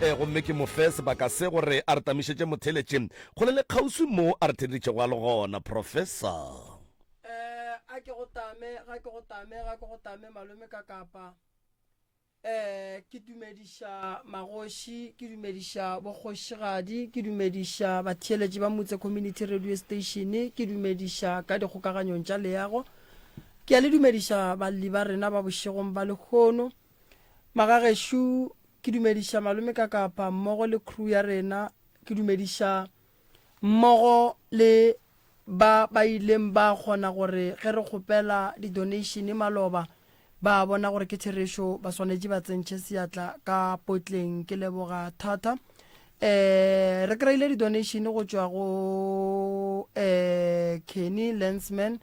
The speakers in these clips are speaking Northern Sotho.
um gomme ke mo fe sebaka se gore a re tamišetše motheletše kgole le kgauswi mo a re theleditšego a le gona. Professor. Eh, a ke go tame, ga ke go tame, ga ke go tame malome ka kapa. Eh, ke dumediša magoši, ke dumediša bokgošigadi, ke dumediša batheeletši ba Motse Community Radio Station, ke dumediša ka dikgokaganyong tša leago. Ke a le dumediša balli ba rena ba bošegong ba lehono. Magagešo, ke dumediša malome ka kapa mmogo le crew ya rena, ke dumediša mmogo le ba ba ileng ba kgona gore ge re kgopela di-donation maloba ba bona gore ke therešo ba swanetše ba tsentšhe seatla ka potleng. Ke leboga thata. Um re kry-ile di-donation go tšwa go um Kenny Lensman,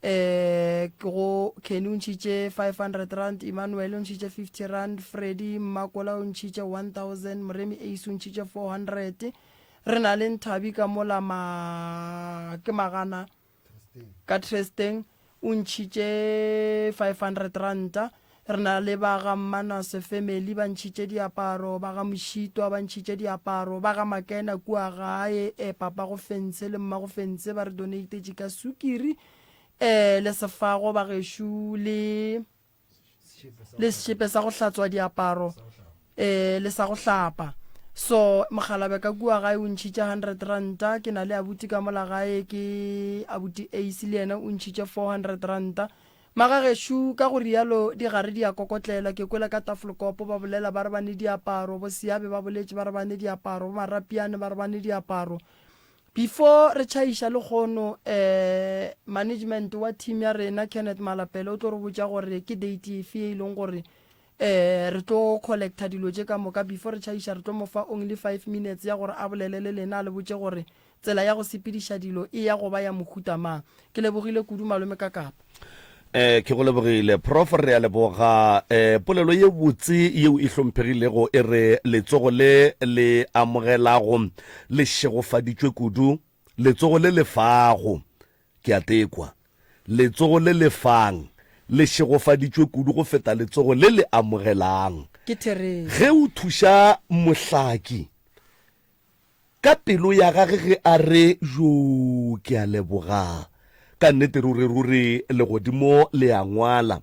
um go Kenny o ntšhitše 500 rand, Emmanuel o ntšhitše 50 rand, Freddy Mmakola o ntšhitše 1000, Moremi Ace o ntšhitše 400. Re na le Nthabi ka mola ma ke magana ka Tresteng o ntšhitše 500 ranta. Re na le ba ga Mmanase family ba ntšhitše diaparo, ba ga Mošitwa ba ntšhitše diaparo, ba ga Makena kua gae eh, papa go fentshe le mma go fentshe ba re donatetše ka sukiri eh, le sefago ba gešo le le sešepe sa go hlatswa diaparo eh le sa go hlapa so mogalabe ka kua gae o ntšhitše 100 ranta ke na le abuti ka mola gae ke abuti ace le yena o ntšhitše 400 ranta magagešo ka go rialo di gare di a kokotlela ke kwele ka tafolkopo ba bolela ba re ba ne diaparo bo seabe ba boletše ba re ba ne diaparo bo marapiane ba re ba ne diaparo Before re tšhaiša lekgono eh management wa team ya rena Kenneth Malapele o tlo re botša gore ke date efe e leng gore eh re tlo collecta dilo tše ka moka. Before re tšhaiša re tlo mo fa only 5 minutes ya gore a bolele le lena a le botše gore tsela ya go sepediša dilo e ya go ba ya mohuta mang. Ke lebogile kudu malome ka kapa. Eh, ke go lebogile Prof, re a leboga. Eh, polelo ye botse yeo e hlomphegilego e re letsogo le le amogelago le šegofaditšwe kudu, letsogo le le fago, ke a tekwa, letsogo le le fang le šegofaditšwe kudu go feta letsogo le le amogelang. Ke therešo. Ge o thuša mohlaki, Ka pelo ya gage ge a re, Joo, ke a leboga. Ka nnete ruri, ruri legodimo le a ngwala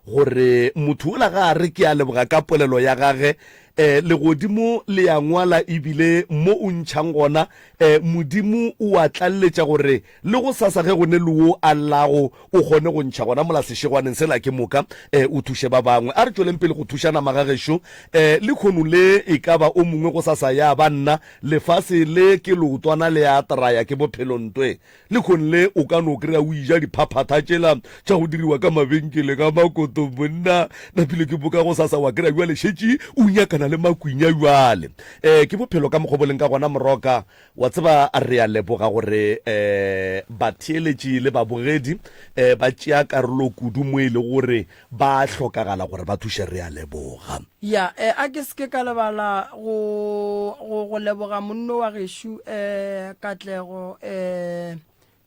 gore motho yola ga a re ke a leboga ka polelo ya gage, eh, legodimo le a ngwala ebile mo o ntšhang gona, eh, Modimo o a tlaleletša gore le go sasa ge go ne le wo a llago o kgone go ntšha gona mola sešegwaneng sela ke moka eh, o thuše ba bangwe. A re tšweleng pele go thušana magagešo. Eh, lekhono le e ka ba o mongwe go sasa ya ba nna. Lefase le ke leotwana le a traya ke bophelo ntwe. Lekhono le o ka no kry-a o ija diphaphatha tšela tša go diriwa ka mabenkeleng a makoto monna. Napile ke boka go sasa wa kry-a bjale šetše o nyakana le makwinya bjale. Eh, ke bophelo ka mokgwa bo leng ka gona moroka. Wa tseba, re a leboga gore um batheeletši le babogedi um ba tšea karolo kudu mo e lego gore ba a hlokagala gore ba thuše. Re a leboga. Ya, eh, a ke se ke ka lebala go, go, go leboga monno wa gešo, eh, Katlego, eh,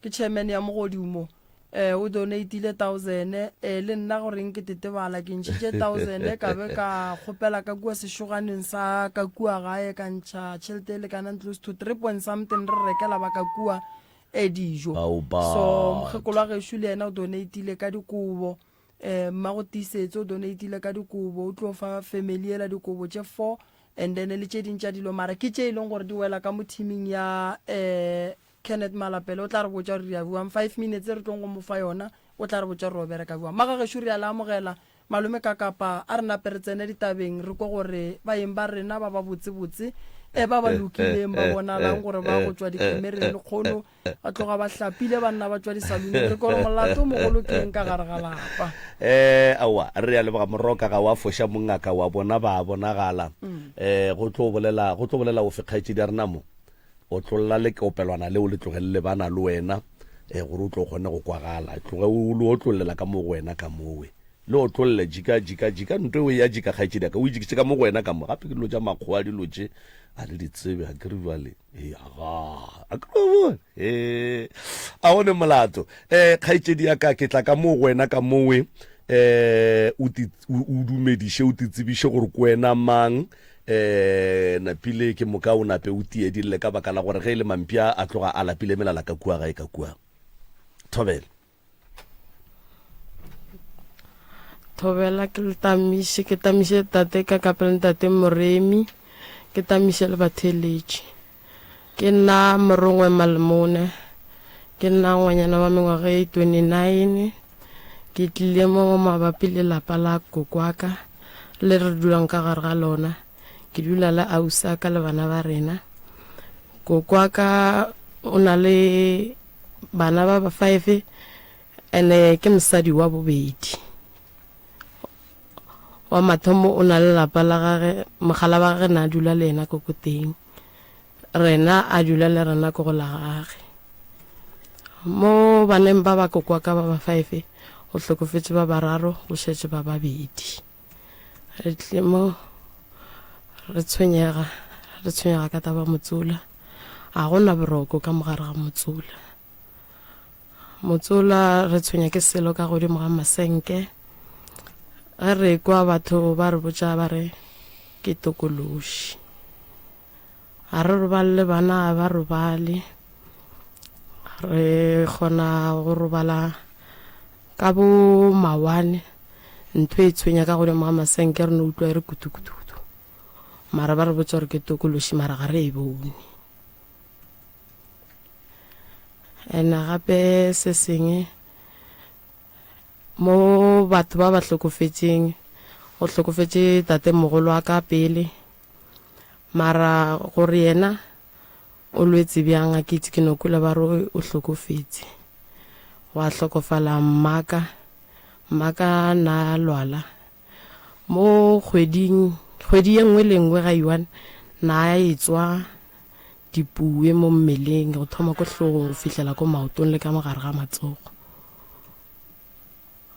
Ke chairman ya mogodumo eh o donatile thousand eh le nna gore nke tetebala ke ntšhitše thousand ka be ka kgopela ka kua sešoganeng sa ka kua gae ka ntšha tšhelete e lekanang close to three point something re rekela ba ka kua eh dijo so mokgekolo wa gešo le yena o donatile ka dikobo eh mmago tiisetso o donatile ka dikobo o tlo fa family ela dikobo tše four and then le tše ding tša dilo mara ke tše e leng gore di wela ka mo teaming ya eh Kenneth Malapele o tla re botša gore re ya bjang. Five minutes e re tlong go mo fa yona, o tla re botša gore o bereka bjang. Magagešo re a le amogela, malome ka kapa a re nape re tsene ditabeng re kwe gore baeng ba rena ba ba botsebotse e ba ba lokileng ba bonalang gore ba go tšwa dikhemereng lekgono ba tloga ba hlapile banna ba tšwa disaluneng re kwe gore molato o mogolo ke eng ka gare ga lapa. Eh, aowa, re a leboga Moroka, ga wa foša mongaka wa bona ba bonagala. Eh, go tlo bolela, go tlo bolela ofe kgaetšedi ya rena mo? Otlolla lekeopelwana leo le tloge le lebana le wena eh, gore o tlo kgone go kwagala. Tloge o le otlollela ka mo go wena ka mowe. Le otlolle, jika, jika, jika, nto eo e ya jika kgaetšedi ya ka, o e jikitše ka mo go wena ka mo. Gape ke dilo tša makgowa dilo tše, a le di tsebe, a ke re bjale, ee, aga, a ke re bone, ee, a go ne molato. Eh, kgaetšedi ya ka, ke tla ka mo go wena ka mowe. Eh, o ti, o, o dumediše, o ti tsebiše gore ke wena mang. Eh, napile ke moka o nape o tie di lle ka baka la gore ge e le mampša a tloga a lapile melala ka kua gae ka kua. Thobela. Thobela ke le tamiše, ke tamiše tate ka kapela ntate Moremi, ke tamiše le batheeletši. Ke nna Morongwe Malemone, ke nna ngwanyana wa mengwaga e 29. Ke tlile mo mabapi le lapa la kokwaka le re dulang ka gare ga lona. Ke dula le ausaka le bana ba rena. Kokwaka o na le bana ba ba five ene ke mosadi wa bobedi. Wa mathomo o na le lapa la gage, mogala wa gage na dula le yena ko ko teng. Rena a dula le rena ko go la gage. Mo baneng ba ba kokwa ka ba ba five, go hlokofetše ba bararo, go šetše ba babedi. Re tlile mo re tshwenyega, re tshwenyega ka taba motsola. A gona boroko ka mogare ga motsola. Motsola re tshwenya ke selo ka godimo ga masenke. Ge re kwa batho ba re botša ba re ke tokološi. Ga re robale le bana ga ba robale. Re kgona go robala ka bo mawane ntho e tshwenya ka godimo ga masenke re no utlwa e re kutukutukutu. Mara ba re botša gore ke tokološi mara ga re e bone. Ene gape se sengwe mo batho ba ba hlokofetšeng, go hlokofetše tatemogolo wa ka pele, mara gore yena o lwetse bjang a ke itse, ke no kwele ba re o hlokofetše. Gwa hlokofala mmaka, mmaka na lwala mo kgweding, kgwedi ye nngwe le nngwe ga e-one na etswa Dipuwe mo mmeleng, go thoma ko hlogong go fihlela ko maotong le ka mo gare ga matsogo.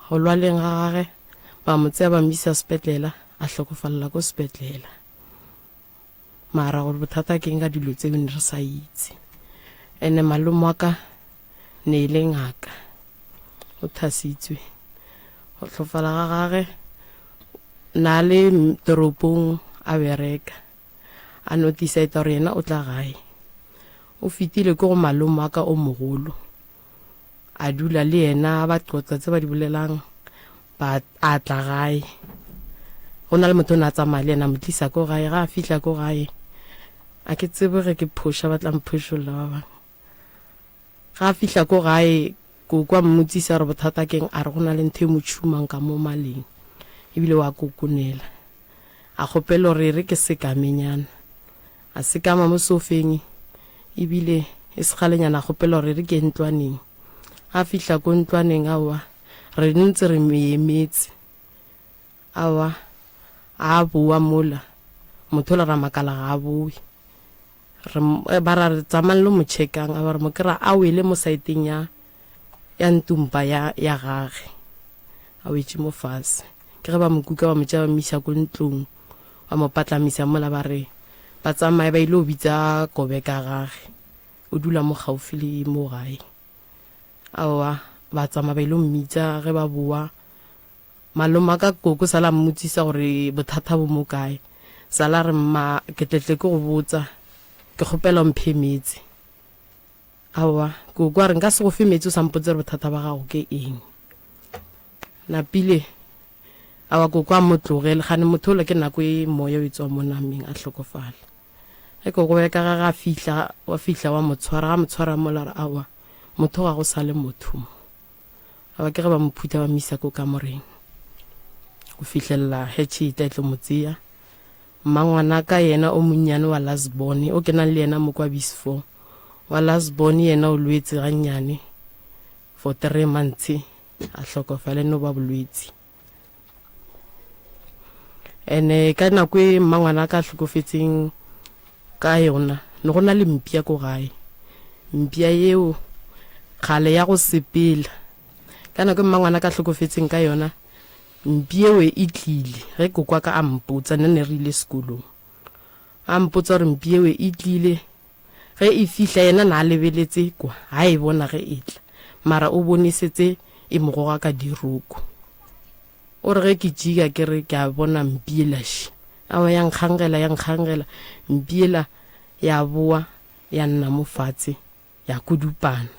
Go lwaleng ga gage, ba mo tsea ba mo isa sepetlela, a hlokofalela ko sepetlela. Mara gore bothata ke eng ka dilo tseo ne re sa itse. Ene malome wa ka ne e le ngaka, o thasitswe. Go hlofala ga gage, na le toropong a bereka. A no decide gore yena o tla gae. O fetile ko go malome wa ka o mogolo. A dula le yena ba qoqa tse ba di bolelang ba a tla gae. Go na le motho o ne a tsamaya le yena a mo tlisa ko gae. Ga a fihla ko gae a ke tsebe ge ke phoša ba tla mphošolla ba bangwe. Ga a fihla ko gae koko a mmotsisa gore bothata keng a re go na le ntho e mo tšhumang ka mo maleng ebile wa kokonela. A kgopela gore e re ke sekamenyana. A sekama mo sofeng ebile e se kgalenyana a kgopela gore e re ke ye ntlwaneng. Ga a fihla ko ntlwaneng aowa re ntse re mo emetse. Aowa a bowa mola motho ola ra makala ga a bowe. Re ba ra re tsamayang lo mo checkang a ba re mo kry-a a wele mo saeteng ya ya ntumpa ya ya gage a wetše mo fase. Ke ge ba mo kuka ba mo tšea ba mo iša ko ntlong ba mo patlamisa mola ba re ba tsamaye ba ile go bitsa kobe ka gage o dula mo gaufi le mo gae. Aowa ba tsamaya ba ile go mmitsa ge ba bowa malome a ka koko sala mmotsisa gore bothata bo mo kae. Sala re mma ke tletle ke go botsa ke kgopela o mphe meetse. Aowa, koko a re nka se go fe meetse o sa mpotse gore bothata ba gago ke eng. Napile, aowa koko a mo tlogele, gane motho ola ke nako e moya o e tswa mo nameng a hlokofala. Ge koko ya ka gage a fihla, wa fihla wa mo tshwara, ga mo tshwara mola a re aowa, motho ga go sa le motho mo. Aowa ke ge ba mo phutha ba mo isa ko kamoreng go fihlelela hetšhe e tla e tlo mo tseya. Mmangwanaka yena o monnyane wa last born, o ke nang le yena mo kwa Bisfo, wa last born yena o lwetse gannyane for 3 months a hlokofala e no ba bolwetsi. Ene ka nako e mmangwanaka a hlokofetseng ka yona ne go na le mpša ko gae, mpša yeo kgale ya go sepela. Ka nako e mmangwanaka a hlokofetseng ka yona Mpiewe e tlile ge koko wa ka a mpotsa, nna ne re ile sekolong. A mpotsa gore mpiewe e tlile, ge e fihla yena na a lebeletse kwa, ga e bona ge e tla, mara o bone setse e mo goga ka diroko. O re ge ke tšika ke re ke a bona mpiela še. Aowa ya nkgangela ya nkgangela mpiela ya boa ya nna mo fatshe ya kudupana.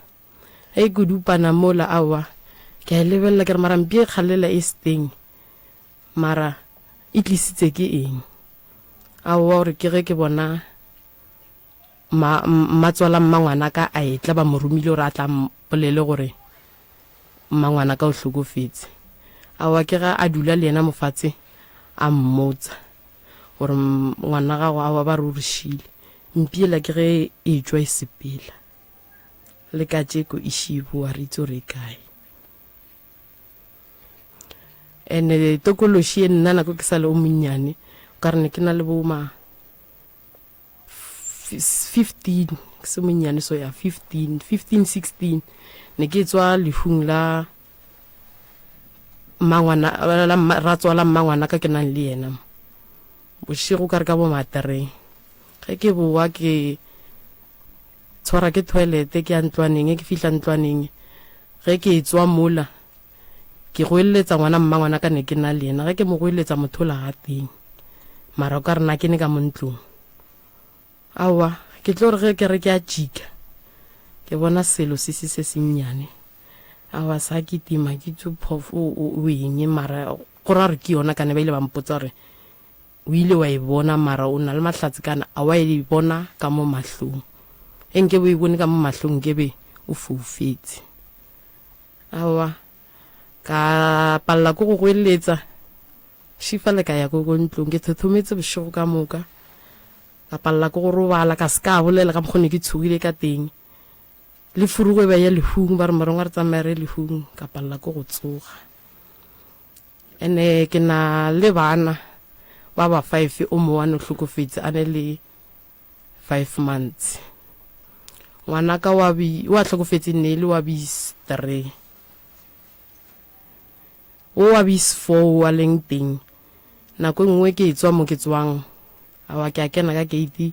Ge e kudupana mola aowa ke a e lebelela ke re mara mpie kgalela e steng mara e tlisitse ke eng. Aowa o re ke ge ke bona ma mmatswala mmangwanaka a etla ba mo romile gore a tla mpolele gore mmangwanaka o hlokofetse. Aowa ke ge a dula le yena mofatshe a mmotsa gore ngwana gago aowa ba re o re šile. Mpiela ke ge e tšwa e sepela. Le kajeko e šiboa re itse gore e kae. Ene tokološi ye nna nako ke sa le o monnyane o ka re ne ke na le bo ma 15 ke se monnyane so ya 15 15 16 ne ke tswa lehung la mmangwana la ratswala mmangwana ka ke nang le yena bošego ka re ka bo matereng ge ke boa ke tshwara ke toilete ke ya ntlwaneng ke fihla ntlwaneng ge ke tswa mola Ke goeleletsa ngwana mmangwana ka ne ke na le yena. Ge ke mo goeleletsa motho ola ga teng. Mara o ka re na ke ne ka mo ntlong. Aowa, ke tlo re ge ke re ke a tšika, ke bona selo se se se sennyane. Aowa sa kitima ke itse phofu o eng mara go ra gore ke yona ka ne ba ile ba mpotsa gore o ile wa e bona mara o na le mahlatse kana a wa e bona ka mo mahlong. Ge nke bo e bone ka mo mahlong nke be o foufetse. Aowa, ka palela ke go goeletsa. Šifale ka ya ko ko ntlong, ke thothometse bošego ka moka. Ka palela ke go robala, ka se ka bolela ka mokgo ne ke tshogile ka teng. Le furugo e ba ya lehung, ba re morongwa re tsamaye re ye lehung, ka palela ke go tsoga. Ene ke na le bana ba ba five, o mongwe o hlokofetse a ne le 5 months. Ngwanaka wa bi wa hlokofetse ne e le wa bis 3. O wa bis 4 wa leng teng. Nako e nngwe ke e tswa mo ke tswang. Awa ke a kena ka gate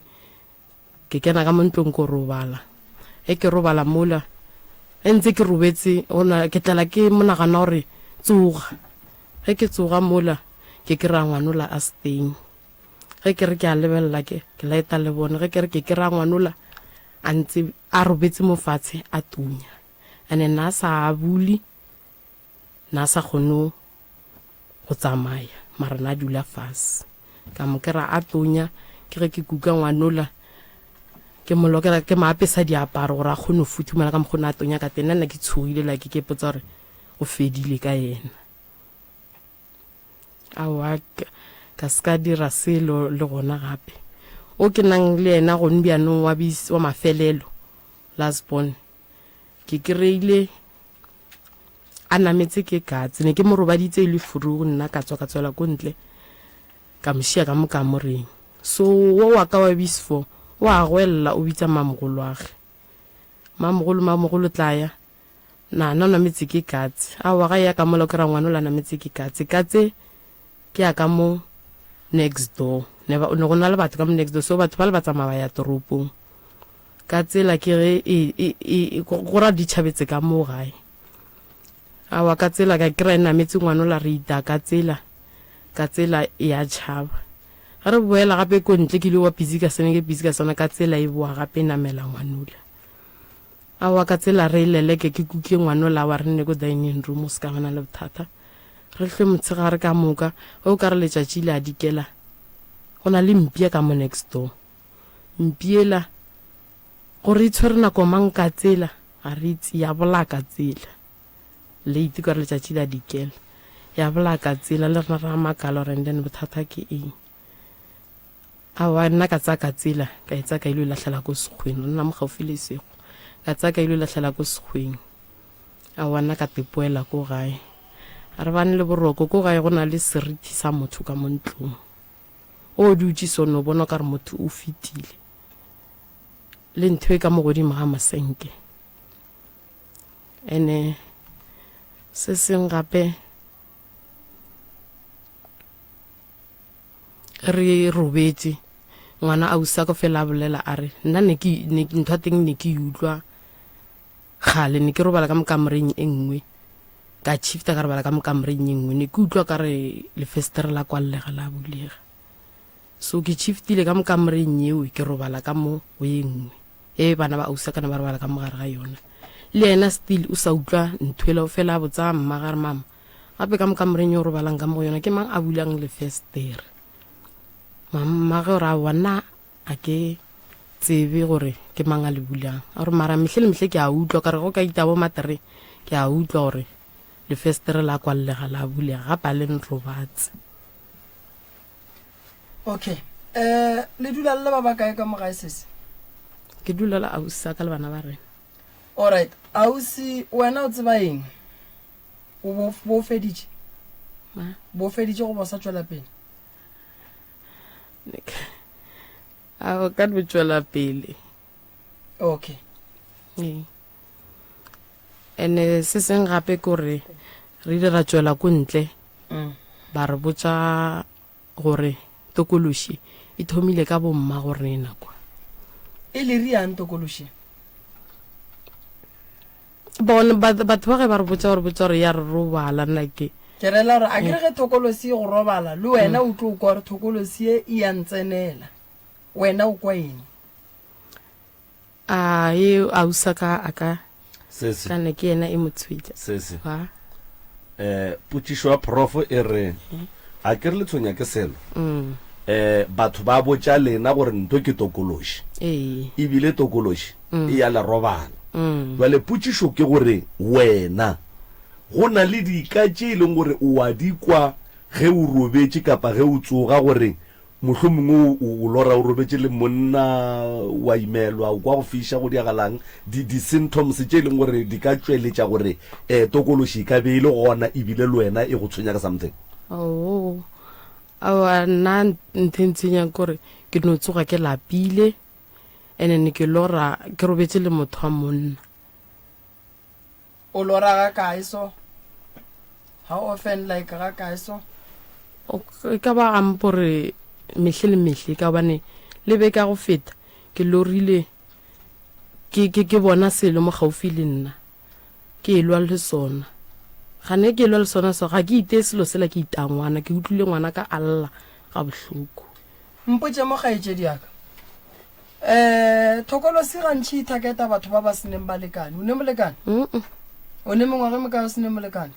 ke kena ka mo ntlong ko robala. Ge ke robala mola ge ntse ke robetse ona ke tlela ke monagana gore tsoga. Ge ke tsoga mola ke kry-a ngwanola a se teng. Ge ke re ke a lebelela ke, ke laeta lebone, ge ke re ke kry-a ngwanola a ntse a robetse mo fatshe a tunya. And na a sa abule, na a sa kgone go tsamaya, mara na a dula fase. Ka mo kry-a a tonya, ke ge ke kuka ngwanola, ke mo lokela, ke mo apesa diaparo gore a kgone go futhumala ka mokgo ne a tonya ka teng. Nna nna ke tshogile like ke ipotsa gore go fedile ka yena. Aowa, ka se ka dira selo le gona gape. O ke nang le yena gone bjanong wa bis, wa mafelelo, last born, ke kry-ile a nametse ke katse. Ne ke mo robaditse e le furugu, nna ka tswa ka tswela ko ntle, ka mo šia ka mo kamoreng. So wo wa ka wa bis four, o a goelela o bitsa mamogolwage. Mamogolo, mamogolo tlaya. Na na nametse ke katse. Aowa ga ya ka mola o kry-a ngwana o la nametse ke katse. Katse ke ya ka mo next door. Ne ba ne go na le batho ka mo next door so batho ba le ba tsamaya ba ya toropong. Ka tsela ke ge e e e go ra di tšhabetse ka mo gae. Aowa ka tsela ka kry-a e nametse ngwana o la re ita ka tsela ka tsela e ya tšhaba. Ge re boela gape ko ntle ke ile wa busy ka sene ke busy ka sona ka tsela e boa gape e namela ngwanola. Aowa ka tsela re e leleke ke kuke ngwanola wa re nne ko dining room o se ka bana le bothata. Re hlwe motshegare ka moka ge o ka re letšatši le a dikela go na le mpia ka mo next door. Mpiela gore e tshwere nako mang ka tsela ga re itse ya bolaya ka tsela. Late ka re letšatši le a dikela ya bolaya ka tsela le rena ra makala gore and then bothata ke eng. Aowa, nna ka tsaya katsela, ka e tsaya ka ilo e lahlela ko sekgweng. Re nna mo gaufi le sekgwa. Ka tsaya ka ilo e lahlela ko sekgweng. Aowa, nna ka tepoela ko gae. A re bane le boroko, ko gae go na le seriti sa motho ka mo ntlong. O dutše so no bona o ka re motho o fetile. Le ntho e ka mo godimo ga masenke. Ene se seng gape Re robetše, ngwana ausi wa ka fela a bolela a re, nna ne ke, ne, ntho ya teng ne ke e utlwa kgale, ne ke robala ka mo kamoreng e nngwe. Ka shifta ka robala ka mo kamoreng ye nngwe, ne ke utlwa ka re lefestere la kwallega la bulega. So ke shiftile ka mo kamoreng yeo ke robala ka mo go ye nngwe e bana ba ausi ka ne ba robala ka mo gare ga yona. Le yena still o sa utlwa nthwela o fela a botsa mma ga re mama gape ka mo kamoreng yo robalang ka mo go yona ke mang a bulang lefestere. Mama ge o ra bona a ke tsebe gore ke mang a le bulang a gore mara mehle le mehle ke a utlwa ka re go ka ita bo matere ke a utlwa gore lefestere la kwallega la bulega gape a le nrobatse. Okay um le dula le le ba bakae ka mo gae sesi? Ke dula le ausi sa ka le bana ba rena. Alright ausi wena o tseba eng? O bo bo feditše? Bo feditše goba o sa tšwela pele? A o ka no tšwela pele. Okay. Ee. Ene se seng gape ke gore re ile ra tšwela ko ntle mm. ba re botša gore tokološi e thomile ka bomma go rena kwa. E le riang tokološi? Bone batho ba ge ba re botša gore botša gore ya re robala nna ke. Ke rela gore a ke re ge thokolosi e go robala le wena o tlo kwa gore thokolosi e e ya ntsenela. Wena o kwa eng? A e ausa ka a ka Sesi. ka ne ke yena e mo tshwetša. Sesi. Wa. Eh, potšišo ya prof e re a ke re le tshwenya ke selo. Eh, batho ba botša lena gore ntho ke tokološi. Ee. Ebile tokološi e ya le robala. Bjale potšišo ke gore wena go na le dika tše e leng gore o a di kwa ge o robetše kapa ge o tsoga gore mohlomongwe o, o lora o robetše le monna wa imelwa, o kwa go fiša, go diagalang, di, di-symptoms tše e leng gore di ka tšweletša gore um tokološi e ka be e le gona ebile le wena e go tshwenya ka something? Oo, aowa nna ntho e ntshwenyang ke gore ke no tsoga ke lapile and then ke lora ke robetše le motho wa monna. O lora ga kae so? How often like ga kae so? E ka ba gampo re mehle le mehle ka gobane le beke ya go feta ke lorile ke, ke, ke bona selo mo gaufi le nna ke elwa le sona. Gane ke elwa le sona so ga ke iteye selo sela ke itaya ngwana ke utlwile ngwana ka a lla ga bohloko. Mpotše mo kgaetšedi ya ka. Um thokolosi gantši e thaketa batho ba ba se neng balekane. O ne molekane? O ne mengwaga e mekae o se ne molekane?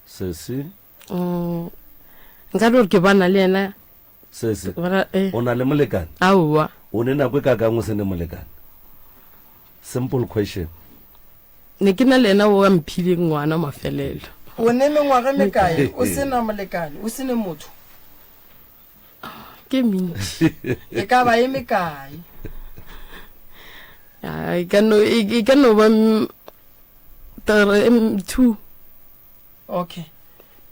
Sesi. Mm, nka no gore ke bana le yena. Sesi. Bana, eh. O na le molekane? Aowa. O ne nako e kakang o se ne molekane? Simple question. Ne ke na le yena o a mphileng ngwana mafelelo. O ne mengwaga e mekae o se na molekane, o se ne motho? Ke mentši. E ka ba e mekae? E ka no, e, e ka no ba 2. Okay.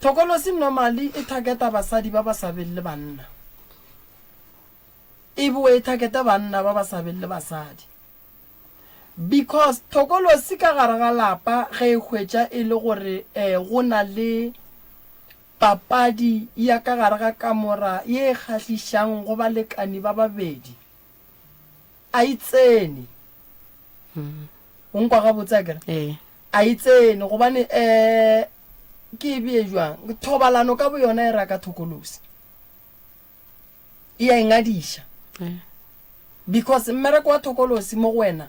Thokolosi normally e targeta basadi ba ba sa beng le banna. E boe e targete banna ba ba sa beng le basadi. Because thokolosi ka gare ga lapa ge e hwetša e le gore eh, go na le papadi ya ka gare ga kamora ye e kgahlišang go balekani ba babedi, a e tsene. O nkwa gabotse akere? Ee. A e tsene gobane eh ke e bee jwang? Thobalano ka boyona e raka thokolosi. E a e ngadiša. Ee. Because mmereko wa thokolosi mo go wena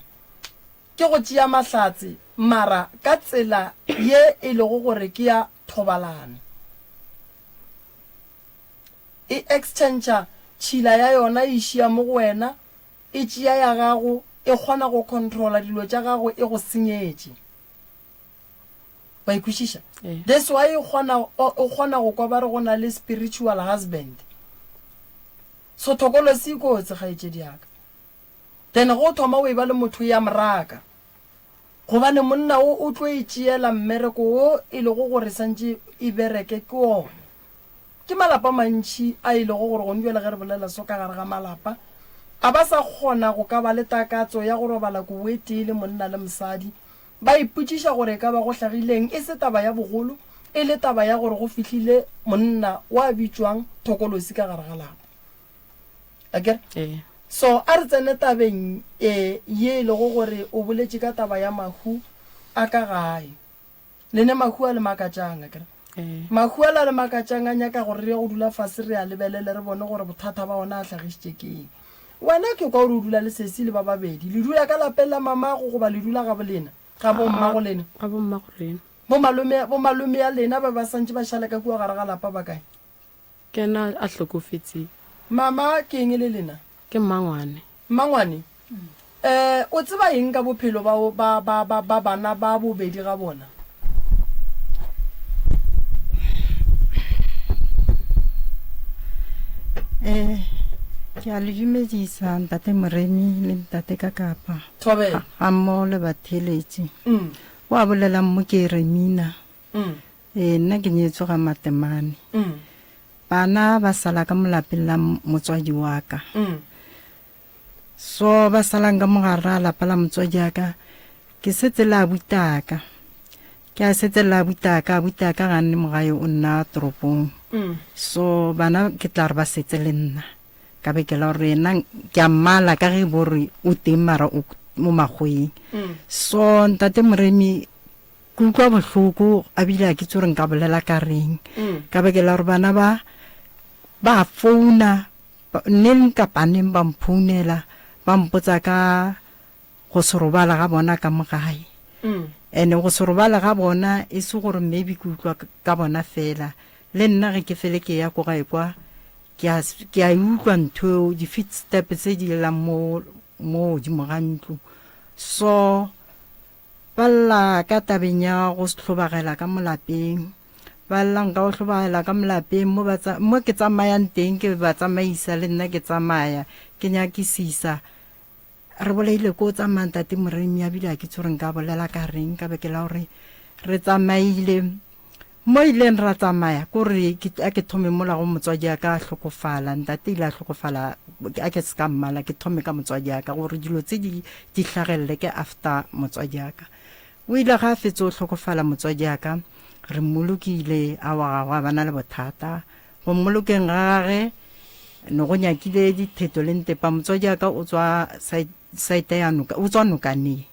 ke go tšea mahlatse mara ka tsela ye e lego gore ke ya thobalano. E exchange tšhila ya yona e išia mo go wena, e tšea ya gago, e kgona go controla dilo tša gago e go senyetše. Wa e kwešiša? Ee. That's why o kgona, o kgona go kwa ba re go na le spiritual husband. So thokolosi e kotsi kgaetšedi ya ka. Then ge o thoma o e ba le motho ya moraka. Gobane monna wo o tlo e tšeela mmereko wo e lego gore santše e bereke ke wona. Ke malapa a mantši a e lego gore gone bjale ge re bolela so ka gare ga malapa, a ba sa kgona go ka ba le takatso ya go robala kobo e tee le monna le mosadi. Ba ipotšiša gore e ka ba go hlagileng e se taba ya bogolo, e le taba ya gore go fihlile monna wa bitšwang Thokolosi ka gare ga lapa. Akere? Ee. So a re tsene tabeng e ye e lego gore o boletše ka taba ya mahu. a ka gae. Le ne mahu a le makatšang, akere? Mahu ale a le makatšang a nyaka gore re ye go dula fase re a lebelele re bone gore bothata ba ona a hlagišitše ke eng. Wena ke kwa o re o dula le sesi le ba babedi. Le dula ka lapeng la mamago goba le dula ga bolena? Ga bommago lena? Ga bommago rena. Bomalome, bomalome ya lena ba ba santše ba šale ka kua gare ga lapa ba kae? Ke yena a hlokofetseng. Mama, ke eng e le lena? Ke mmangwane. Mmangwane, Eh, o tseba eng ka bophelo ba, ba, ba, ba, ba bana ba bobedi ga bona? Eh, ke a le dumedisa ntate Moremi le ntate Kakapa. Thobela. Ga mmogo le batheeletši. Mm. Wa bolelang mo ke Remina. Mm. Ee, nna ke nyetswe ga Matemane. Mm. Bana ba sala ka mo lapeng la motswadi wa ka. Mm. So ba salang ka mo gare ga lapa la motswadi wa ka, ke setse le abutaka. Ke a setse le abutaka, abutaka ga nne mo gae o nna toropong. Mm. So bana ke tla re ba setse le nna. Ka be ke la gore yena ke a mmala ka ge bo re o teng mara o mo makgweng. Mm. So ntate Moremi Ke utlwa bohloko a bile a ke tse gore nka bolela ka reng ka beke la gore bana ba ba founa neng kapa neng ba mphounela ba mpotsa ka go se robala ga bona ka mo gae and go se robala ga bona e se gore maybe ke utlwa ka bona fela le nna ge ke fele ke ya ko gae kwa ke a ke a e utlwa ntho eo di-footstep tse di llang mo mo godimo ga ntlo so Ba lla ka tabeng ya go hlobagela ka mo lapeng. Ba lla nka go hlobagela ka mo lapeng mo ba mo ke tsamayang teng ke ba tsamaisa le nna ke tsamaya ke nyakisisa. Re bolaile ko tsamaya ntate Moremi a bile a ke tse gore nka bolela ka reng ka beke la gore re tsamaile mo ileng ra tsamaya ko re a ke thome mola go motswadi a ka a hlokofala ntate ile a hlokofala a ke se ka mmala ke thome ka motswadi a ka gore dilo tse di di hlagelele ke after motswadi a ka o ile ga a fetse o hlokofala motswadi a ka re mmolokile a wa ga gwa bana le bothata go mmolokeng ga gage ne go nyakile ditheto le ntepa motswadi a ka o tswa site ya noka o tswa nokaneng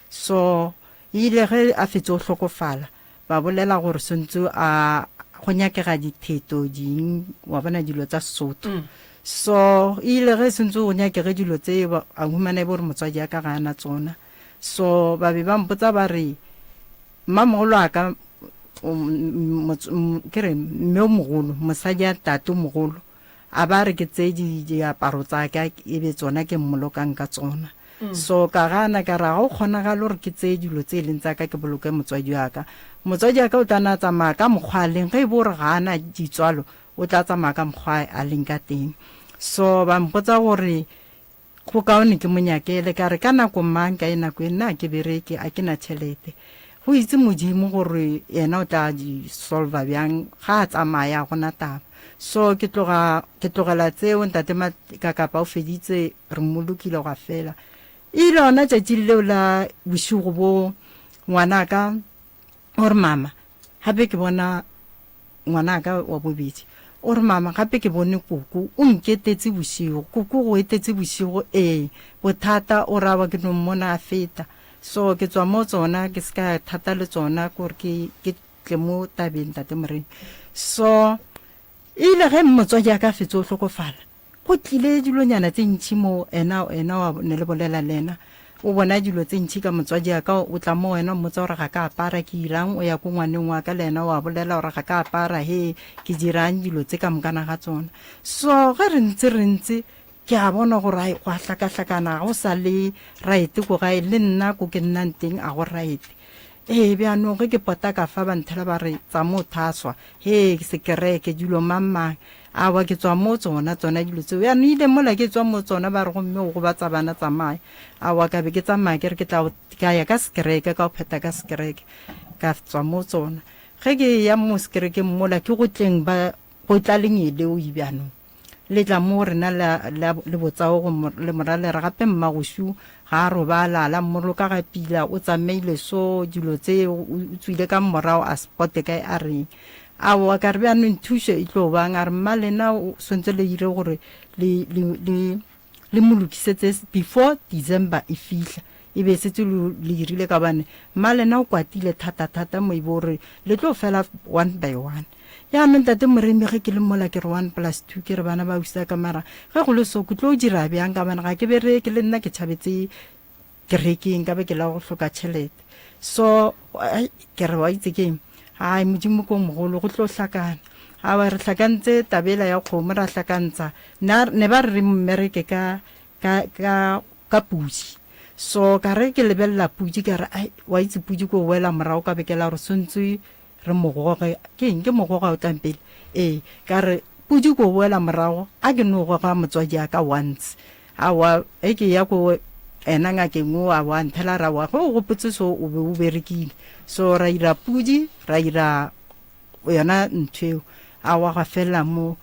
So e ile ge a fetše o hlokofala, ba bolela gore swantse a go nyakega ditheto ding, wa bona dilo tsa Sesotho. Mm. So e ile ge swantse go nyakege dilo tse a humana e bo gore motswadi a ka ga ana tsona. So ba be ba mpotsa ba re mmamogolo a ka ke re mme o mogolo, mosadi a tate o mogolo A ba re ke tseye di, diaparo tsa ka e be tsona ke mmolokang ka tsona. Mm. So ka gana ka re ga go kgonagale gore ke tseye dilo tse e leng tsa ka ke boloke motswadi wa ka. Motswadi wa ka o tla na tsamaya ka mokgwa a leng, ge e bo gore ga a na ditswalo, o tla tsamaya ka mokgwa a leng ka teng. So ba mpotsa gore Go kaone ke mo nyakele. Ka re, Ka nako mang, ka e nako e, nna ga ke bereke, a ke na tšhelete. Go itse Modimo gore yena o tla di solva bjang, ga a tsamaya, ga go na taba. So ke tloga, ke tlogela tseo, Ntate Makakapa o feditse, re mmolokile gwa fela. E ile gona tšatšing leo la bošego boo, ngwanaka O re, Mama, gape ke bona ngwanaka wa bobedi. O re, Mama, gape ke bone koko o nketetše bošego. Koko go etetše bošego? Ee. Bothata, o ra wa ke no mmona a feta. So ke tswa mo tsona, ke se ka thata le tsona, kore ke, ke tle mo tabeng, Tate Morena. So, e ile ge motswadi a ka fetše o hlokofala, Go tlile dilonyana tse ntši mo ena, ena wa ne le bolela le ena. O bona dilo tse ntši ka motswadi wa ka, o tla mo wena o mmotsa gore ga ka apara, ke irang, o ya ko ngwaneng wa ka le ena wa bolela gore ga ka apara, he, ke dirang, dilo tse ka mokana ga tsona. So ge re ntse re ntse, ke a bona gore ai, go a hlakahlakana, ga go sa le right ko gae, le nna ko ke nnang teng a go right. Ee, bjanong ge ke pota ka fa ba nthela ba re tsamo o thaswa, he, sekereke, dilo mang mang. Aowa, ke tswa mo tsona, tsona dilo tseo. Bjanong ile mola ke tswa mo tsona ba re gomme o gobatsa bana tsamaya. Aowa, ka be ke tsamaya ke re ke tla ka ya ka sekereke, ka go phetha ka sekereke. Ka tswa mo tsona. Ge ke ya mo sekerekeng mola ke go tleng ba go tla lengeloi bjanong. Le tla mo rena la, la, le botsao go mo, le mora le re gape mmagošu ga a robala, la mmoloka ga pila, o tsamaile so, dilo tse, o, o tswile ka morago a spote kae a reng. Aowa, ka re bjanong thušo e tlo bang, a re mma lena o swantse le ire gore le, le, le, le mo lokisetse before December e fihla. E be e setse le le irile ka gobane mmalena o kwatile thata-thata mo e bo re le tlo fela one by one. Jaanong tate Moremi ge ke le mola ke re one plus two ke re bana ba usa ka mara ge go le so ke tlo dira bjang ka gobane ga ke bereke le nna ke tšhabetse kerekeng ka be ke la go hloka tšhelete. So ai ke re wa itse keng ai Modimo ko mogolo go tlo hlakana. Aowa re hlakantse taba ela ya kgomo ra hlakantsa na ne ba re re mmereke ka ka ka ka pudi. So ka re ke lebelela pudi ka re ai wa itse pudi ko wela morago ka be ke la gore swantse re mo goge ke eng ke mo goga o tlang pele ee ka re pudi ko boela morago a ke no goga motswadi a ka once aowa ge ke ya ko ena ngakeng o a wa nthela ra wa ge o gopotse so o be o berekile so ra ira pudi ra ira yona ntho eo aowa gwa felela mo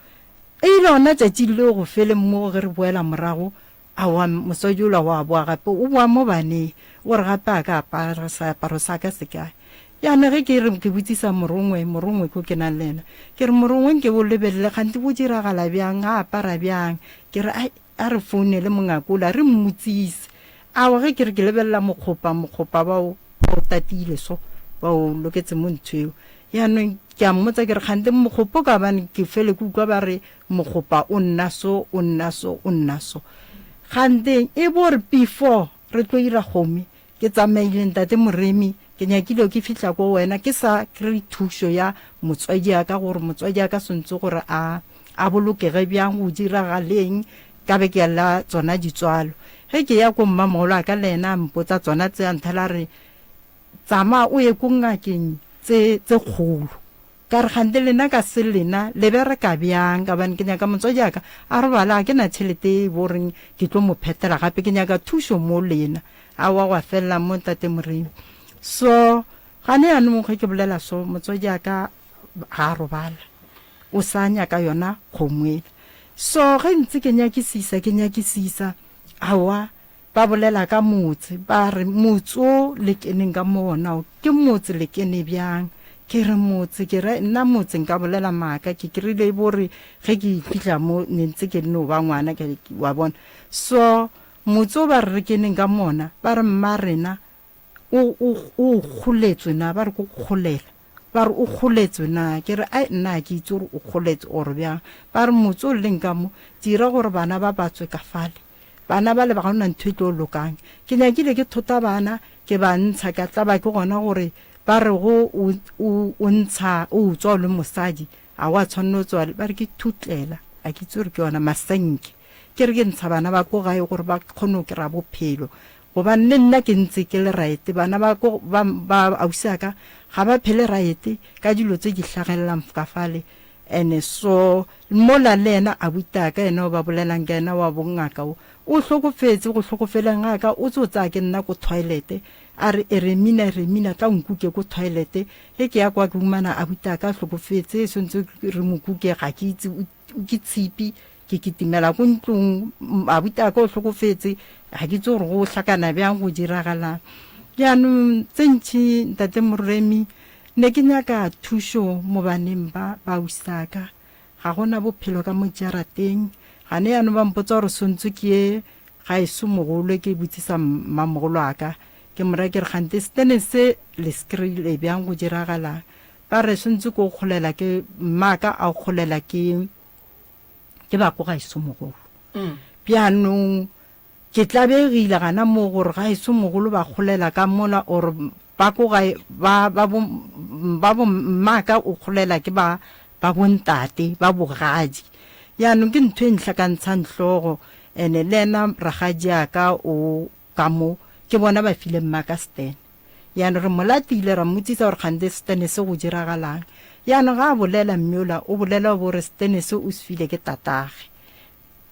e ile ona tšatši leo go feleng mo ge re boela morago Aowa, mosadi yola wa boa gape, o boa mo baneng, o re gape a ka apara seaparo sa ka se kae. Jaanong ge ke re ke botsisa Morongwe, Morongwe ko ke nang le yena, ke re Morongwe nke o lebelele kganthe go diragala bjang, a apara bjang. Ke re ai, a re founele mongaka ola re mmotsise. Aowa ge ke re ke lebelela mokgopa, mokgopa ba o, ba o tatile so, ba o loketse mo ntho eo. Jaanong ke a mmotsa ke re kganthe mokgopa o ka bane ke fele ke utlwa ba re Mokgopa o nna so, o nna so, o nna so. Ganteng e bo re before re tlo ira kgomi, ke tsamaile ntate Moremi, ke nyakile ke fihla ko wena ke sa kry thušo ya motswadi ya ka gore motswadi ya ka swantse gore a a bolokege bjang go diragaleng ka be ke la tsona ditswalo. Ge ke ya ko mmamogolo a ka le yena a mpotsa tsona tse a nthela re tsamaya o ye ko ngakeng tse tse kgolo. Ka re, Kgante lena ka se lena le bereka bjang? Ka gobane ke nyaka motswadi wa ka a robale, ga ke na tšhelete e bo reng ke tlo mo phetela gape, ke nyaka thušo mo lena. Aowa, gwa felela mo, Tate Moremi. So, gane jaanong ge ke bolela so, motswadi wa ka ga a robala, o sa nyaka yona kgomo ela. So, ge ntse ke nyakisisa, ke nyakisisa, aowa, Ba bolela ka motse, ba re, Motse o le keneng ka mo wona o, ke motse le kene bjang? Ke re, Motse, ke re, nna motse nka bolela maaka, ke krile e bo re ge ke fihla mo ne ntse ke no ba ngwana, ke, wa bona. So, motse o ba re re keneng ka mo wona, ba re mma rena o, o, o kgoletswe na, ba re ko kgolela. Ba re o kgoletswe na? Ke re, Ai, nna ga ke itse gore o kgoletswe or bjang. Ba re motse o leng ka mo, dira gore bana ba ba tswe ka fale. Bana bale ba ga ona ntho e tlo lokang. Ke nyakile ke thota bana ke ba ntsha ka tlaba ke gona gore ba re go o, o, o ntsha o utswa o le mosadi ga wa tshwanela o tswa ba re ke thutlela a ke itse gore ke yona masenke. Ke re ke ntsha bana ba ko gae gore ba kgone go kry-a bophelo gobane le nna ke ntse ke le right bana ba ko ba, ba ausi a ka ga ba phele right ka dilo tse di hlagelelang ka fale ene so Mola le yena abutaka yena o ba bolelang ka yena wa bongaka o, o hlokofetse, go hlokofeleng ga ka o tso tsaya ke nna ko toilet, a re Eremina, Eremina tla o nkuke ko toilet, ge ke ya kwa ke humana abutaka a hlokofetse, swantse re mo kuke ga ke itse o ke tshipi, ke kitimela ko ntlong abutaka o hlokofetse, ga ke itse gore go hlakana bjang go diragalang. Jaanong tse ntši ntate Moremi Ne ke nyaka thušo mo baneng ba ba ausaka. Ga go na bophelo ka mo jarateng. Gane yanong ba mpotsa gore swantse ke ye gaeso mogolo ke botsisa mmamogolo wa ka. Ke mo raya ke re kgante setene se le se kry-ile bjang go diragalang. Ba re swantse ke o kgolela ke mmaka a o kgolela ke ke ba ko gaeso mogolo. Bjanong Ke tlabegile gana moo gore gaeso mogolo ba kgolela ka mola or ba ko gae ba ba bo ba bo mmaka o kgolela ke ba ba bontate ba bogadi. Jaanong ke ntho e ntlhakantshang hlogo ene le ena rakgadiaka o ka mo ke bona ba file mmaka stene. Jaanong re mo latile ra mmotsisa gore kgante stene se go diragalang. Jaanong ga a bolela mme ola o bolela o bo re stene se o se file ke tatage.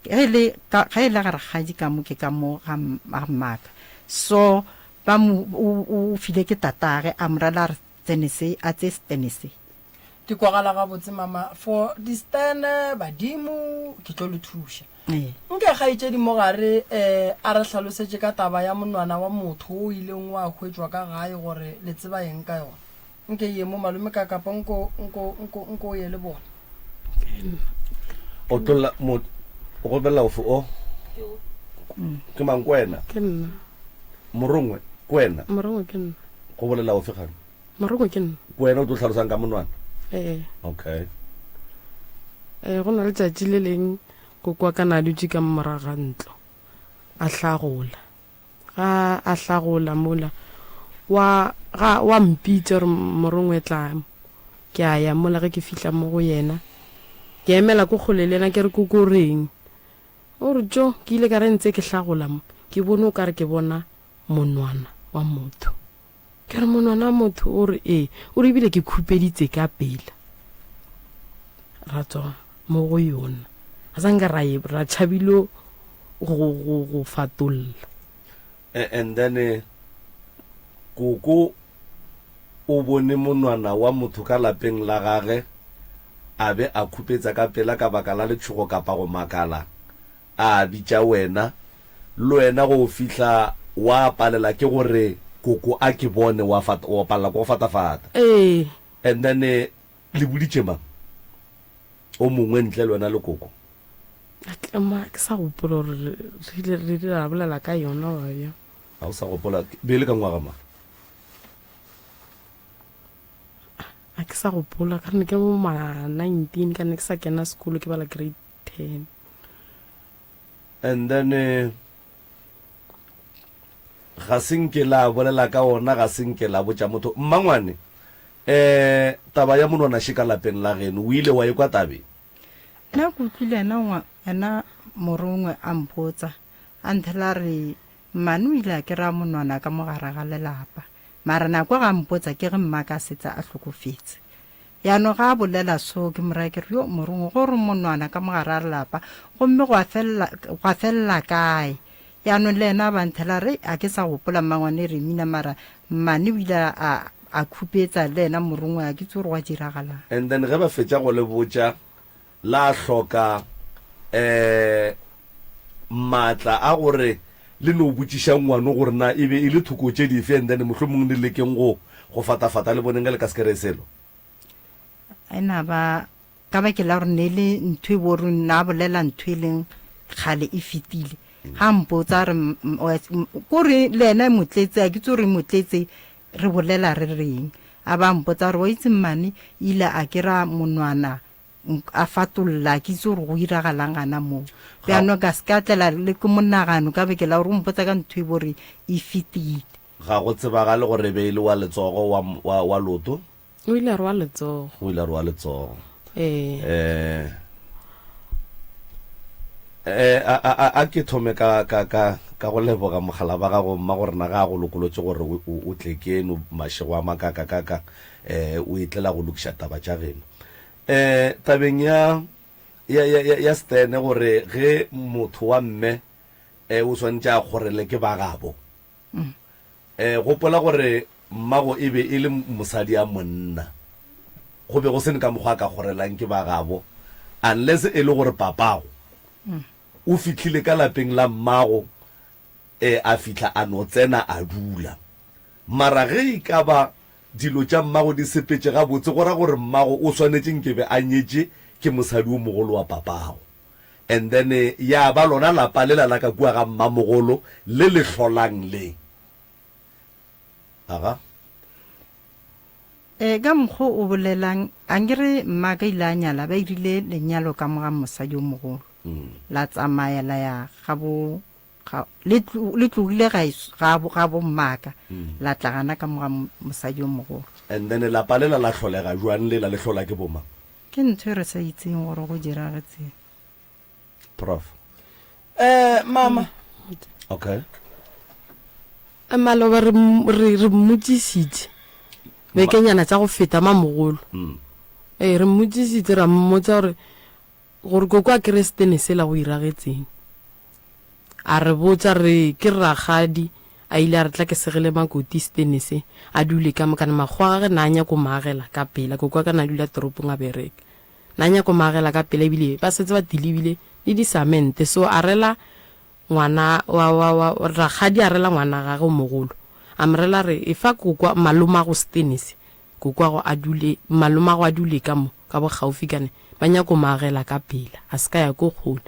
Ge e le ka, ge e le ga rakgadi ka mo ke ka mo ga, ga mmaka. So ba mo, o, o file ke tatage, a mo rela a re tsene se, a tseye setene se. Di kwagala gabotse mama for distene badimo ke tlo le thuša. Ee. Nke kgaetšedi mo gare eh, a re hlalosetše ka taba ya monwana wa motho o ileng wa hwetšwa ka gae gore le tseba eng ka yona. Nke ye mo malome ka kapa nko nko nko nko o ye le bona. O tlolla mo o gobelela ofe o? Ke mang ko wena? Ke nna. Morongwe, ke wena? Morongwe ke nna. Go bolela ofe gane? Morongwe ke nna. Ke wena o tlo hlalosang ka monwana? Ee. Okay. Ee, go na le tšatši le leng koko wa ka na dutše ka morago ga ntlo a hlagola. Ga a hlagola mola wa ga wa mpitša gore Morongwe tla. Ke a ya mola ge ke fihla mo go yena ke emela ko kgole le yena ke re koko o reng? O re, Tjo, ke ile ka re ntse ke hlagola mo, ke bone o ka re ke bona monwana wa motho. Ke re, Monwana wa motho? O re, Ee. O re, Ebile ke khupeditse ka pela. Ra tswa mo go yona. Ga sa nka ra e, ra tšhabilo go, go, go fatolla. And then eh, koko o bone monwana wa motho ka lapeng la gage a be a khupetsa ka pela ka baka la letšhogo kapa go makala, a bitša wena. Le wena go fihla wa palela ke gore koko a ke bone, wa fata, wa palela ke go fatafata. Ee. And then eh, le boditše mang o mongwe ntle le wena le koko? A ke ma ke sa gopola gore re re ile re ile ra bolela ka yona goba bjang. Ga o sa gopola, be e le ka ngwaga mang? A ke sa gopola ka ne ke bo ma 19 ka ne ke sa kena sekolo ke bala grade 10. And then eh, ga se nke la bolela ka ona, ga se nke la botša motho. Mmangwane, eh taba ya monwana še ka lapeng la geno, o ile wa ekwa tabeng? Nna ke utlwile ena ngwa, ena morongwe a mpotsa, a nthela a re, Mmane o ile a kry-a monwana ka mo gare ga lelapa. Mara nako ge a mpotsa ke ge mmaka a setse a hlokofetse. Jaanong ge a bolela so ke mo raya ke re, Yo morongwe, go re monwana ka mo gare ga lelapa, gomme gwa felela, gwa felela kae? Jaanong le ena a ba nthela a re, Ga ke sa gopola mmangwane Remina, mara mmane o ile a, a khupetsa le ena morongwe, ga ke itse gore gwa diragalang. And then ge ba fetša go le botša, la hloka um maatla a gore le no botšiša ngwano gore na e be e le thoko tše dife and then mohlomong le lekeng go go fatafata le boneng ge le ka se kry-e selo. E na ba ka bakeng la gore ne e le ntho e bo re na bolela ntho e leng kgale e fetile. Ga mpotsa re ko re le ena e motletse a ke itse gore e motletse re bolela re reng. A ba mpotsa gore wa itse mmane ile a kry-a monwana a fatolla ke itse gore go iragalang gana moo bjano ka se ka tlela le ke monagano ka beke la gore o mpotsa ka ntho e bore e fetile. Ga go tsebagale gore e be e le wa letsogo wa, wa, wa loto. O ile a re wa letsogo. O ile a re wa letsogo. Ee. Eh, eh, a, a, a, a ke thome ka, ka, ka, ka go leboga mogala ba gago mma gore na ga a go lokolotše gore o, o, o tle keno mašego a makakakaka, eh, o etlela go lokiša taba tša geno. Eh, tabeng ya, ya, ya, ya, ya Stene gore ge motho wa mme eh, o swanetše a kgorele ke ba gabo. Eh, gopola gore mmago e be e le mosadi a monna. Go be go se ne ka mokgwa a ka kgorelang ke ba gabo unless e le gore papago o fihlile ka lapeng la mmago eh, a fihla a no tsena a dula. Mara ge e ka ba dilo tša mmago di sepetše gabotse, go ra gore mmago o swanetše nke be a nyetše ke mosadi o mogolo wa papago. And then ya ba lona lapa lela la ka kua ga mmamogolo le le hlolang le. Aga. E, ka mokgo o bolelang, ankere mmaka ile a nyala, ba irile lenyalo ka mo ga mosadi o mogolo. La tsamaya la ya ga bo Ga, le, le tlogile ga, ga, ga bommaka, la tla gana ka mo ga mosadi yo mogolo. And then lapa lela la hlolega jwang lela le hlola ke bomang? Ke ntho e re sa itseng gore go diragetseng. Prof. Eh, mama. Okay. Eh, maloba re, re, re mmotšisitše bekenyana tša go feta mamogolo. Mm. Ee, re mmotšisitše ra mmotša gore Gore koko a kere setene sela go iragetseng. A re botša re ke rakgadi a ile a re tla ke segele makoti setene se a dule ka mo kana makgowa gage na a nyako mo agela ka pela koko wa ka na dula toropong a bereka na nyako mo agela ka pela ebile ba setse ba tilibile le di samente so a rela ngwana wa wa wa rakgadi a rela ngwana gage o mogolo a mo rela re efa koko malomago setene se Kokwago a dule, malomago a dule ka mo, ka bokgaufi kane ba nyako mo agela ka pela, a se ka ya ko kgole.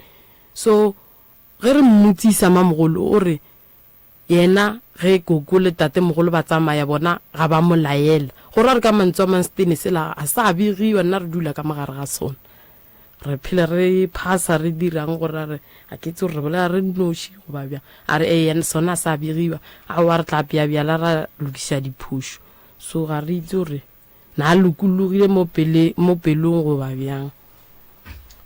So, ge re mmotsisa mamogolo, o re yena Ge koko le tatemogolo ba tsamaya bona ga ba mo laela. Go ra gore ka mantswe a mang setene sela ga sa begiwa, nna re dula ka mo gare ga sona. Re phele re phasa re dirang gore a re ga ke itse gore re bolela re nnoši goba bjang. A re eya sona sa begiwa, aowa re tla apea bjala ra lokiša diphošo. So ga re itse gore na a lokologile mo pele mo pelong goba bjang.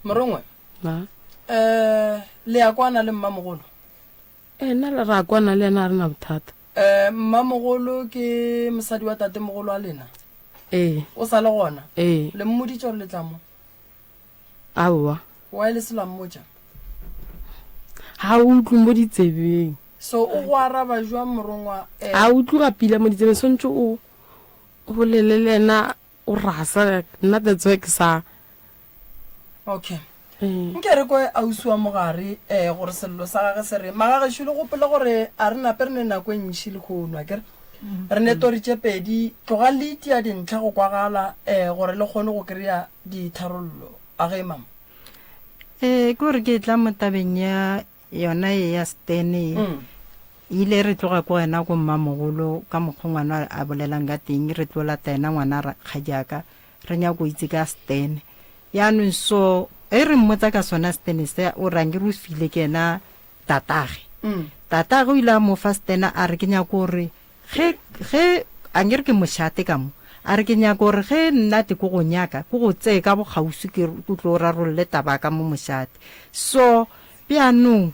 Morongwe, Na? Eh, le ya kwana le mmamogolo? Ee, nna le ra kwana le yena, ga re na bothata. Eh, mmamogolo ke mosadi wa tatemogolo wa lena? Ee. O sa le gona? Ee. Le mmoditše gore le tla mo? Aowa. Why le se la mmotša? Ga o utlwe mo ditsebeng. So o go araba jwang morongwa? Eh. A utlwe ga pila mo ditsebeng, swantše o o bolele le yena o rasa, nna that's why ke sa. Okay. Nke re kwe ausi wa mogare um gore sello sa gage se re magagešo le gopole gore a re nape re ne nako e ntšhi lehono akere re ne tori tše pedi tloga le itia dintlha go kwagala um gore le kgone go kry-a ditharollo a ge mama Ee, ke gore ke tla mo tabeng ya yona e ya stene e ile re tloga ko wena ko mmamogolo ka mokgwa ngwana a bolelang ka teng re tlo lata ena ngwana rakgadiaka re nyako itse ka stene yaanong so e re mmotsa ka sona stene se o rang ke re o file ke ena tatage tatage o ile a mo fa stene a re ke nyako gore Ge, ge, a nke re ke mošate ka mo, a re ke nyaka gore ge nna te ko go nyaka, ke go tseye ka bokgauswi ke, ke tlo rarolle taba ka mo mošate. So, bjanong,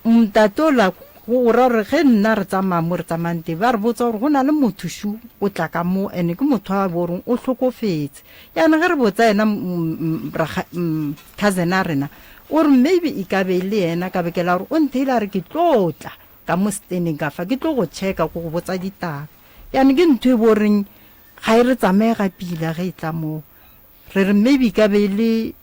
ntate ola, go, go ra gore ge nna re tsamaya mo re tsamayang teng, ba re botsa gore go na le motho šo o tla ka mo, and-e ke motho a bo reng o hlokofetse. Jaanong ge re botsa yena cousin a rena, o re maybe e ka be e le yena, ka bakela gore o ntheile a re ke tlo tla. Ka mo steneng ka fa ke tlo go checka ko go botsa ditaba. Jaanong ke ntho e bo reng ga e re tsamaye ga pila ge e tla moo. Re re maybe e ka be e le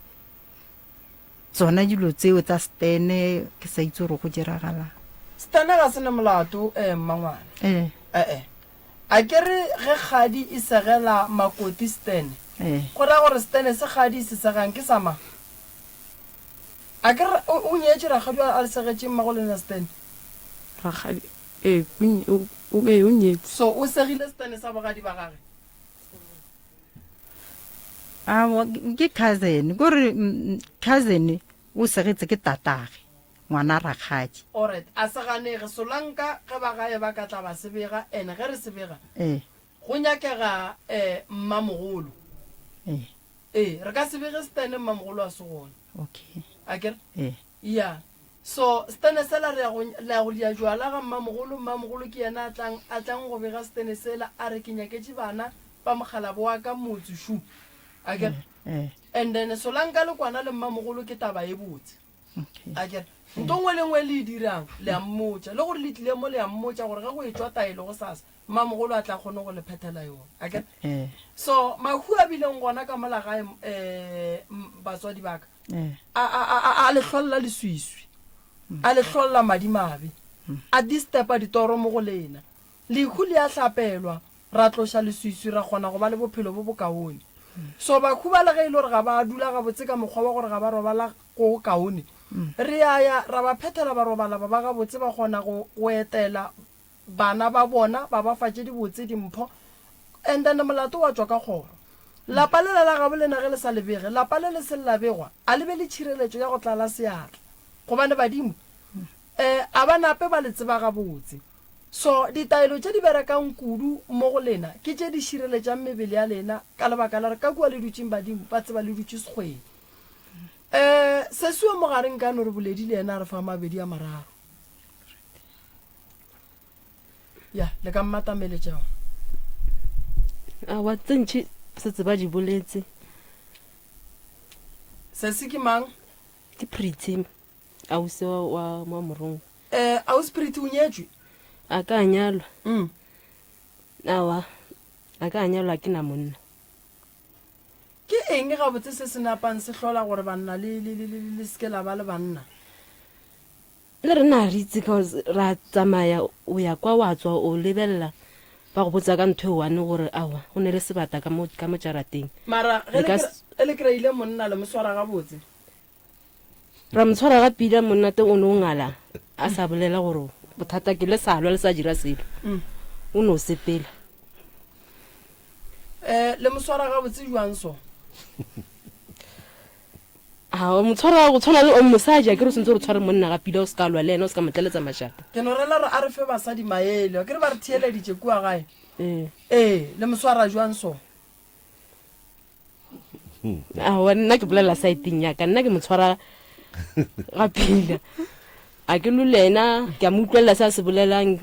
tsona dilo tseo tsa stene ke sa itse gore go diragalang. Stene ga se ne molato eh mmangwana. Eh. Eh eh. A ke re ge kgadi e segela makoti stene. Eh. Go ra gore stene se kgadi e se segang ke sa mang? A ke re o, o nyetše rakgadi a le segetše mmago lena Stan? Rakgadi, ee, o, o, ee, o nyetše. So o segile Stan sa bogadi ba gage? Aowa, ke cousin, ko re cousin o segetse ke tatage, ngwana rakgadi. Alright, a se ganege, Solanka ge ba gae ba ka tla ba se bega, and ge re se bega, Ee. go nyakega eh mmamogolo. Ee. Ee, re ka se bege Stan mmamogolo a se gona. Okay. A ke re? Ee. Ya. So, Stene sela re ya go, le ya go dia jwala ga mmamogolo, mmamogolo ke yena a tlang, a tlang go bega Stene sela, a re ke nyaketše bana ba mokgalabo wa ka motse šu. A ke re? Ee. And then Solanka le kwana le mmamogolo ke taba ye botse. Okay. A ke re? Nto nngwe le nngwe le e dirang, le a mmotša. Le gore le tlile mo le a mmotša gore ge go etšwa taelo gosasa, Mmamogolo a tla kgone go le phethela yona. A ke re? Ee. So, mahu a bileng gona ka mola gae, um batswadi ba ka, Ee. a, a, a, a, a le hlolla leswiswi, a le hlolla madimabe, a disturba ditoro mo go lena. Lehu le a hlapelwa, ra tloša leswiswi, ra kgona go ba le bophelo bo bokaone. So, bahu ba le ge e le gore ga ba dula gabotse ka mokgwa wa gore ga ba robala go go kaone, re a ya ra ba phethela ba robala ba ba gabotse, ba kgona go, go etela bana ba bona ba ba fa tše dibotse dimpho and then molato wa tšwa ka kgoro. Lapa lela la gabo lena ge le sa le bege, lapa le le seng la begwa a le be le tšhireletšo ya go tlala seatla gobane badimo um a ba nape ba le tseba gabotse. So ditaelo tše di berekang kudu mo go lena ke tše di šireletšang mebele ya lena ka lebaka la gore ka kua le dutšeng badimo ba tseba le dutše sekgweng. Um sesi wa mogare nka no re boledi le yena a re fa mabedi a mararo. Ya, le ka mmatameletša. Aowa, tse ntši setse ba di boletse. Sesi ke mang? Ke Pretty, ausi wa, wa, wa Morongwa. Eh, ausi Pretty o nyetšwe? A ka a nyalwa. Mm. Aowa, a ka a nyalwa ke na monna. Ke eng gabotse se se napang se hlola gore banna le, le, le, le, le se ke la ba le banna? Le rena re itse cause ra tsamaya o ya kwa wa tswa o lebelela ba go botsa ka ntho e one gore aowa go ne le sebata ka mo ka mo jarateng. Mara ge Le le ka kry- ge le kry-ile monna le mo swara gabotse? Ra mo tshwara ga pila monna teng o ne o ngala a sa bolela gore. bothata ke le sa lwa le sa dira selo mm. o no sepela um le moswara gabotse jwang so a o motshwara go tshwana le o mosadi a ke re o sentse gore tshware monna ga pila o se ka lwa le ena o se ka mo tleletsa mašata ke no rela gore a re fe basadi maele a ke re ba re theeleditše kua gae ee ee le moswara jwang so aowa nna ke bolela saeteng yaka nna ke mo tshwara ga pila a ke lo le ena ke a mo utlwelela se a se bolelang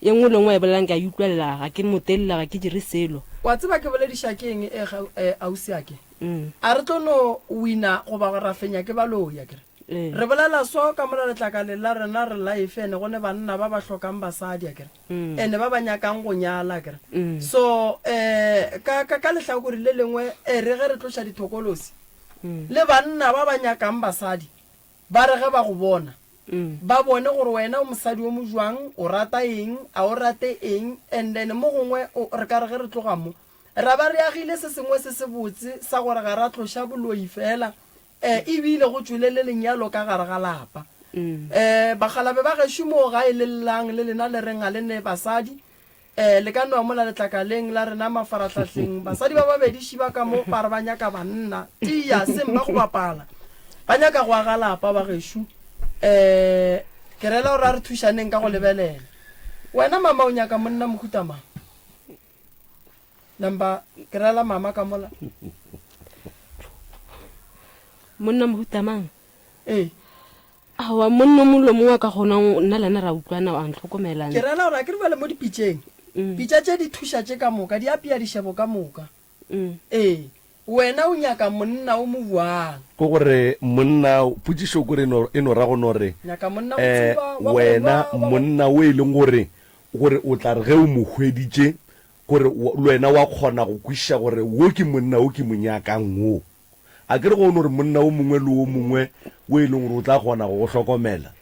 ye nngwe le nngwe a e bolelang ke a e utlwelela ga ke mo telela ga ke dire selo Wa tseba ke bolediša ke eng e ga eh, ausi ake? Mm. A re tlo no wina goba ra fenya ke baloi akere? Ee. Re bolela so ka mola letlakaleng la rena re life ene go ne banna ba ba hlokang basadi akere? Mm. Ene ba ba nyakang go nyala akere? Mm. So eh ka ka ka lehlakore le lengwe e re ge re tloša dithokolosi Mm. le banna ba ba nyakang basadi Ba re ge ba go bona, ba bone gore wena o mosadi o mojwang, o rata eng, a o rate eng, and then mo gongwe o, re ka re ge re tloga mo, ra ba re agile se sengwe se sebotse sa gore ga ra tloša boloi feela, eh, e bile go tšwele le lenyalo ka gare ga lapa. Eh, bakgalabe ba gešo moo gae le llang le lena le reng ga le ne basadi, Eh, le ka nwa mola letlakaleng la rena mafarahlahleng. Basadi ba babedi šiba ka mo ba re ba nyaka banna. Tia, seng ba go bapala. Ba nyaka go aga lapa ba gešo. Eh, ke rela gore a re thušaneng ka go lebelela. Wena mama o nyaka monna mohuta mang? Number, ke rela mama ka mola. Monna mohuta mang? Ee. Aowa, monna o mongwe le o mongwe a ka kgonang nna le yena ra utlwana, a ntlhokomela. Ke rela gore a ke re bjale mo dipitšeng, Mm. pitša tše di thuša tše ka moka, di apea dišebo ka moka. Mm. Ee, wena o nyaka monna o mo bjang? Ke gore monna, potšišo kore e no, e no ra go no re, Nyaka monna go eh, tsuba, wa go wena nwa, wa go. monna o e leng gore, gore o tla re ge o mo hweditše, gore le wena wa kgona go kwešiša gore wo ke monna wo ke mo nyakang wo. A ke re go no re monna o mongwe le o mongwe o e leng gore o tla kgona go go hlokomela?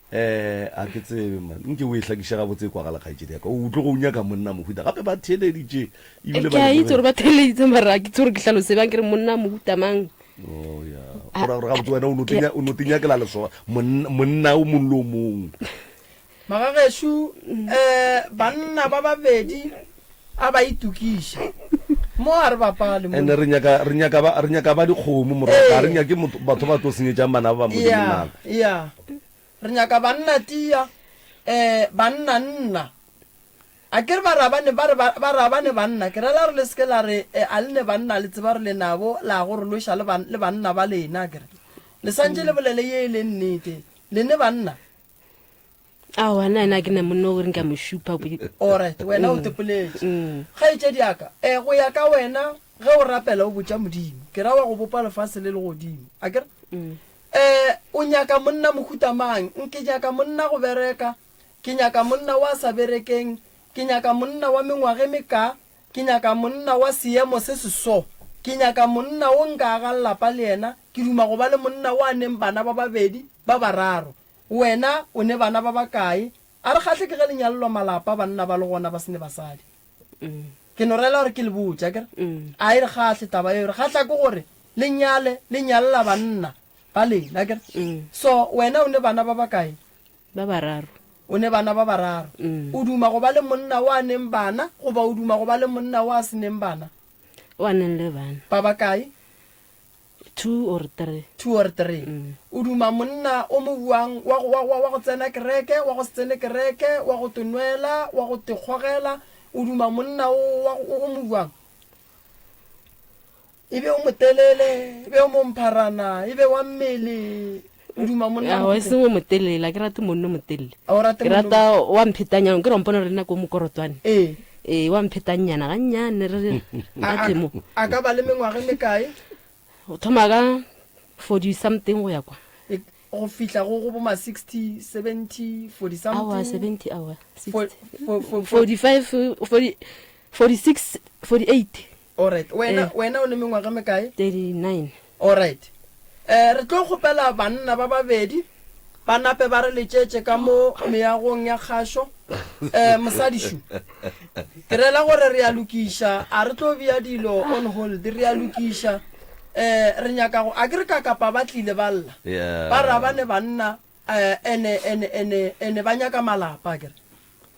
Eh, a ke tsebe man. Nke o e hlakiše gabotse e kwagala kgaetšedi ya ka. O tlogo o nyaka monna mohuta. Gape ba theeleditše ebile Ke ba a itse gore lebogile. ba theeleditse mara a ke itse gore ke hlalose bjang ke re monna mohuta mang. Oh ya. A Go ra gore gabotse wena o no ke tenya o no tenyakela leso monna monna o mongwe le o mongwe. Magagešo, um banna ba babedi a ba itokiše. Mo a re bapale mo. Ene re nyaka re nyaka ba re nyaka ba dikgomo morwa ka re Ee. nyake motho batho ba tlo senyetšang bana ba ba Modimo Ya, nako. ya. Re nyaka banna tia, um banna nna. A ke re ba ra ba ne ba re ba ba ra ba ne banna. Ke rela gore le se ke la re eh, a le ne banna le tseba gore le nabo la go re lweša le ban le banna ba lena a ke re. Le santše le bolele ye e leng nnete. Le ne banna. Aowa, nna ena ke na monna o re nka mo šupa. Alright, wena o tepoletše. Kgaetšedi ya ka, eh, go ya ka wena, ge o rapela o botša Modimo, ke ra wa go bopa lefase le legodimo, a ke re? Eh, o nyaka monna mohuta mang? Nke nyaka monna go bereka, ke nyaka monna wa sa berekeng, ke nyaka monna wa mengwaga e mekaa, ke nyaka monna wa seemo se se so, ke nyaka monna o nka agang lapa le yena, ke duma go ba le monna o a neng bana ba babedi, ba bararo. Wena o ne bana ba bakae? A re kgahle ke ge le nyalelwa malapa banna ba le gona ba se ne basadi. Ke no rela gore ke le botše, akere? A e re kgahle taba yeo, re kgahla ke gore le nyale, le nyalela banna ba lena, akere? So wena o ne bana ba bakae? Ba bararo. O ne bana ba bararo. O duma go ba le monna o a neng bana goba o duma go ba le monna o a se neng bana? O a neng le bana. Ba bakae? Two or three. Two or three. O duma monna o mo buang wa go, wa, wa, wa go tsena kereke, wa go se tsene kereke, wa go te nwela, wa go te kgogela. O duma monna o, wa, o, o mo buang. E be o motelele, e be o mompharana, e be wa mmele. O duma monna Aowa, e mohuta. seng o motelele, a ke rate monna o motelele. A o rate Ke monna o rata wa mphetanyana, ke re wa mpona gore le nna ke o mokorotwane. Ee. Ee, wa mphetanyana gannyane re re A, a a, tle mo. a ka ba le mengwaga e mekae? Go thoma ka 40 something go ya kwa. E, go fihla go, go bo ma 60, 70, 40 Aowa, something. 70, aowa, Fo, 60. fo, fo, fo. 45, 40, 46, 48. Alright, wena, Eh. wena o ne mengwaga e mekae? 39. Alright. Eh, re tlo kgopela banna ba babedi ba nape ba re letšetše ka mo meagong ya kgašo. Eh, mosadi šu. Ke rela gore re a lokiša, a re tlo bea dilo on hold, re a lokiša. Eh, re nyaka go, a ke re ka kapa ba tlile ba lla. Yeah. Ba ra ba ne banna. Eh, ene ene ene ene ba nyaka malapa akere.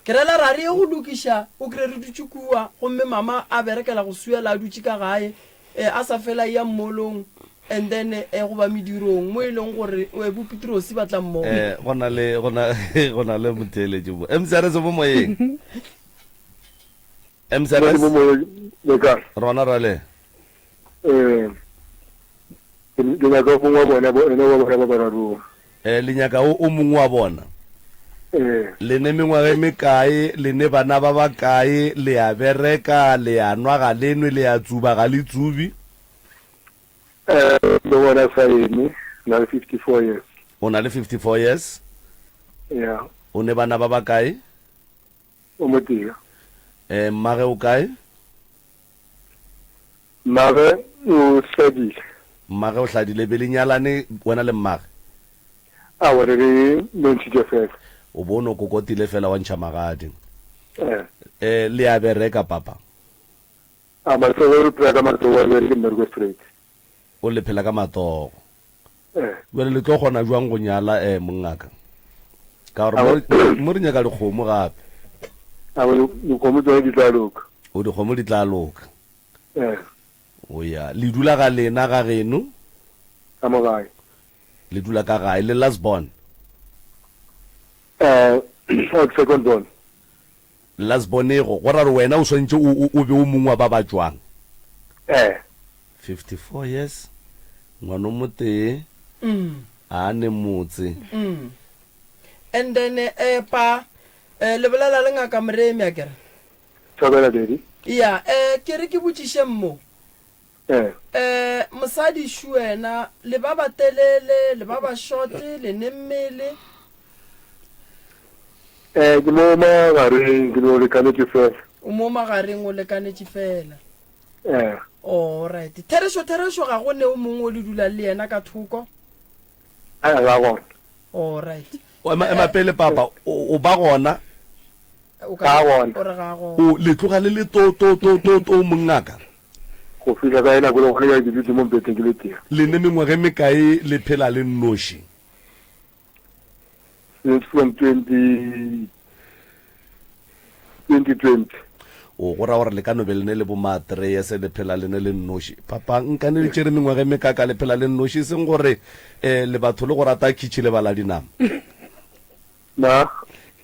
Ke rela ra re ye go lokiša, o kry re dutše kua gomme mama a berekela go swiela a dutše ka gae, eh, a sa fela a eya mmolong and then eh, goba medirong mo e leng gore eh, bo Petrosi ba tla mmona. Eh, go na le go na go na le motheeletši mo. MCRS mo moyeng. MCRS. Mo moyeng le kae? Rona rale. Eh, ke nyaka o mongwe wa bona, bo ene wa bona ba bararo. Eh, le nyaka o o mongwe wa bona. Eh. Le ne mengwaga e mekae, le ne bana ba bakae, le a bereka, le a nwa ga le nwe, le a tsuba ga le tsubi? Eh, le gona sa eme, na le 54 years. O na le 54 years? Yeah. O ne bana ba bakae? O motee. Eh, mmage o kae? Mmage o hladile. Mmage o hladile. Be le nyalane wena le mmage? Aowa, re re no ntšhitše fela. O bo o no kokotile fela wa ntšha magadi. Eh. Eh, le a bereka papa? A matsogo re phela ka matsogo, a re bereke mmereko straight. O le phela ka matsogo. Eh. Bjale le tlo kgona jwang go nyala eh mongaka? Ka gore mo, mo re nyaka dikgomo gape. Aowa, dikgomo tsone di tla loka. O dikgomo di tla loka. Eh. O ya, le dula ga lena ga geno? Ka mo gae. Le dula ka gae, le last born? Eh, second born. Last born-ego, go ra gore wena o swantše o, o, o be o mongwe wa ba ba tšwang. Eh. 54 years, ngwana o motee, a ne motse. And then, eh, pa, eh, le bolela le Ngaka Moremi, akere? Thobela, Daddy. Ya, eh, ke re ke botšišeng mo. Eh. Eh, mosadi šu wena, le ba ba telele, le ba ba short, le ne mmele? Eh, ke mo magareng, ke no lekanetše fela. O mo magareng, o lekanetše fela. Eh. All right. Therešo, therešo, ga go ne o mongwe o le dulang le yena ka thoko? A ga gona. All right. O ema, ema pele, papa, o, o ba gona? O ka Ga gona. O re ga gona. O, le tloga le le to, to, to, to, to, mongaka? Go fihla ka nako le gona bjale ke dutše mo mpeteng ke le tee. Le ne mengwaga e mekae le phela le nnoši? Since from 20, 2020. O, go ra gore le ka no be le ne le bo ma treyese le phela le ne le nnoši. Papa, nkane le tšere mengwaga e mekaka le phela le nnoši, e seng gore eh, le batho le go rata khitšhi le bala dinama. Na?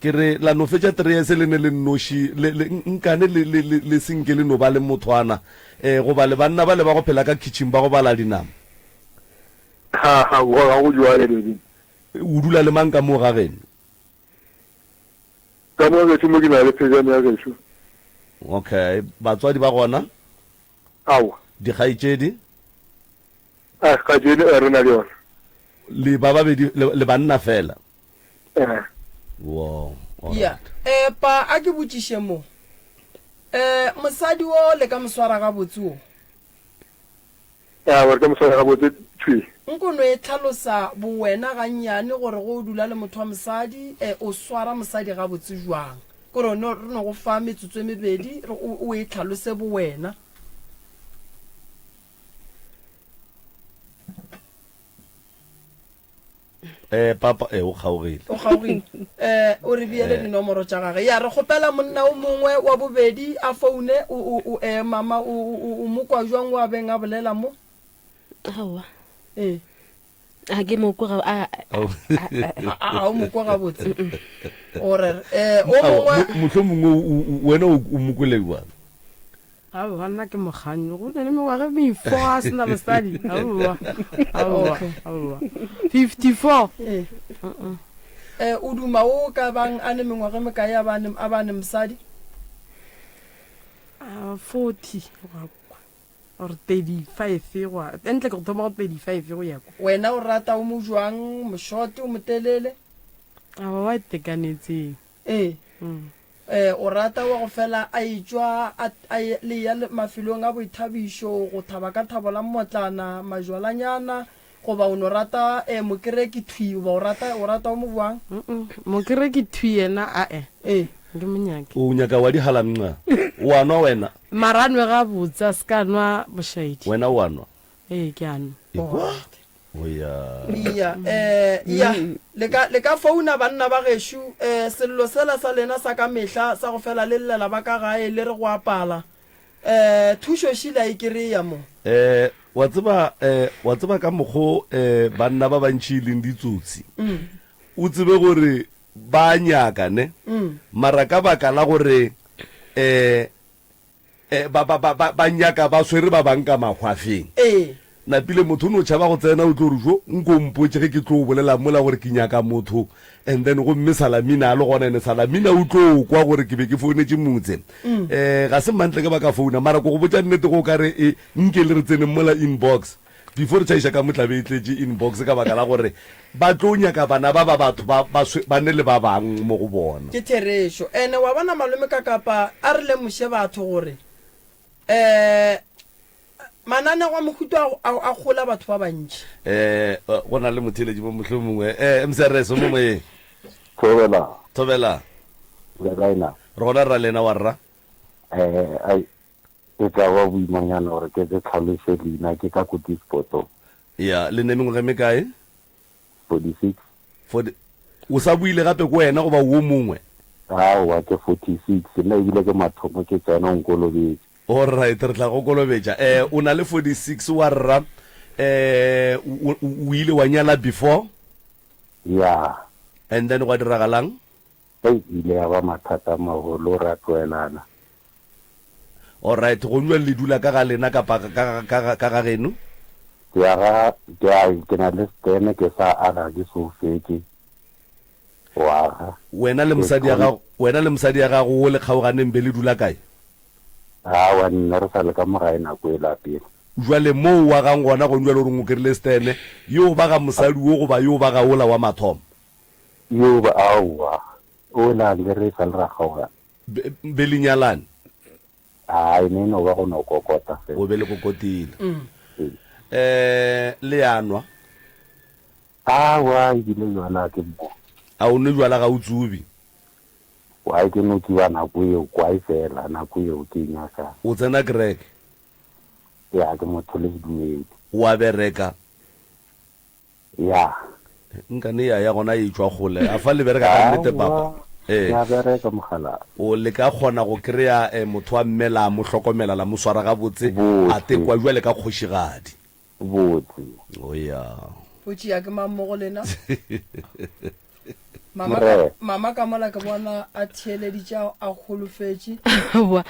Ke re, la no fetša treyese le ne le nnoši, le, le, nkane le, le, le, le se nke le no ba le mothwana, eh, goba le banna bale ba go phela ka khitšhing ba go bala dinama. Ha, ha, ga go jwale, baby. O dula le mang ka moo ga geno? Ka mo gešo mo ke na le phejane ya gešo. Okay, batswadi ba gona? Aowa. Dikgaetšedi? A, kgaetšedi eh, re na le yona. Le ba babedi, le, le banna fela? Eh. Wow, all Ya. right. Eh, pa a ke botšiše mo. Eh, mosadi wo le ka mo swara gabotse wo? Ya, gore ka mo swara gabotse thwi. Nko no e hlalosa bowena gannyane gore ge o dula le motho wa mosadi, eh, o swara mosadi gabotse jwang. Kore no, re no go fa metsotso e mebedi re o, o e hlalose bowena. Eh, papa, eh, o kgaogile. O kgaogile. Eh, o re beele dinomoro tša gage. Ya, re kgopela monna o mongwe wa bobedi a foune, o, o, o, eh, mama, o, o, o mo kwa jwang o a beng a bolela mo? Aowa. Ee. A ke mo kwa ga, a, a, a, a, a o mo kwa gabotse. O re, eh, o mongwe. Mohlomongwe wena o mo kwele bjang? Aowa, nna ke mokganni. Go na le mengwaga e mefo a se na mosadi. Aowa, aowa, aowa. 54. Ee. Eh, o duma o ka bang a ne mengwaga e mekae a ba ne, a ba ne mosadi? Ah, 40 gwa kwa. Or 35 gwa. Ntle ke go thoma go 35 go ya kwa. Wena o rata o mo jwang, mošote, o motelele? Aowa, wa itekanetseng. Ee. Ee, o rata wa go fela a etšwa a, a ye, le eya le, mafelong a boithabišo go thaba ka thabo la mmotlana, majwalanyana, goba o no rata eh, mokereki thwi, goba o rata, o rata o mo bjang? Mm-mm, mokereki thwi yena, ae. Ee. Ke mo nyake. O nyaka wa dihalamnxa. O a nwa wena? Mara a nwe gabotse, a se ka nwa bošaedi. Wena o a nwa? Ee, ke a nwa. Ekwa. O ya. Iya, eh, iya, le ka, le ka founa banna ba gešo, eh, sello sela sa lena sa ka mehla sa go fela le llela ba ka gae le re go a pala. Eh, thušo šila e kereya mo. Eh, wa tseba, eh, wa tseba ka mokgo, eh, banna ba bantši e leng ditsotsi. O tsebe gore ba nyaka, ne? Mara ka baka la gore, eh, eh, ba, ba, ba, ba, ba nyaka ba swere ba bang ka mahwafeng. Ee. Napile motho o no tšhaba go tsena o tlo re jo nko mpotše ge ke tlo bolela mola gore ke nyaka motho and then gomme Salamina a le gona ene Salamina o tlo kwa gore ke be ke founetše motse. Um ga se mantle ke ba ka founa mara ko go botša nnete go ka re e nke le re tseneng mola inbox before re tšhaiša ka mo tlabe e tletše inbox ka baka la gore ba tlo nyaka bana ba ba batho ba ba ba ne le ba bang mo go bona. Ke therešo. Ene wa bona malome Kakapa a re lemoše batho gore um Mananego a mohuta a, a, a gola batho ba bantši. Eh, go na le motheeletši mo mohlomongwe. Eh, MCRS, o mo moyeng. Thobela. Thobela. Le kae na? Re gona rra lena wa rra. Eh, ai, e tla ba boimanyana gore ke ke tlhalose leina ke ka ko Dispotong. Ya, le ne mengwaga e mekae? 46. 40 O sa buile gape ko wena goba wo mongwe? Aowa, ke 46. Nna ebile ke mathomo ke tsena o nkolobetše. Alright, re tla go kolobetša. Eh, o na le 46 wa rra. Eh, o, o, o ile wa nyala before? Ya. And then gwa diragalang? Hei, ile ya ba mathata a magolo, ra tloelana. Alright, go bjang le dula ka ga lena kapa ka, ka, ka, ka, ka ga geno? Ke aga, ke a, ke na le stene, ke sa aga, ke so fetše go aga. Wena le mosadi ya gago, wena le mosadi ya gago wo le kgaoganeng be le dula kae? Aowa, nna re sa le ka mo gae nako e la pele. Jwale moo o agang gona gone bjale o reng o kerile stene, yo ba ga mosadi wo goba yo ba ga wola wa mathomo? Yo ba, aowa, ola nke re sa le ra kgaogana. Be, be le nyalane? Ai, ne e no ba go no kokota fela. O be le kokotile. Eh, le a nwa? Aowa, ebile jwala ke mo. A o nwe jwala ga o tsubi? Why ke no tsuba nako eo, kwae fela, nako eo ke e nyakang. O tsena kereke? Ya, ke motho le sedumedi. O a bereka? Ya. Nkane ya ya gona e tšwa kgole. A fa le bereka ka nnete papa? Ee. Ke a bereka mogala. O le ka kgona go kry-a eh, motho wa mme la mo hlokomela la mo swara gabotse a tekwa jwale ka kgošigadi. Botse. O ya. Potši ya ke mang mo go lena? Mama ka, mama ka mola ke bona a theeleditše a holofetše. Aowa,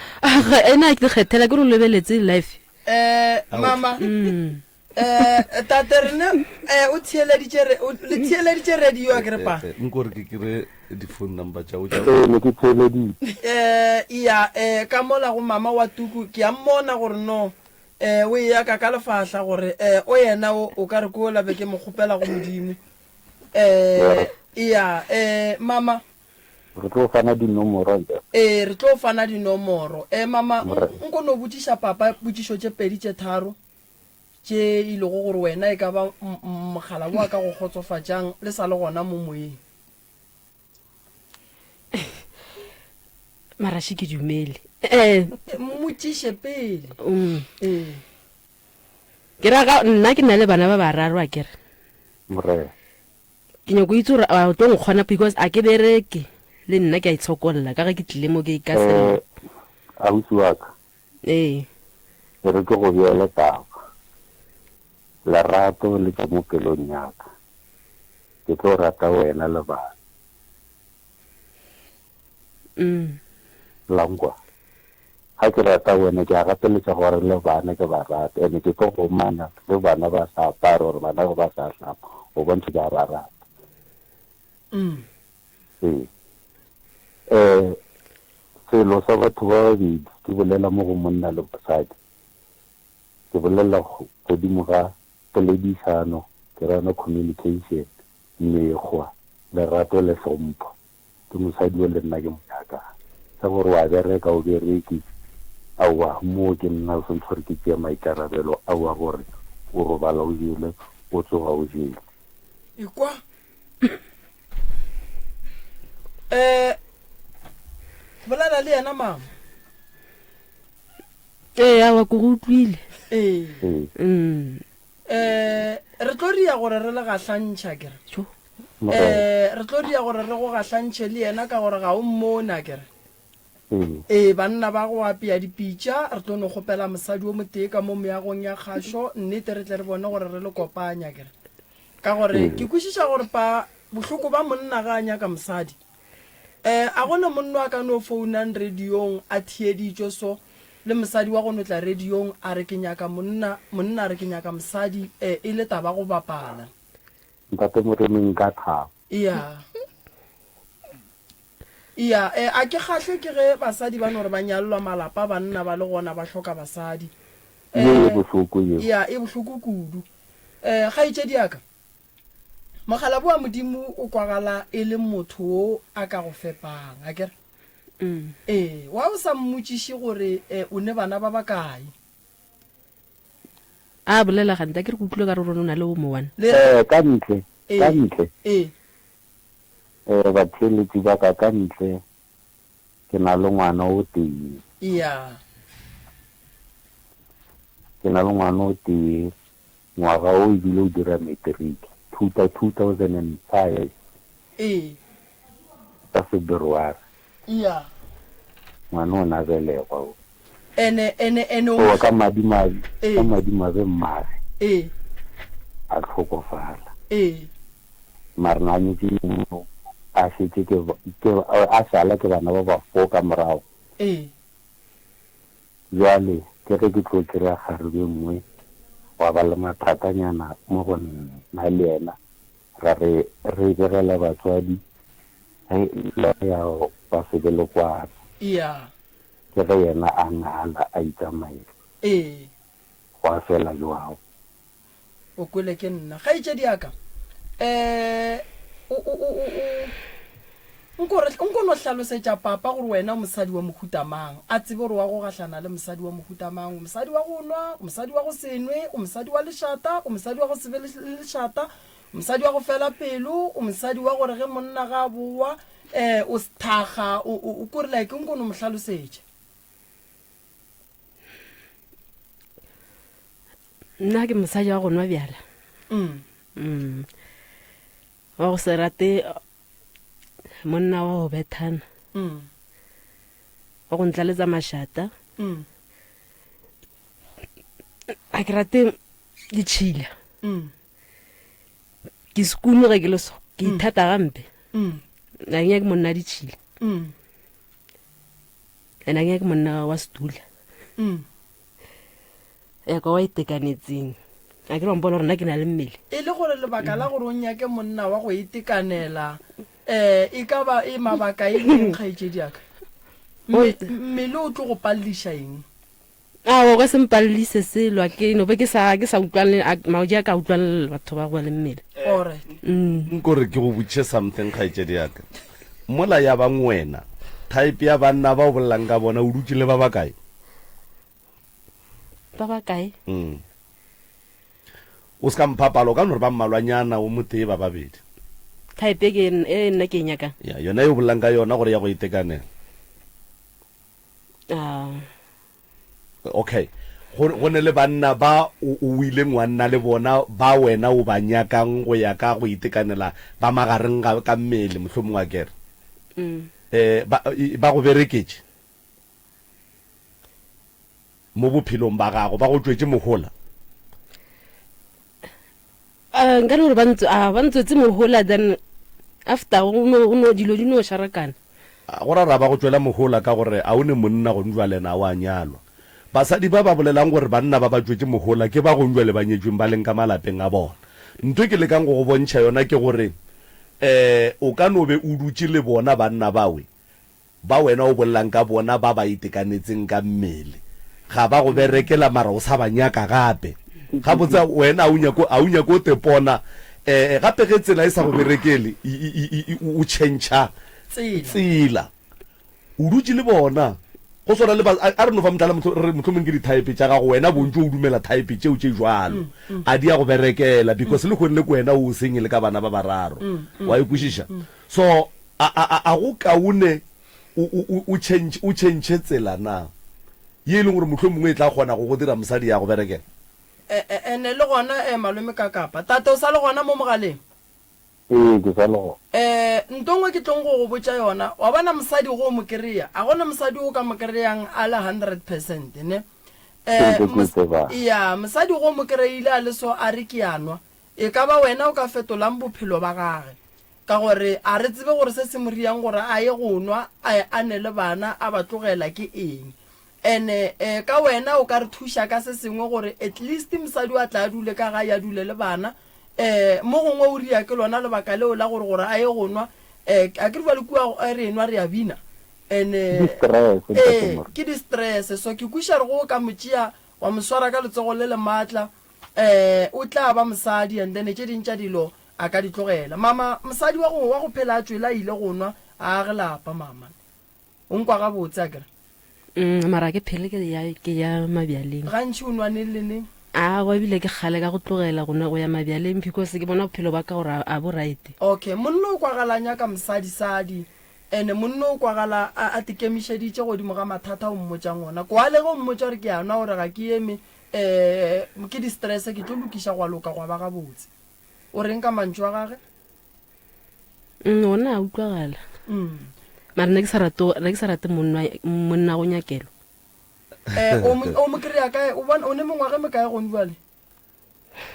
ena a ke kgethela ke re o lebeletse life. Eh, mama. Mm. Eh, tate rene eh, o theeleditše re- o- le theeleditše radio a ke re pa Eh, eh, nko re ke kry di-phone number tša go tša Ee, ne ke theeleditše. eh iya eh ka mola go mama wa tuku ke a mmona gore no eh o eya ka ka lefahla gore eh o yena o o ka re ko la be ke mo kgopela go modimo eh iya eh mama Re tlo fana dinomoro nte. Ee, re tlo fana dinomoro. Eh mama, nko no botšiša papa potšišo tše pedi tše tharo. Tše e lego gore wena e ka ba mogala wo a ka go kgotsofatšang le sa le gona mo moyeng. Mara še ke dumele. Eh. Mmotšiše pele. Mm. Ee. Ke ra ga nna ke na le bana ba bararo a kere. Morena. Ke nyako itse gore a o tlo nkgona because a ke bereke le nna ke a itshokolla ka ge ke tlile mo ke ka Eh, ausi wa ka. Ee. E re ke go beele taba. Lerato le tšwa mo pelong ya ka. Ke tlo rata wena le bana. Mm. La nkwa? Ga ke rata wena, ke a gapeletša gore le bana ke ba rate. Ene ke tlo gomana ge bana ba sa apare or bana ge ba sa hlapa, go bontšha ke a ba rata. Mm. Ee. Eh, selo sa batho ba babedi, ke bolela mo go monna le mosadi, ke bolela godimo ga poledišano, ke ra yona communication, mekgwa, lerato le hlompho. Ke mosadi yo le nna ke mo nyakang. Sa gore wa bereka o bereke, aowa, moo ke nna o swantse gore ke tšee maikarabelo ao a gore o robala o jele, o tsoga o jele. Ekwa. Eh, bolela le yena mama. Ee, awa ke go utlwile. Ee. Mm. Eh, Re tlo ria gore re le gahlantšhe, akere? Jo. Eh, re tlo ria gore re go gahlantšhe le yena ka gore ga o mmone, akere? Ee. Ee, banna ba go apea dipitša, re tlo no kgopela mosadi o motee ka mo meagong ya kgašo, nnete re tle re bone gore re le kopanye, akere? Ka gore ke kwešiša gore pa bohloko ba monna ga a nyaka mosadi. Eh, a gona monno a ka no founang radiong a theeditšwe so, le mosadi wa go no tla radiong a re ke nyaka monna, monna a re ke nyaka mosadi, eh, e le taba go bapala. Ntate Moremi nka thaba. Iya. Iya, eh, a ke kgahlwe ke ge basadi ba no re ba nyalelwa malapa banna ba le gona ba hloka basadi. Ye e Eh, bohloko yeo. iya, e bohloko kudu. Eh, kgaetšedi ya ka, Mokgalabje wa Modimo o kwagala e le motho wo a ka go fepang, akere? Ee, wa o sa mmotšiše gore eh, o ne bana ba bakae? A bolela gante, akere ke utlwile ka re o na le o mo one. Le Eh, ka ntle, ka ee, ntle. ee. Eh, batheeletši ba ka, ka ntle ke na le ngwana o tee. Iya. Ke na le ngwana o tee, ngwaga o ebile o dira matric, 2005. Ee. Ka February. Iya. Ngwana o na belegwa o. Ene, ene, ene o. Oa ka madimabe, Ee. ka madimabe mmage. Ee. A hlokofala. Ee. Mara na nyetše yo a šetše ke, ke, a šala ke bana ba ba fo ka morago. Ee. Bjale ke ge ke tlo kry-a kgarebe e nngwe, gwa ba le mathatanyana mo go nna le yena, ra re re begela batswadi, ge ya ba se be le kwano. Iya. Ke ge yena a ngala a itsamaela. Ee. Gwa fela bjao. O kwele ke nna. Kgaetšedi ya ka, eh, o, o, o, o, o, nko re, nko no hlalosetša papa gore wena o mosadi wa mohuta mang, a tsebe gore wa go gahlana le mosadi wa mohuta mang. O mosadi wa go nwa, o mosadi wa go se nwe, o mosadi wa lešata, o mosadi wa go se be le, le lešata, o mosadi wa go fela pelo, o mosadi wa gore ge monna ga a bowa, eh, o sethakga, o, o, o, kore like nko no mo hlalosetša. Nna ke mosadi wa go nwa bjala. Mm. Mm. Wa go se rate monna wa go bethana. Mm. Wa go ntlaletsa mašata. Mm. A ke rate ditšhila. Mm. Ke sekunu ge ke le so. Ke ithata gampe. Mm. Ga ke nyake monna ditšhila. Mm. And ga ke nyake monna wa setula. Mm. Ya ka wa itekanetseng. A ke re wa mpona gore nna ke na le mmele. E le gore lebaka la gore o nyake monna wa go itekanela um e ka ba e mabaka e leng kgaetšedi ya ka? Mmele o tlo go palliša eng? Aowa, o ka se mpallise selo, a ke no be ke sa ke sa utlwane maoji a ka utlwane le batho ba go ba le mmele. Alright. Mm. Nko re ke go botšiše something kgaetšedi ya ka. Mola ya bang wena, type ya banna ba o bolelang ka bona o dutše le ba bakae? Ba ba kae? Mm. O se ka mpha palo, o ka no re ba mmalwanyana, o motee, ba babedi. Type e ke e nna ke e nyakang. Ya, yona e o bolelang ka yona gore ya go itekanela. Ah. Okay. Go, go ne le banna ba o, o ileng wa nna le bona ba wena o ba nyakang go ya ka go itekanela ba magareng ga ka mmele mohlomongwe a kere. Mm. Eh, ba, ba go bereketše. Mo bophelong ba gago, ba go tšwetše mohola? Uh, nka no gore ba ah, ntswetse mohola then after go no, go no dilo di no šarakana. Go ra ra ba go tšwela mohola ka gore a o ne monna gong jwale na wa nyalwa. Basadi ba ba bolelang gore banna ba ba tšwetše mohola ke ba gong jwale ba nyetšweng ba leng ka malapeng a bona. Ntho e ke lekang go go bontšha yona ke gore um o ka no be o dutše le bona banna bawe Ba wena o bolelang ka bona ba ba itekanetseng ka mmele, ga ba go berekela mara o sa ba nyaka gape. Gabotse wena a o nyake, a o nyake o tepona. Eh, gape ge tsela e sa go berekele, i, i, i, i, o tšhentšha tsela. O dutše le bona. Go swana le ba, a, a re no fa mohlala, mohlomong, re re mohlomong ke di-type tša gago, wena bontši o dumela type tšeo tše jwalo. A di a go berekela because lehono le ke wena o single ka bana ba bararo. Wa e kwešiša? So, a, a, a, a go kaone o, o, o, o tšhentšhe, o tšhentšhe tsela na, ye e leng gore mohlomongwe e tla kgona go go dira mosadi ya go berekela? Ene le gona eh, malome ka kapa. Tate o sa le gona mo mogaleng? Ee, ke sa le gona. Eh, nto nngwe ke tlong go go botša yona, wa bona mosadi go o mo kry-a, a gona mosadi o ka mo kry-ang a le 100% ne? Eh, Ke ke mos- tseba. ya, mosadi go o mo kry-ile a le so a re ke a nwa, e ka ba wena o ka fetolang bophelo ba gage. Ka gore a re tsebe gore se se mo riang gore a ye go nwa, a, a ne le bana, a ba tlogela ke eng. Ene eh, ka wena o ka re thuša ka se sengwe gore at least mosadi o a tla a dule ka gae a dule le bana. Eh, mo gongwe o ria ke lona lebaka leo la gore gore a ye go nwa. Eh, a ke re bjale kua eh, re enwa re a bina. Ene Ke di-stress, Ntate eh, More. ke di-stress. So ke kweša re go o ka mo tšea wa mo swara ka letsogo le le maatla, eh, o tla ba mosadi and then tše ding tša dilo a ka di tlogela. Mama, mosadi wa go wa go phela a tšwele a ile go nwa, a age lapa mama. O nkwa gabotse akere? Mm, mara ke phele ke ya ke ya mabjaleng. Gantši o nwa neng le neng? Aowa ebile ke kgale ka go tlogela go nwa go ya mabjaleng because ke bona bophelo ba ka gore a, a bo right. Okay, monna o kwagala a nyaka mosadi-sadi and monna o kwagala a, a tekemišeditše godimo ga mathata o mmotšang ona. Kwale ge o mmotša gore ke a nwa gore ga ke eme, um ke di-stress ke tlo lokiša gwa loka gwa ba gabotse. O reng ka mantšu a gage? Mm, ona a utlwagala. Mm. Mara ne ke sa rate, ne ke sa rate monna, monna go nyakelwa. Eh, o mo, o mo kry-a kae? O bona, o ne mengwaga e mekae gone jwale?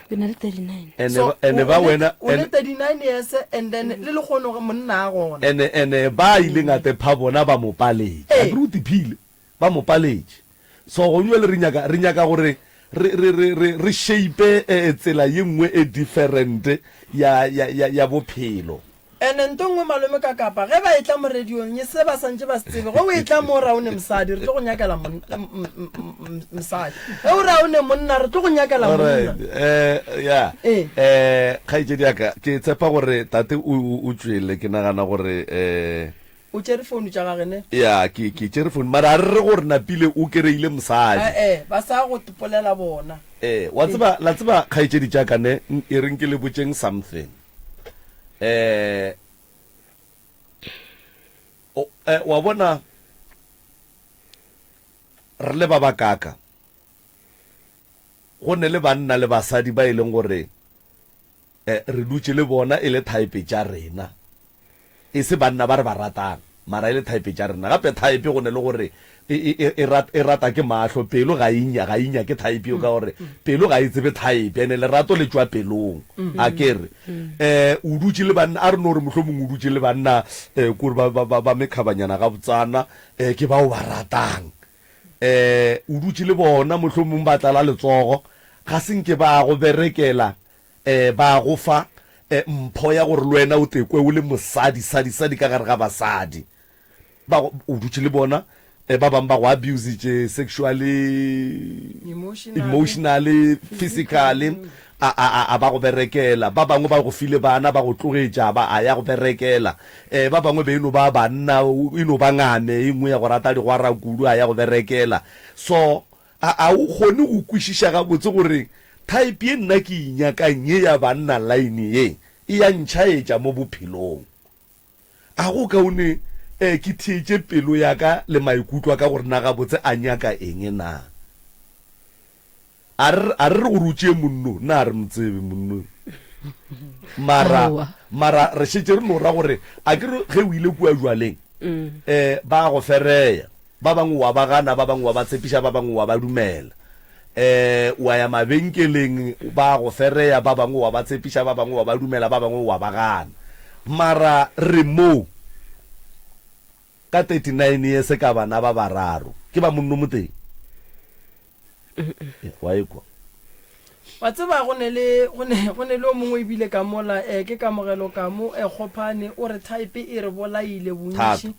Ke na le 39. Ene So, ba, ene o, ba o ne, wena, o ne ene, 39 years and then le lekgono ge monna a gona. ene, ene ba ileng a tepha bona ba mo paletše. Ee. Akere o tiphile, ba mo paletše. So gong jwale re nyaka, re nyaka gore re, re, re, re, re shape eh, tsela ye nngwe e different ya, ya, ya, ya bophelo. Ene nto nngwe malome ka kapa ge ba etla mo radiong ye se ba santše ba se tsebe ge o etla mo ra o ne mosadi re tlo go nyakela mosadi ge o ra o ne monna re tlo go nyakela monna. Alright, eh, ya Ee. eh kgaetšedi ya ka ke tshepa gore tate o, o, o tšwele ke nagana gore eh O tšere founu tša gage ne? Ya, ke, ke tšere founu. Mara a re re gore napile o kereile mosadi. E-e, ba sa go tpolela bona. Ee, wa tseba, la tseba kgaetšedi tša ka ne, e reng ke le botšeng something. Eh, o, eh, wa bona, re le ba bakaka, go ne le banna le basadi ba e leng gore Eh, re dutše le bona e le type tša rena. E se banna ba re ba ratang, mara e le type tša rena. Gape type go ne le gore e, e, e, e, rat, e rata ke mahlo, pelo ga e nya, ga e nyake type eo ka gore pelo ga e tsebe type, ene lerato le tšwa pelong. A ke re, eh, o dutše le banna, a re no re mohlomong o dutše le banna, eh, kore ba, ba, ba, ba mekhabanyana gabotsana, eh, ke ba o ba ratang. Eh, o dutše le bona, mohlomong ba tlala letsogo, ga se nke ba go berekela, eh, ba go fa, eh, mpho ya gore le wena o tekwe o le mosadi, sadi, sadi ka gare ga basadi. Ba go, o dutše le bona, eh, ba bangwe ba go abusitše sexually, Emotionally. emotionally, physically, a, a, a, a ba go berekela. Ba bangwe ba go file bana, ba go tlogetša, ba a ya go berekela. Eh, ba bangwe be e no ba banna, e no ba ngame e nngwe ya go rata digwara kudu, a ya go berekela. So, A a o kgone go kwešiša gabotse gore type ye nna ke e nyakang ye ya banna line ye e ya ntšhaetša mo bophelong? A go kaone eh ke theetše pelo ya ka le maikutlo a ka gore na gabotse a nyaka eng na? A re a re re gore o tšee monno, nna a re mo tsebe monno. Mara Aowa. mara re šetše re no ra gore a ke re ge o ile kua jwaleng eh ba go fereya. Ba bangwe wa ba gana, ba bangwe wa ba tshepiša, ba bangwe wa ba dumela. Um wa ya mabenkeleng, ba go fereya, ba bangwe wa ba tshepiša, ba bangwe wa ba dumela, ba bangwe wa ba gana. Mara re mo ka 39 years ka bana ba bararo. Ke ba monno moteng. Wa ekwa. Wa tseba go ne le go ne go ne le o mongwe ebile ka mola eh, ke Kamogelo Kamo eh, Kgophane o re type e re bolaile bontši. Thata.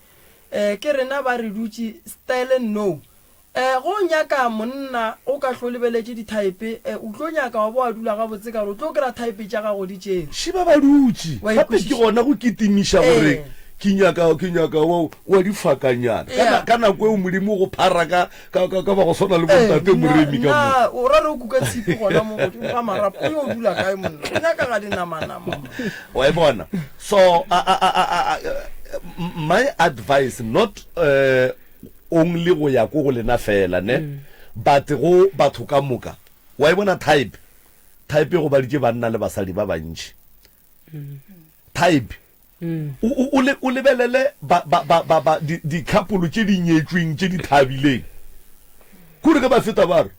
Eh, ke rena ba re dutše style no. Eh, ge o nyaka monna o ka hlo lebeletše di-type, eh, o tlo nyaka wa bo wa dula gabotse ka gore o tlo kry-a type tša gago di tšerwe. Šiba ba dutše. Wa Gape ke ikwešiša? gona go kitimiša gore Eh. ke nyaka, ke nyaka wa, wa difakanyana. Ka Yeah. na, ka nako eo Modimo o go phara ka, ka, ka, ka ba go swana le Eh, bontate nna, Moremi ka mo. nna, o ra re o kuka tshipi gona mo godimo ga marapo, o yo dula kae monna? O nyaka ga dinamanama mo. Wa e bona? So, a, a, a, a, a, my advice, not uh, only go ya ko go lena fela, ne? But go batho ka moka. Wa e bona type? Type e gobaditše banna le basadi ba bantši. Type. O, o, o, le, o lebelele ba, ba, ba, ba, ba, di, dikhapolo tše di nyetšweng tše di thabileng. Kore ge ba feta ba re,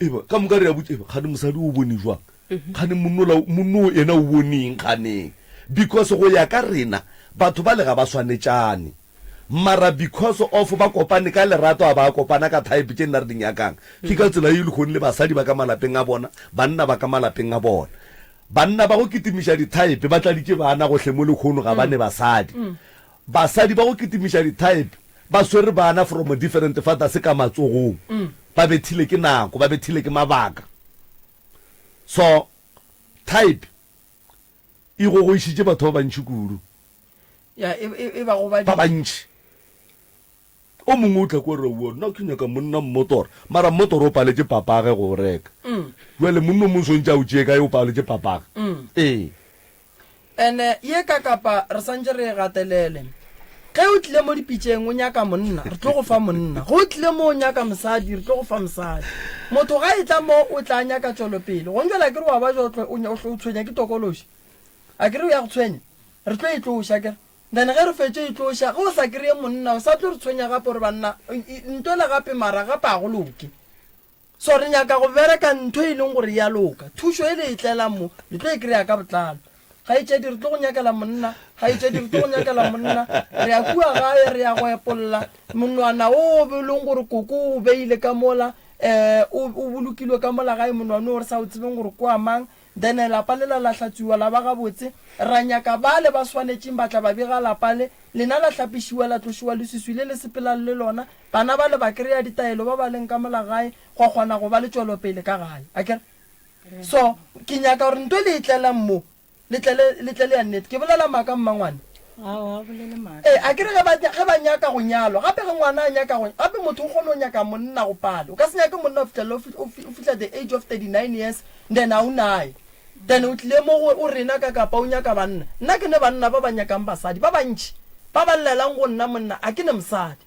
Eba, ka moka re a botša, eba, kgane mosadi o bone jwang? Kgane monnola, monno yena o boneng kganeng? Because go ya ka rena, batho bale ga ba swanetšane. Mara because of ba kopane ka lerato a ba kopana ka type tše nna re di nyakang. Ke ka tsela ye lehono le basadi ba ka malapeng a bona, banna ba ka malapeng a bona. Banna ba go kitimiša di type ba tladitše bana gohle mo lehono ga ba ne basadi. Basadi ba go kitimiša di type ba swere bana from different fathers ka matsogong. Ba bethile ke nako, ba bethile ke mabaka. So type e gogoišitše batho ba bantši kudu. Ya, e, e, e ba gobaditše. Ba bantši. O mongwe o tla kwa re, Aowa, nna ke nyaka monna mmotoro. Mara mmotoro o paletše papage go o reka. Bjale monna o mongwe swantše a o tšee kae o paletše papage? Ee. Ene ye ka kapa re santše re e gatelele. Ge o tlile mo dipitšeng o nyaka monna, re tlo go fa monna. Ge o tlile mo o nyaka mosadi, re tlo go fa mosadi. Motho ga e tla mo o tla nyaka tšwelopele. Gong jwale akere wa ba jwa o tshwenya ke tokološi. Akere o ya go tshwenya? Re tlo e tloša akere? Then ge re fetše e tloša, ge o sa kry-e monna o sa tlo re tshwenya gape gore banna ntwele gape mara gape ga go loke. So re nyaka go bereka ntho e leng gore ya loka. Thušo e le e tlelang mo, le tlo e kry-a ka botlalo. Kgaetšedi, re tlo go nyakela monna. Kgaetšedi, re tlo go nyakela monna. Re ya kua gae, re ya go epolla monwana wo o be leng gore koko o beile ka mola, um o o bolokilwe ka mola gae, monwana o re sa o tsebeng gore ke wa mang. Then lapa lela la hlatswiwa la ba gabotse. Ra nyaka bale ba swanetšeng ba tla ba bega lapa le. Lena la hlapišiwa la tlošiwa leswiswi le le sepelang le lona. Bana bale ba kry-a ditaelo ba ba leng ka mola gae, gwa kgona go ba le tšwelopele ka gae. Akere? So, ke nyaka gore nto e le e tlelang mo, le tlele, le tlele ya nnete. Ke bolela maaka, mmangwane? Aowa, o bolele maaka. Ee, akere ge ba, ge ba nyaka go nyalwa, gape ge ngwana a nyaka go, gape motho o kgona go nyaka monna go pale. O ka se nyake monna go fihlela o, o, o fihla the age of 39 years, then a o naye. Then o tlile mo go o rena ka kapa o nyaka banna. Nna ke ne banna ba ba nyakang basadi, ba bantši, ba ba llelang go nna monna, a ke ne mosadi.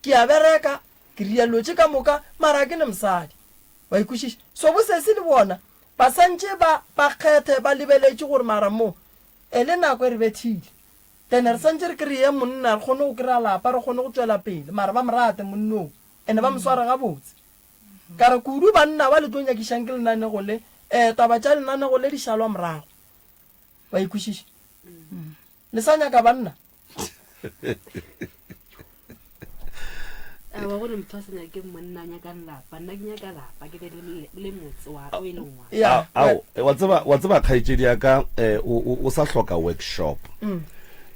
Ke a bereka, ke ria dilo tše ka moka, mara ga ke ne mosadi. Wa e kwešiša? So bosesi le bona ba santše ba, ba kgethe, ba lebeletše gore mara mo, e le nako e re bethile. Then re santše re kry-e monna, re kgone go kry-a lapa, re kgone go tšwela pele, mara ba mo rate monnoo, and ba mo sware gabotse. Ka re kudu banna ba le tlo nyakišang ke lenanego le, eh, taba tša lenanego le di šalwa morago. Wa e kwešiša? Le sa nyaka banna? Aowa gore motho a sa nyake monna a nyaka lapa nna ke nyaka lapa ke be le le motse wa o e leng wa Ya, Ao, wa tseba, wa tseba kgaetšedi ya ka eh, o, o, o sa hloka workshop.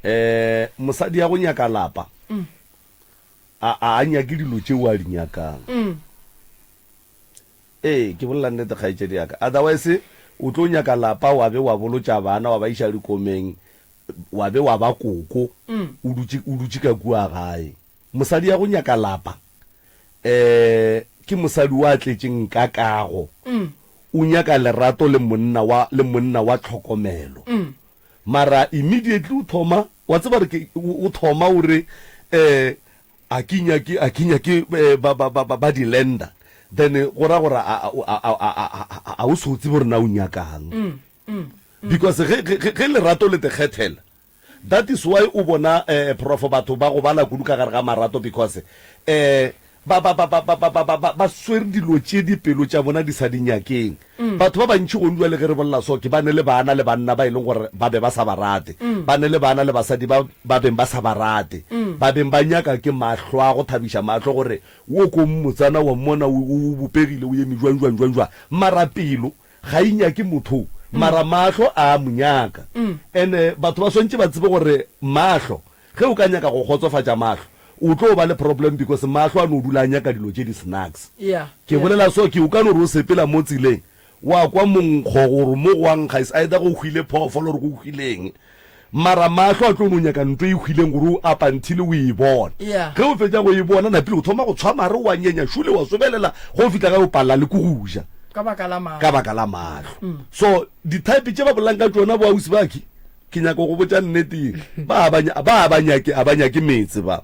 Eh, mosadi ya go nyaka lapa, a, a, a nyake dilo tšeo a di nyakang. Ee, ke bolela nnete kgaetšedi ya ka. Otherwise o tlo nyaka lapa wa be wa bolotša bana wa ba iša dikomeng wa be wa ba koko o dutše o dutše ka kua gae. Mosadi ya go nyaka lapa um ke mosadi wa tletšeng ka kago. O nyaka lerato le monna wa le monna wa tlhokomelo. Mara immediately o thoma wa tseba re ke o thoma o re um A ke nyake, a ke nyake ba, ba, ba, ba, ba di-lender. Then go ra gore a, a, a, a, a, a, a o so tsebe gore na o nyakang. Because ge, ge, ge, ge lerato le te kgethela, that is why o bona, eh, Prof, batho ba gobala kudu ka gare ga marato because, eh, ba, ba, ba, ba, ba, ba, ba, ba, ba, ba swere dilo tše dipelo tša bona di sa di nyakeng. Batho ba bantši gong bjale ge re bolela so ke ba ne le bana le banna ba e leng gore ba be ba sa ba rate. Ba ne le bana le basadi ba ba beng ba sa ba rate. Ba beng ba nyaka ke mahlo a go thabiša mahlo gore wo ko motsana wa mmona o, o bopegile o eme jwang jwang jwang jwang. Mara pelo ga e nyake motho mara mahlo a a mo nyaka. And batho ba swantše ba tsebe gore mahlo Ge o ka nyaka go kgotsofatša mahlo, o tlo ba le problem because mahlo a no dula a nyaka dilo tše di snacks. Yeah, Ke yeah. bolela so ke o ka no re o sepela mo tseleng wa kwa monkgo gore mo go a nkga is either go hwile phoofolo or go hwile eng. Mara mahlo a tlo no nyaka nto e hwileng gore o up until o e bona. Yeah. Ge o fetša go e bona napile o thoma go tshwa mare wa nyenya šule wa sobelela go fihla ge o palela le ke go ja Ka baka la mahlo. ka baka la mahlo. So di-type tše ba bolelang ka tšona bo ausi baki Ke nyaka go botša nnete ye. Ba ba ba ba nyake a ba nyake metse ba.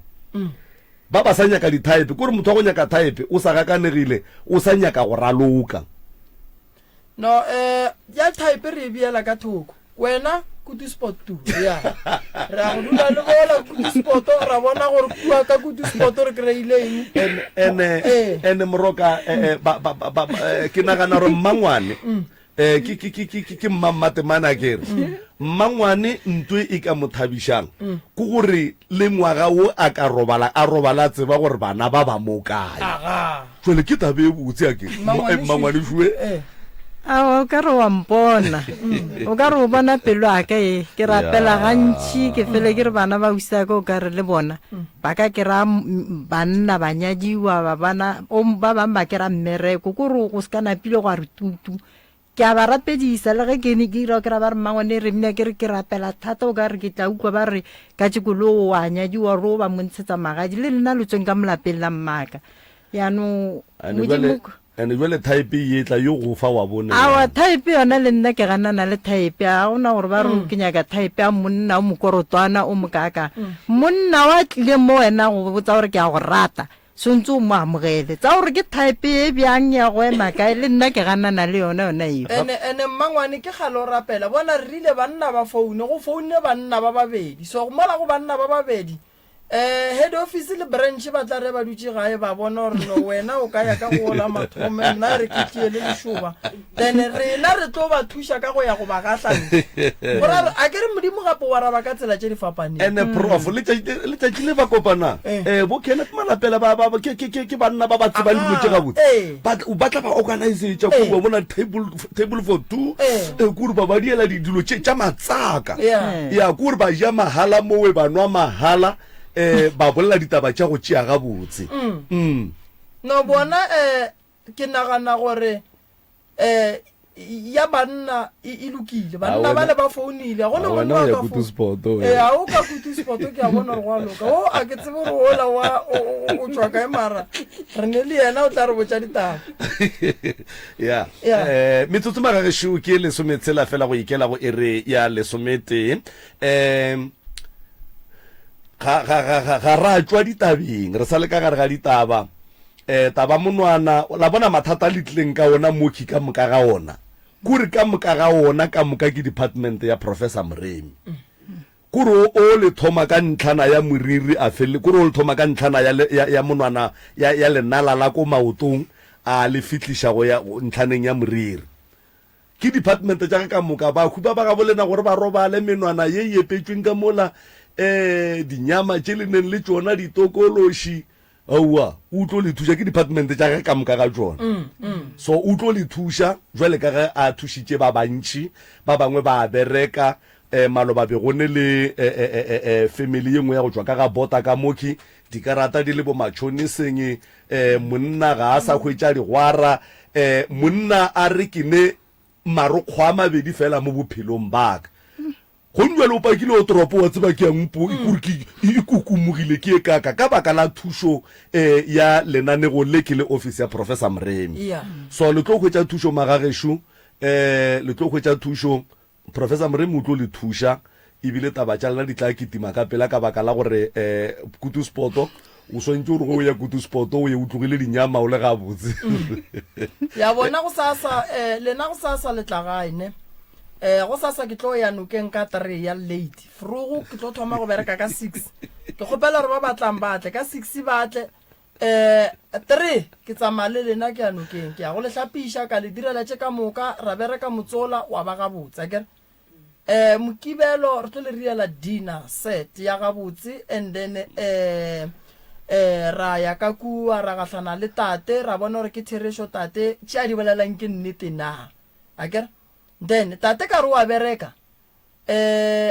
Ba ba sa nyaka di-type. Kore motho wa go nyaka type o sa gakanegile, o sa nyaka go raloka. No eh ya type re e beela ka thoko. Wena kutu spot tu. Ya. Re a go dula le bola kutu spot ra bona gore kua ka kutu spot re kry-ile eng. Ene ene Eh. ene moroka eh, eh, ba ba ba ba- eh, ke nagana gore mmangwane eh ke ke ke ke ke mmammatemana ke re mmangwane ntwe e ka mo thabišang ke gore le ngwaga wo a ka robala a robala a tseba gore bana ba ba mo kae. Aga. Jwale ke taba e botse a ke Mmangwane Šue. Eh. Aowa, o ka re wa mpona. O ka re o bona pelo ya ka e. Ke rapela gantši, ke fele ke re bana ba usaka o ka re le bona ba ka kry-a banna ba nyadiwa ba bana o ba bangwe ba kry-a mmereko ko re go se ka napile gwa re tutu. Ke a ba rapedisa le ge ke ne ke ira kry-a ba re mmangwane re nna ke re ke rapela thata o ka re ke tla utlwa ba re ka tšeko le o a nyadiwa ro ba mo ntshetsa magadi le lena lo tsweng ka molapeng la mmaka. Jaanong And jwale Modimo and jwale type ye tla yo go fa wa bone. Aowa type yona le nna ke ganana le type ga gona gore ba re ke nyaka type ya monna o mokorotwana o mokaaka. Monna wa tlile mo wena go botsa gore ke a go rata swantse o mo amogele. Tsa gore ke type e bjang ya go ema kae le nna ke ganana le yona yona eo. Ene ene mmangwane ke kgale o rapela bona re rile banna ba foune go founne banna ba babedi so mola go banna ba babedi Eh, head office le branch ba tla re ba dutše gae ba bona gore no wena o ka ya ka go ola mathomo nna re ke tšee le lešoba then rena re tlo ba thuša ka go ya go ba gahla gora a ke re modimo gape o araba ka tsela tše di fapaneng ene prof letšatši letšatši le ba kopana Eh. eh bo Kenneth Malapela ba ba ke ke ke ke banna ba ba tsebang dilo tše gabotse Eh. ba tla- ba tla ba organisetša Eh. ko bona table table for two Eh. eh kore ba ba diela di- dilo tše tša matsaka Yeah. ya kore ba ja mahala mowe ba nwa mahala um ba bolela ditaba tša go tšea gabotse mm. no bona um ke nagana gore um ya banna e e lokile banna wena- bale ba founile ga gona Ah, wena monna o wa ya ka kutu fo- spot, wena. Eh, a o ka kutu spot ke a bona gore go a loka o a ke tsebe gore ola wa o- o o tšwa kae mara re ne le yena o tla re botša ditaba ya Yeah. eh metsotso magagešo ke lesometshela fela go ikela go ere ya lesometee um ga ga ga ga ga ra tšwa ditabeng re sa le ka gare ga ditaba eh taba monwana la bona mathata a le tlileng ka ona moki ka moka ga ona kore ka moka ga ona ka moka ke department ya professor Moremi Kore o, o le thoma ka ntlhana ya moriri a fele, kore o le thoma ka ntlhana ya, ya, ya monwana ya, ya lenala la ko maotong a le fihliša go ya ntlhaneng ya moriri. Ke department tša ge ka moka, bahu ba ba gabo lena gore ba robale, menwana ye e epetšweng ka mola, eh, dinyama tše le neng le tšona, ditokološi, Aowa, o tlo le thuša, ke department tša ge ka moka ga tšona. So o tlo le thuša jwale ka ge a thušitše ba bantši, ba bangwe ba a bereka. Eh, maloba be go ne le eh, eh, eh, eh, eh, family ye nngwe ya go tšwa ka ga Bota ka mokhi, dikarata di le bo matšhoniseng, eh, monna ga a sa hwetša digwara, eh, monna a re ke ne marokgo a mabedi fela mo bophelong ba ka. Gong bjale o pakile o toropo wa tseba ke yang po kore ke e kukumogile ke e kaka ka baka la thušo eh, ya lenanego le ke le office ya Professor Moremi. Yeah. So le tlo hwetša thušo magagešo eh, le tlo hwetša thušo Professor Moremi o tlo le thuša ebile taba tša lena di tla kitima ka pela ka baka la gore eh, kutu spoto o swantše gore ge o ya kutu spoto o ye o tlogile dinyama o le gabotse. Ya bona go sasa eh, lena go sasa le tla gae ne Eh, gosasa ke tlo ya nokeng ka three ya late. Vroeg ke tlo thoma go bereka ka six. Ke kgopela gore ba batlang ba tle ka six ba tle. Eh, three ke tsamaya le lena ke ya nokeng. Ke ya go le hlapiša ka le direla tše ka moka ra bereka motsola wa ba gabotse akere. Eh, Mokibelo re tlo le riela dinner set ya gabotse and then eh eh ra ya ka kua ra gahlana le tate ra bona gore ke therešo tate tše a di bolelang ke nnete na. Akere? Then tate ka re o a bereka um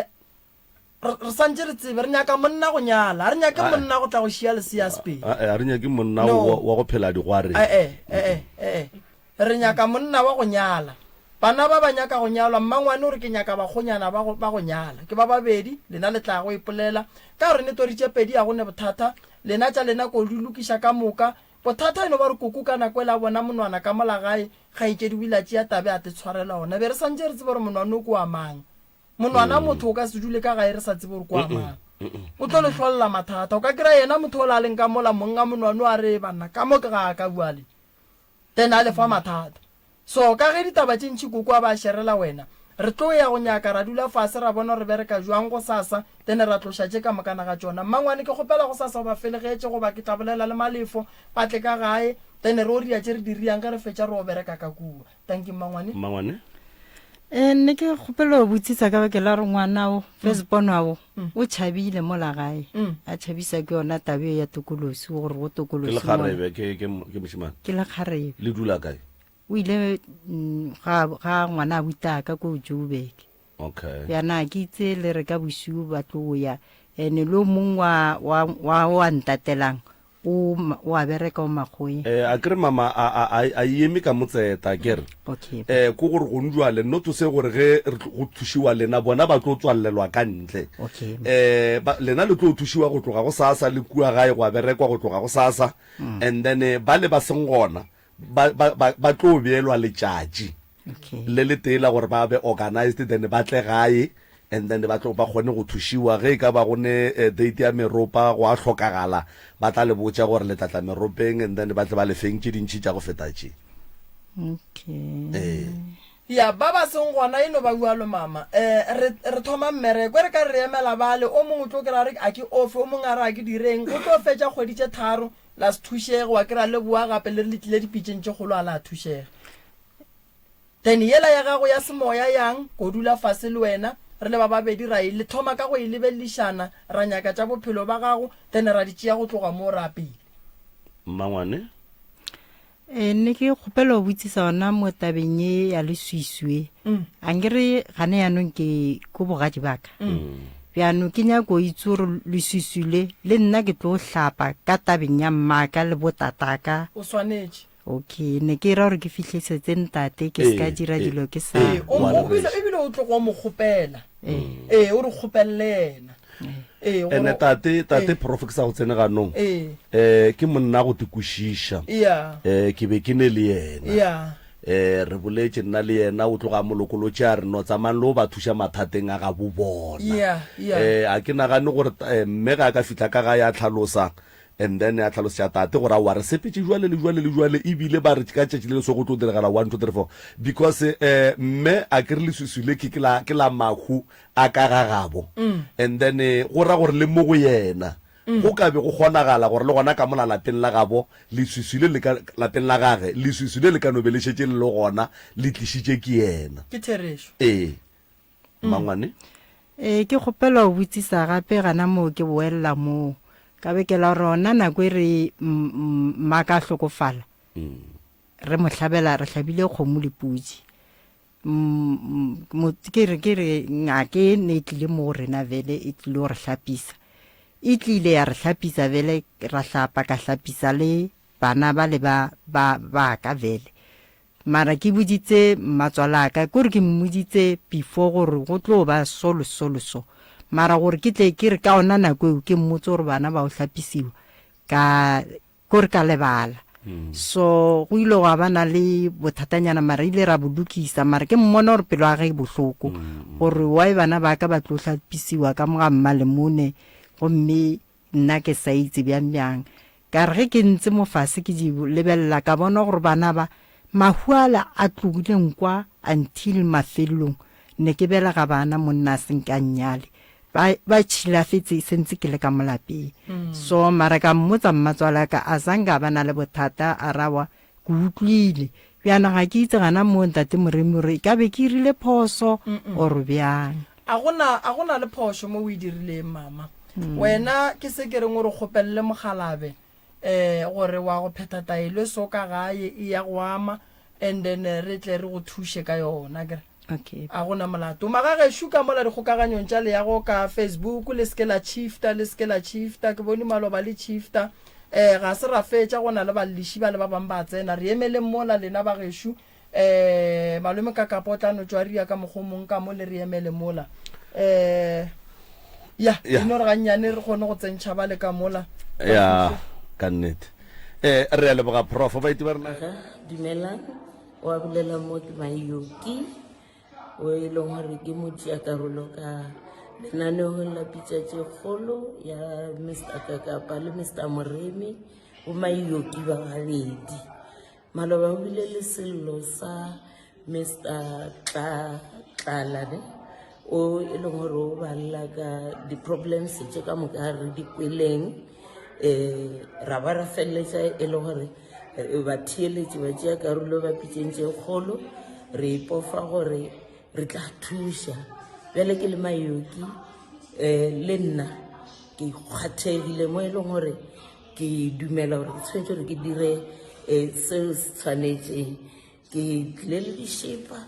re santše re tsebe re nyaka monna go nyala a re nyake monna go tla go šia lesea sepedi a re nyake monna wa go phela digwareng ee ee ee re nyaka monna wa go nyala bana ba ba nyaka go nyalwa mmangwane o re ke nyaka bakgonyana ba go nyala ke ba babedi lena le tla go ipolela ka gore ne toritše pedi ya go ne bothata lena tša lena ko di lokiša ka moka Bothata e no ba gore koko ka nako ela a bona monwana ka mola gae, kgaetšedi o ile a tšea tabe a te tshwarela ona. Be re santše re tseba gore monwana o ke wa mang. Monwana motho o ka se dule ka gae re sa tsebe gore ke wa mang. O tlo le hlolela mathata. O ka kry-a yena motho ola a leng ka mola mong a monwana o a re banna ka mo ke ga ka bua le. Then a le fa mathata. So ka ge ditaba tše ntši koko a ba šerela wena, re tlo ya go nyaka ra dula fase ra bona gore bereka jwang gosasa, then ra tloša tše ka mokana ga tšona. Mmangwane ke kgopela gosasa o ba felegetše goba ke tla bolela le Malefo ba tle ka gae, then re o ria tše re di riang ge re fetša re o bereka ka kua. Tanki Mmangwane. Mmangwane. Eh, nne ke kgopela go botsisa ka bake la gore ngwana o firstborn wa o o tšhabile mola gae a tšhabisa ke yona tabe ya tokolosi gore go Ke tokolosi lekgarebe ke ke ke mošemane. ke lekgarebe Le dula kae? o ile ga ga ngwana a butaka ko Joburg Okay. yana ke itse le re ka bosiu ba tlo ya ene le o mong wa wa wa wa ntatelang O, o a bereka o makgoeng. Eh, a kere mama a, a, a, a eme ka motseta, kere. Okay. Eh, ko gore gone jwale, not to say gore ge re tlo- go thušiwa lena, bona ba tlo tswallelwa ka ntle. Okay. Eh, ba, lena le tlo thušiwa go tloga go sasa le kua gae gwa berekwa go tloga go sasa. And then eh, ba le ba seng gona, ba, ba, ba, ba tlo beelwa letšatši. Okay. Le le tee la gore ba be organized then ba tle gae and then ba tlo ba kgone go thušiwa ge e ka ba go ne eh, date ya meropa go a hlokagala ba tla le botša gore le tla tla meropeng and then ba tle ba le feng tše dintši tša go feta tše. Okay. Ee. Ya, ba ba seng gona e no ba bjalo mama. Eh, re, re thoma mmereko, e re ka re re emela bale, o mongwe o tlo kry-a re a ke ofe, o mongwe a re a ke direng, go tlo fetša kgwedi tše tharo la se thušege, wa kry-a le boa gape le re le tlile dipitšeng tše kgolo a la thušega. Then yela ya gago ya semoya yang ko dula fase le wena re le ba babedi ra e thoma ka go e lebelelišana ra nyaka tša bophelo ba gago then ra di tšea go tloga moo ra pele. Mmangwane. E, ne ke kgopela go botsisa ona mo tabeng ye ya leswiswi e. Ankere gane yanong ke ko bogadi ba ka. Bjano ke nyako itse gore leswiswi le le nna ke tlo hlapa ka tabeng ya mmaka le botataka. O swanetše. Okay, ne ke ra gore ke fihlisetse ntate ke se ka Ee, dira ee, dilo ke sa. Ee, o Wa o rereša. bile ebile o tloga o mo kgopela. Ee, o re kgopelele yena. Ee, gore Ene tate, tate Ee. prof ke sa go tsene ganong. Ee. Eh, ke monna go te kwešiša. Ya. Eh, ke be ke ne le yena. Ya. Eh, re boletše nna le yena, o tloga a mo lokolotše a re no tsamayang le o ba thuša mathateng a gabo bona. Ya, ya. Eh, a ke nagane gore eh, mme ga a ka fihla ka gae a hlalosa And then a hlalosetša tate gore aowa re sepetše jwale le jwale le jwale ebile ba re ka tšatši le le so go tlo diregala 1 2 3 4 because eh, mme a ke re leswiswi le ke ke la ke la mahu a ka ga gabo and then eh, go ra gore le mo go yena go ka be go kgonagala gore le gona ka mola lapeng la gabo leswiswi le le ka lapeng la gage leswiswi le le ka no be le šetše le le gona le tlišitše ke yena Ke therešo. ee Mmangwane. Ee, ke kgopela go botsisa gape gana moo ke boelela moo. Ka be ke la gore ona nako e re mmaka a hlokofala, re mo hlabela, re hlabile kgomo le pudi. Ke re ke re ngake ne e tlile mo go rena vele e tlile go re hlapisa. E tlile ya re hlapisa vele ra hlapa ka hlapisa le bana ba le ba ba ba ka vele. Mara ke boditse mmatswalaka, ke gore ke mmoditse before gore go tlo ba so le so le so. Mara gore ke tle ke re ka ona nako eo ke mmotse gore bana ba o hlapisiwa ka kore ka lebala. So go ile gwa ba na le bothatanyana mara ile ra bo lokisa mara ke mmona gore pelo ya gage e bohloko gore why bana ba ka ba tlo hlapisiwa ka mo ga mmalemone gomme Nna ke sa itse bjang bjang. Ka re ge ke ntse mo fase ke di lebelela ka bona gore bana ba, mahu ala a tlogile nkwa until mafelelong ne ke belega bana monna a se nke a nnyale. Ba, ba tšhilafetse e sentse ke le ka mo lapeng. So mara ka mmotsa mmatswalaka a zange a ba na le bothata a re aowa ke utlwile. Bjana ga ke itse gana moo ntate Moremi gore e ka be ke irile phoso or bjang. A go na, a go na le phošo mo o e dirileng, mama. Wena, ke se ke reng o re kgopelele mokgalabe, eh, gore wa go phetha taelo e so ka gae e ya go ama, and then re tle re go thuše ka yona, akere? Okay. A go na molato. Magagešo ka mola dikgokaganyong tša leago ka Facebook, le se ke la shifta, le se ke la shifta. Ke bone maloba le shifta. Eh, ga se ra fetša, go na le balliši ba le ba bang ba tsena. Re emeleng mola lena bagešo. Eh, malome Kakapo o tla no tšwa ria ka mokgwa o mong ka mo le re emele mola. Eh, ya, Ya. e no re gannyane re kgone go tsentšha ba le ka mola. Ya, ka nnete. Eh, re a leboga prof. Baeti ba rena. Aga, dumelang, wa bolela mo ke Mayoki, o e leng gore ke motšea karolo ka lenaneong la pitša tše kgolo ya Mr Kakapa le Mr Moremi, bo Mayoki ba babedi. Maloba o bile le sello sa Mister Tla Tlala ne o e leng gore o balela ka di-problems tše ka moka re di kweleng um ra ba ra feleletša e le gore eh, batheeletši ba tšea karolo ba pitšeng tše kgolo re ipofa gore re tla thuša bjale ke le mayoki um le nna ke kgwathegile mo e leng gore ke dumela gore ke tshwanetse gore ke dire um seo se tshwanetseng Ke tlile le dišepa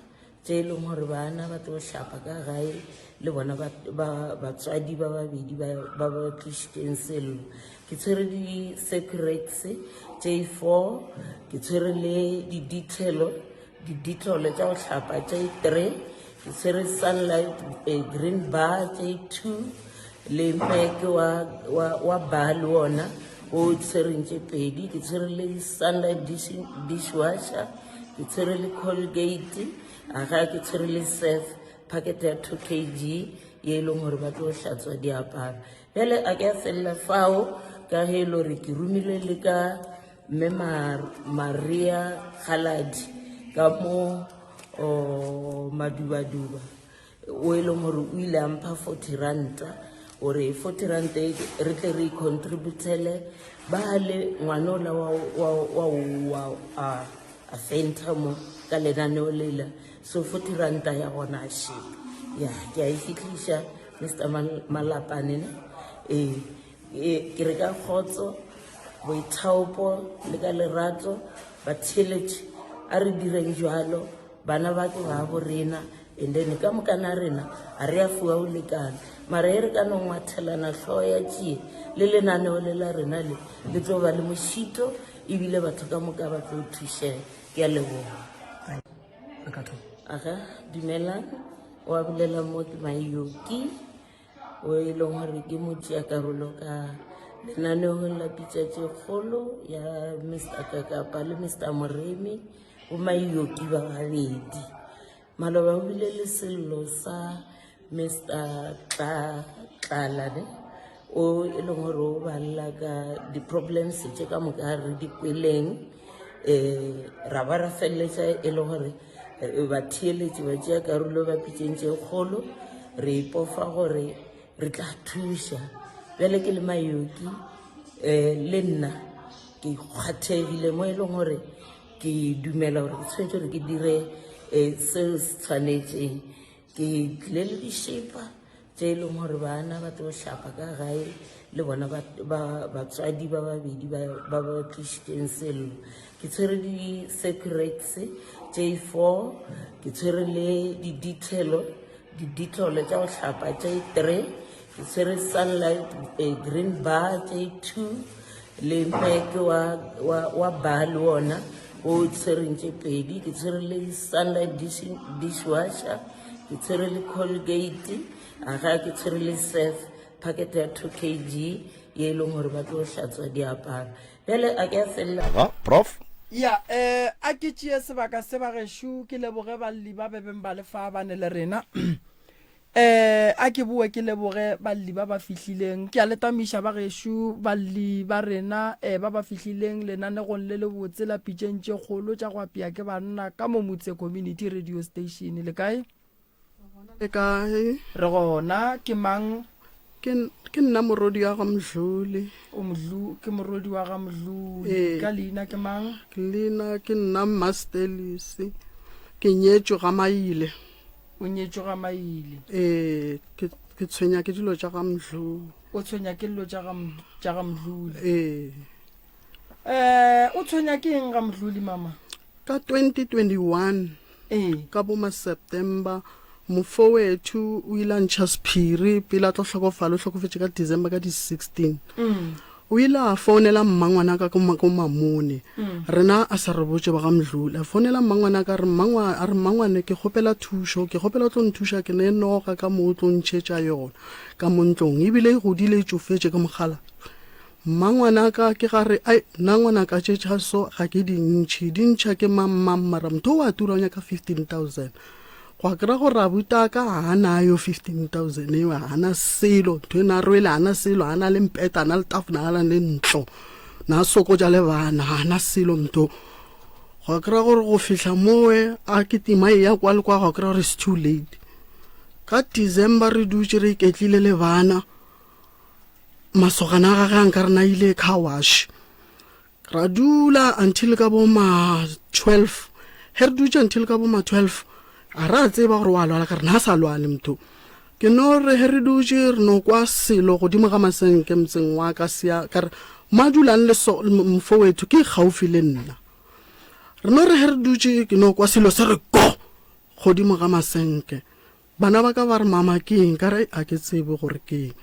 tše e leng gore bana ba tlo hlapa ka gae le bona batswadi ba babedi ba ba tlišitšeng sello. Ke tshwere di-securex tše four, ke tshwere le di-detail, di-dettol tša go hlapa tše three, ke tshwere sunlight eh, green bar tše two le mpeke wa, wa, wa bar le ona o tshwereng tše pedi ke tshwere le sunlight dish, dishwasher ke tshwere le colgate aga ke tshwere le surf packet ya 2 kg ye e leng gore ba tlo hlatswa diaparo bjale a ke a felela fao ka ge e le gore ke romile le ka mme maria galadi ka mo madubaduba o e leng gore o ile a mpha 40 ranta gore 40 ranta e re tle re contributele ba le ngwana ola wa wa wa wa a a fenta mo ka lenaneo lela so 40 ranta ya gona a she ya ke a e fitlhiša mr malapane ne ee Ee, ke re ka kgotso, boithaopo le ka lerato, batheeletši, a re direng jwalo, bana ba ke ba bo rena, and then ka mokana rena a re a fiwa go lekana. Mara e re ka no ngwathelana hlogo ya tšie le lenaneo le la rena le, le tlo ba le mošito ebile batho ka moka ba tlo thušega. Ke a leboga. Aga, dumelang, wa bolela mo ke Mayoki. o e leng gore ke motšeakarolo ka lenaneong la pitša tše kgolo ya mr kakapa le mr moremi bo maioki ba babedi maloba o bile le sello sa mr tla tlala ne o e leng gore o balela ka di-problems tše ka moka re di kweleng um ra ba ra feleletša e le gore eh, batheeletši ba tšea karolo ba pitšeng tše kgolo re ipofa gore re tla thuša bjale ke le mayoki um le nna ke kgwathegile mo e leng gore ke dumela gore ke tshwanetse gore ke dire um seo se tshwanetseng Ke tlile le dišepa tše e leng gore bana ba tlo hlapa ka gae le bona batswadi ba babedi ba ba tlišitšeng sello. Ke tshwere di-securex tše four, ke tshwere le di-detail, di-dettol tša go hlapa tše three, ke tshwere sunlight eh, green bar tše two le mpeke wa, wa, wa bar le ona o tshwereng tše pedi ke tshwere le sunlight dish, dishwasher ke tshwere le colgate aga ke tshwere le surf packet ya 2 kg ye e leng gore ba tlo hlatswa diaparo bjale a ke a felela Aga, prof. Ya, eh, a ke tšee sebaka se bagešo ke leboge balli ba bebeng ba le fa ba ne le rena. Eh, a ke boe ke leboge balli ba ba fihlileng. Ke a le tamiša ba gešo, balli ba rena, eh, ba ba fihlileng lenanegong le lebotse la pitšeng tše kgolo tša go apea ke banna ka mo Motse Community Radio Station. Le kae? Le kae? Re gona. Ke mang? Ke, ke nna morodi wa ga Mdluli. O Mdlu, ke morodi wa ga Mdluli. Ee. Ka leina ke mang? Leina ke nna Mmastelisi. Ke nyetšwe ga Maile. O nyetšwe ga Maile. Ee, ke, ke tshwenya ke dilo tša ga Mdluli. O tshwenya ke dilo tša ga, tša ga Mdluli. Ee. Eh, o tshwenya ke eng ga Mdluli, mama? Ka 2021, Ee. ka bo ma September, mofo wethu o ile a ntšha sephiri pele a tlo hlokofala, o hlokofetše ka December ka di 16. Mm. O ile a founela mmangwanaka ko ko Mamone. Rena a sa re botše ba ga Mdluli. A founela mmangwanaka a re mmangwa a re mmangwane ke kgopela thušo, ke kgopela o tlo nthuša ke ne noga ka mo o tlo ntšhetša yona ka mo ntlong. Ebile e godile e tšofetše ke mogala. Mmangwanaka ke ga re ai nna ngwanaka tše tša so ga ke di ntšhe, di ntšha ke mang mang mara motho o a tura o nyaka 15000. Gwa kry-a gore abutaka ga a nayo 15000 eo, ga ana selo, ntho e na rwele ga ana selo, ga ana le mpeta, ga ana le tafona, ga ana le ntlo, na sokotša le bana, ga ana selo motho. Gwa kry-a gore go fihla mowe a kitima e ya kwa le kwa, gwa kry-a gore it's too late. Ka December re dutše re iketlile le bana, masogana a gage a nka rena ile car wash. Ra dula until ka bo ma 12. He re dutše until ka bo ma 12, a ra tseba gore wa lwala ka re na sa lwale motho. Ke no re he re dutše re no kwa selo godimo ga masenke motseng wa ka sea ka re ma dulang le so mfowethu ke gaufi le nna. Re no re he re dutše ke no kwa selo se re go godimo ga masenke. Bana ba ka ba re mama ke eng ka re a ke tsebe gore ke eng.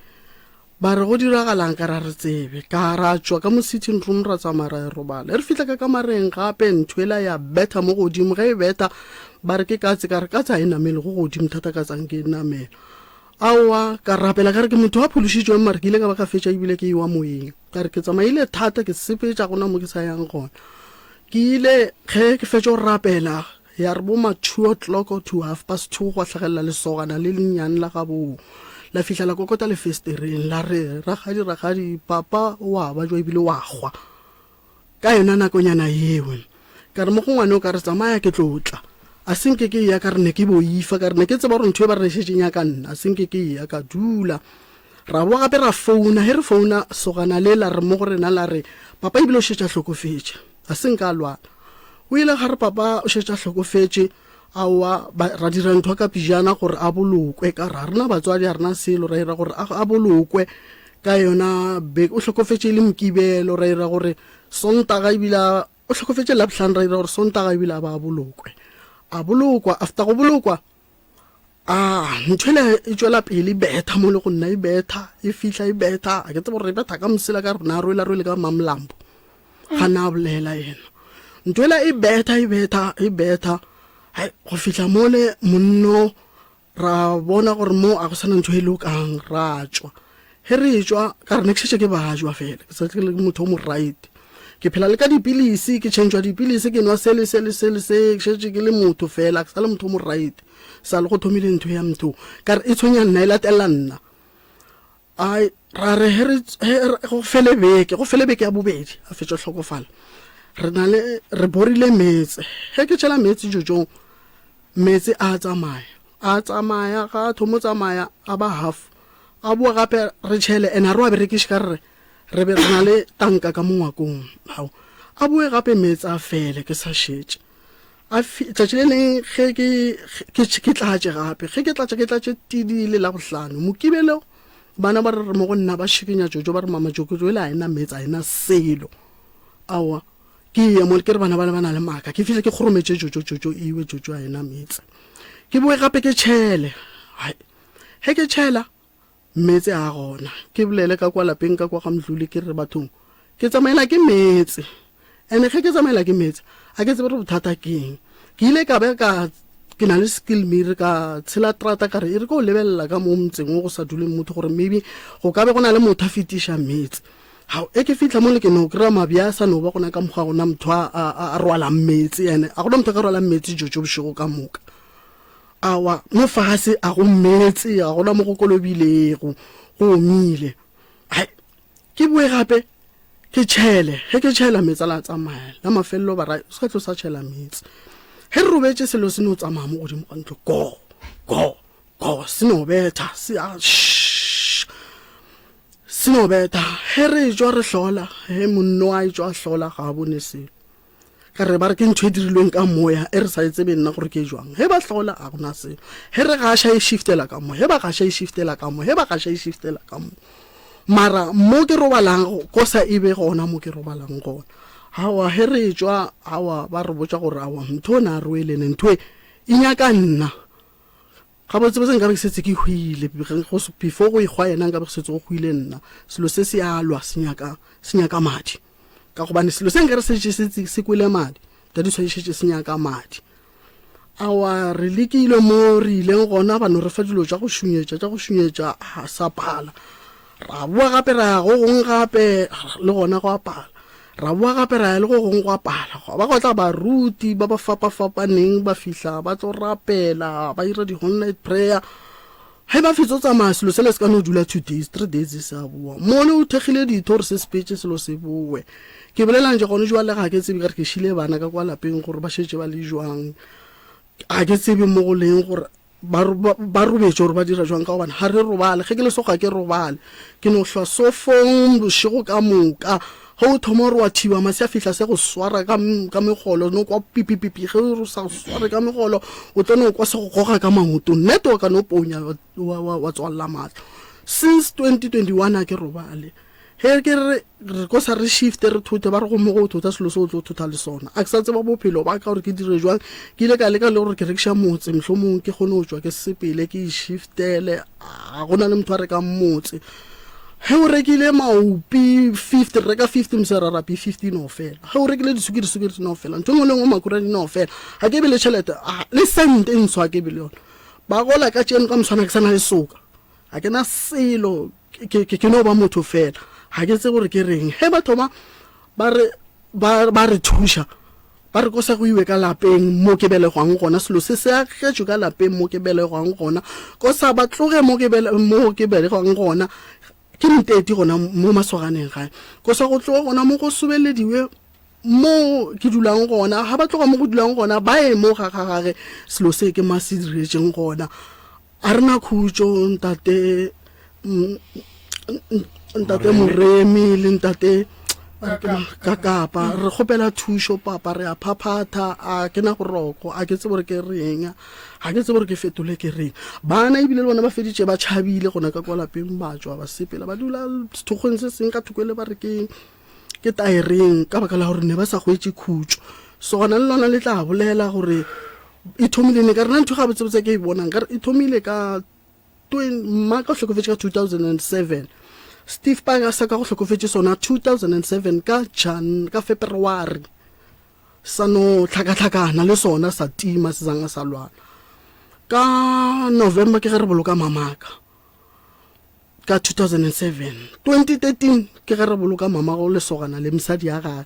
Ba re go diragalang ka ra re tsebe. Ka ra tšwa ka mo sitting room ra tsamaya ra robala. Re fihla ka kamareng gape ntho ela ya betha mo godimo ge e betha ba re ke katse ka re katse a e namele go godimo thata ka tsang ke e namela. Aowa ka rapela ka re ke motho wa phološitšweng mare ke ile ka ba ka fetša ebile ke ewa moyeng. Ka re ke tsamaile thata ke sepetša gona mo ke sa yang gona. Ke ile ge ke fetša go rapela Ya re bo ma two o'clock or to half past two gwa hlagelela lesogana le lennyane la gabo. La fihla la kokota lefestereng la re, Rakgadi, rakgadi, papa o a bajwa ebile o a hwa. Ka yona nakonyana yeo, ka re mo go ngwane o ka re tsamaya ke tlo tla. A se nke ke eya ka re ne ke boifa, ka re ne ke tseba gore ntho e ba re šetše nyaka nna. A se nke ke eya ka dula. Ra boa gape ra founa, he re founa sogana le la re mo go rena la re, Papa ebile o šetše a hlokofetše. Ga se nka a lwala. O ile ga re papa o šetše a hlokofetše, aowa, ba, ra dira ntho ka pejana gore a bolokwe, ka re ga rena batswadi, ga rena selo, ra ira gore a, a bolokwe ka yona beke. O hlokofetše e le Mokibelo, ra ira gore Sontaga ebile a, o hlokofetše Labohlano, ra ira gore Sontaga ebile a ba a bolokwe. A bolokwa, after go bolokwa, A ntho ele e tšwela pele e betha mo le go nna e betha e fihla e betha a ke tsebe gore e betha ka mosela ka rena rwele rwele ka mamlambo ga na bolela yena ntho ela e betha e betha e betha hai go fihla mole monno ra bona gore mo a go sana ntho e lokang ra tšwa Ge re etšwa, ka re ne ke šetše ke bajwa fela, ke sa ke le motho o mo right. Ke phela le ka dipilisi, ke tšhentšhwa dipilisi, ke nwa se le se le se le se, ke šetše ke le motho fela, ke sa le motho o mo right. Sa le go thomile ntho ya motho, ka re e tshwenya nna, e latela nna. Ai, ra re he re, he re, go fele beke, go fele beke ya bobedi, a fetša hlokofala. Re na le, re borile meetse. He ke tšhela meetse jojong, meetse a tsamaya. A tsamaya, ga a thomo tsamaya, a ba half. A boa gape re tšhele, and a re wa berekiše ka re re be re na le tanka ka mo ngwakong. Hao. A boe gape meetse a fele, ke sa šetše. A fi, tšatši le leng ge ke, ke, ke tlatše gape, ge ke tlatša ke tlatše tidile la bohlano. Mokibelo, bana ba re re mo go nna ba šikinya Jojo ba re mama Jojo ele a ena meetse a ena selo. Aowa. Ke ye mo ke re bana bale ba na le maaka, ke fihle ke kgorometše Jojo, Jojo iwe, Jojo a ena meetse. Ke boe gape ke tšhele. Hai. Ge ke tšhela, meetse a gona. Ke bolele ka kwa lapeng ka kwa ga Mdluli ke re bathong, ke tsamaela ke meetse. Ene ge ke tsamaela ke meetse, a ke tsebe gore bothata ke eng. Ke ile ka be ka ke na le skill mere ka tshela trata ka re e re ko lebelela ka mo motseng o go sa duleng motho gore maybe go ka be go na le motho a fetiša meetse. Hao, e ke fihla mo le ke no kry-a mabja a sa no ba gona ka mokgwa gona motho a, a, a, a rwalang meetse ene a gona motho a ka rwalang meetse jojo bošego ka moka. Awa, mo fase a go meetse, a gona mo go kolobilego, go omile. Hai, ke boe gape ke tšhele, ge ke tšhela meetse a la tsamaya, la mafelelo ba ra se ka tlo sa tšhela meetse. Ge re robetše selo se no tsamaya mo godimo ga ntlo, go, go, go, se no betha, se a, shh. Se no betha. Ge re etšwa re hlola, ge monno a etšwa a hlola ga a bone selo. Ka re ba re ke ntho e dirilweng ka moya e re sa e tsebeng nna gore ke jwang. Ge ba hlola a gona selo. Ge re gaša e shiftela ka mo, ge ba gaša e shiftela ka mo, ge ba gaša e shiftela ka mo. Mara mo ke robalang ko sa e be gona mo ke robalang gona. Aowa ge re etšwa aowa ba re botša gore aowa ntho o ne a rwele ne ntho e e nyaka nna. Gabotsebotse nkabe ke setse ke hwile, before go ehwa yena nkabe go setse go hwile nna. Selo se se a lwa, se nyaka, se nyaka madi. Ka gobane selo se nkare se se se kwele madi, that is why šetše se nyaka madi. Aowa, re lekile mo re ileng gona, ba no re fa dilo tša go šunyetša, tša go šunyetša, a sa pala. Ra boa gape ra ya go gongwe gape, le gona gwa pala. Ra boa gape ra ya le go gongwe gwa pala. Gwa ba gwa tla baruti ba ba fapafapaneng ba fihla ba tlo rapela, ba ira di-whole night prayer. Ge ba fetsa go tsamaya selo sela se ka no dula 2 days 3 days se a boa. Mole o thekgile ditho gore se sepetse selo se boe. Ke bolelang tše gone jwale ga ke tsebe ka re ke šile bana ka kwa lapeng gore ba šetše ba le jwang. Ga ke tsebe mo go leng gore ba ba robetše gore ba dira jwang ka gobane ga re robale. Ge ke le so ga ke robale. Ke no hlwa sofong bošego ka moka. Ge o thoma gore wa thiba mase a fihla se go swara ka, ka megolo, no kwa pipipipi. Ge o sa go sware ka megolo, o tlo no kwa se go goga ka maoto. Nnete wa ka no ponya wa, wa, wa, wa tswalela mahlo. Since 2021 a ke robale. Ge ke re re ko sa re shifte re thothe ba re gomme go thotha selo se o tlo thotha le sona. A ke sa tseba bophelo ba ka gore ke dire jwang. Ke ile ka leka le gore ke rekiša motse mohlomong ke kgone go tšwa ke sepele ke ishiftele. A go na le motho a rekang motse. Ge o rekile maopi 50, re reka 50 mosera rapi 50 no fela. Ge o rekile disukiri, disukiri di no fela. Ntho e nngwe le nngwe makhura di no fela. Ga ke be le tšhelete, le sente e ntsho ga ke be le yona. Ba gola ka tšeno ka moswana ke sa na le soka. Ga ke na selo, ke, ke, ke no ba motho fela. Ga ke tsebe gore ke reng. Ge ba thoma ba re, ba, ba re thuša, Ba re kosa go iwe ka lapeng mo ke belegwang gona, selo se se agetšwe ka lapeng mo ke belegwang gona. Kosa ba tloge mo ke bele, mo ke belegwang gona, ke nteti gona mo masoganeng gae. Kosa go tloge gona mo go sobelediwe mo ke dulang gona. Ga ba tloga mo go dulang gona, ba ye mo ga ga gage, selo se ke ma se diretšeng gona. A re na khutšo ntate ntate Moremi le ntate Kakapa re kgopela thušo papa re a phaphatha a ke na boroko a ke tsebe gore ke reng ga ke tsebe gore ke fetole ke reng bana ebile le bona ba feditše ba tšhabile gona ka kwa lapeng ba tšwa ba sepela ba dula sethokgweng se seng ka thoko le ba re ke ke taereng ka baka la gore ne ba sa hwetše khutšo. So gona le lona le tla bolela gore e thomile ne ka rena ntho gabotsebotse ke e bonang ka re e thomile ka mma ka o hlokofetše ka 2007 Steve Parker sa ka go hlokofetše sona 2007 ka Jan ka February sa no hlakahlakana le sona sa tima se zanga sa lwana ka November ke ge re boloka mamaka Ka 2007, 2013 ke ge re boloka mamago lesogana le mosadi ya gage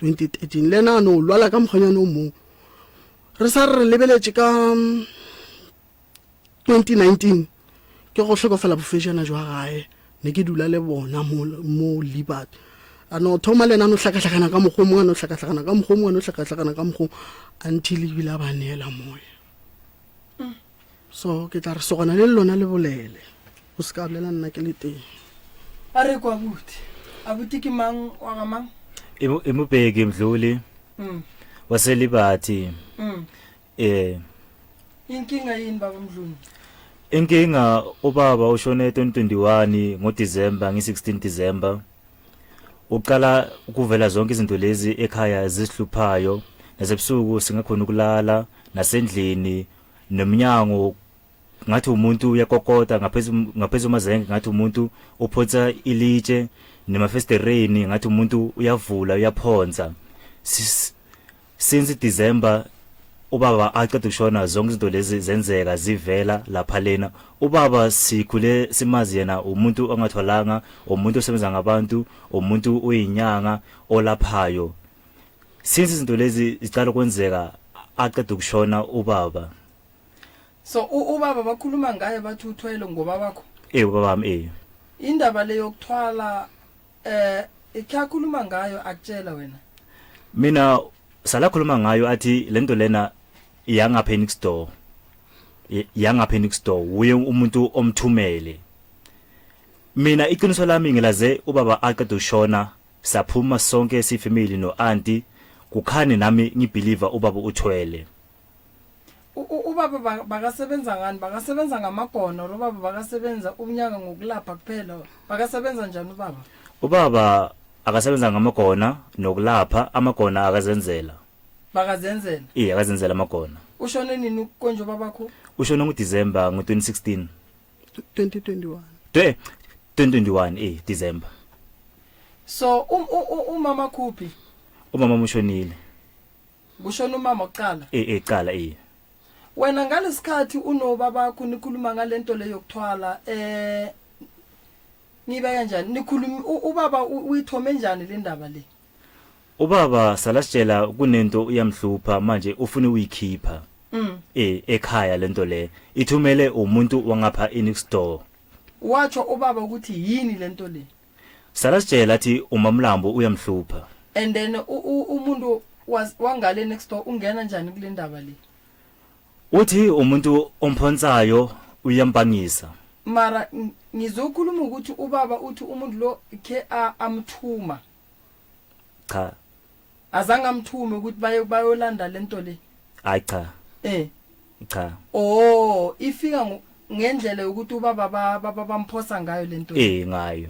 2013 le yena a no lwala ka mokgwanyane o mongwe re sa re re lebeletše ka 2019 ke go hlokofela bofejana jwa gae ne ke dula le bona mo mo Libert a no thoma le yena a no hlakahlakana ka mokgwa o mongwe a no hlakahlakana ka mokgwa o mongwe a no hlakahlakana ka mokgwa until ebile a ba neela moya So ke tla re sogana le lona le bolele, o se ka bolela nna ke le teng. A re kwa abuti. Abuti ke mang wa ga mang? Imubheki Mdluli waseLibathi. Eh. Inkinga yini baba Mdluli? Inkinga ubaba ushone 2021 ngoDecember nge-16 December. Uqala ukuvela zonke izinto lezi ekhaya zisihluphayo nasebusuku singakhona ukulala nasendlini nomnyango ngathi umuntu uyakokota ngaphezu ngaphezu amazenge ngathi umuntu uphonsa ilitshe nemafestereni ngathi umuntu uyavula uyaphonsa since December ubaba aqeda ukushona zonke izinto lezi zenzeka zivela lapha lena ubaba sikhule simazi yena umuntu ongathwalanga umuntu osebenza ngabantu umuntu uyinyanga olaphayo Since izinto lezi ziqala ukwenzeka aqeda ukushona ubaba. So ubaba bakhuluma ngaye bathi uthwele ngobabakho? Eh ubaba wami eh. Indaba le yokuthwala eh ikhakhuluma ngayo akutshela wena. Mina salakhuluma ngayo athi lento lena iyangapha next door. Iyangapha next door uye umuntu omthumele. Mina iqiniso lami ngilaze ubaba aqeda ushona Saphuma sonke sifamily no anti kukhani nami ngibelieve ubaba uthwele. Ubaba bakasebenza ngani bakasebenza ngamagona or ubaba bakasebenza ubunyanga ngokulapha kuphela bakasebenza njani ubaba? Ubaba akasebenza ngamagona nokulapha amagona akazenzela. Bakazenzela? Iye akazenzela amagona. Ushone nini konje ubabakho? Ushone ngoDecember ngo-2016. 2021. 2021 eh December. So um, umama kuphi? Umama ushonile. Kushona umama kuqala? Eh eh qala eh. Wena ngalesikhathi unobabakho nikhuluma ngalento le yokuthwala eh nibe kanjani nikhuluma ubaba uyithome njani le ndaba le? Ubaba salasitshela kunento uyamhlupha manje ufuna uyikhipha. Eh ekhaya lento le ithumele umuntu wangapha inext door. Watsho ubaba ukuthi yini lento le? Sala sitshela athi umamlambo uyamhlupha. And then umuntu wangale next door ungena njani kule ndaba le? Uthi umuntu omphonsayo uyampangisa. Mara ngizokhuluma ukuthi ubaba uthi umuntu lo khe amthuma. Cha. Azange amthume ukuthi baye bayolanda lento le. Hayi cha. Eh. Cha. Oh, ifika ngendlela yokuthi ubaba bamphosa ngayo lento. Eh ngayo.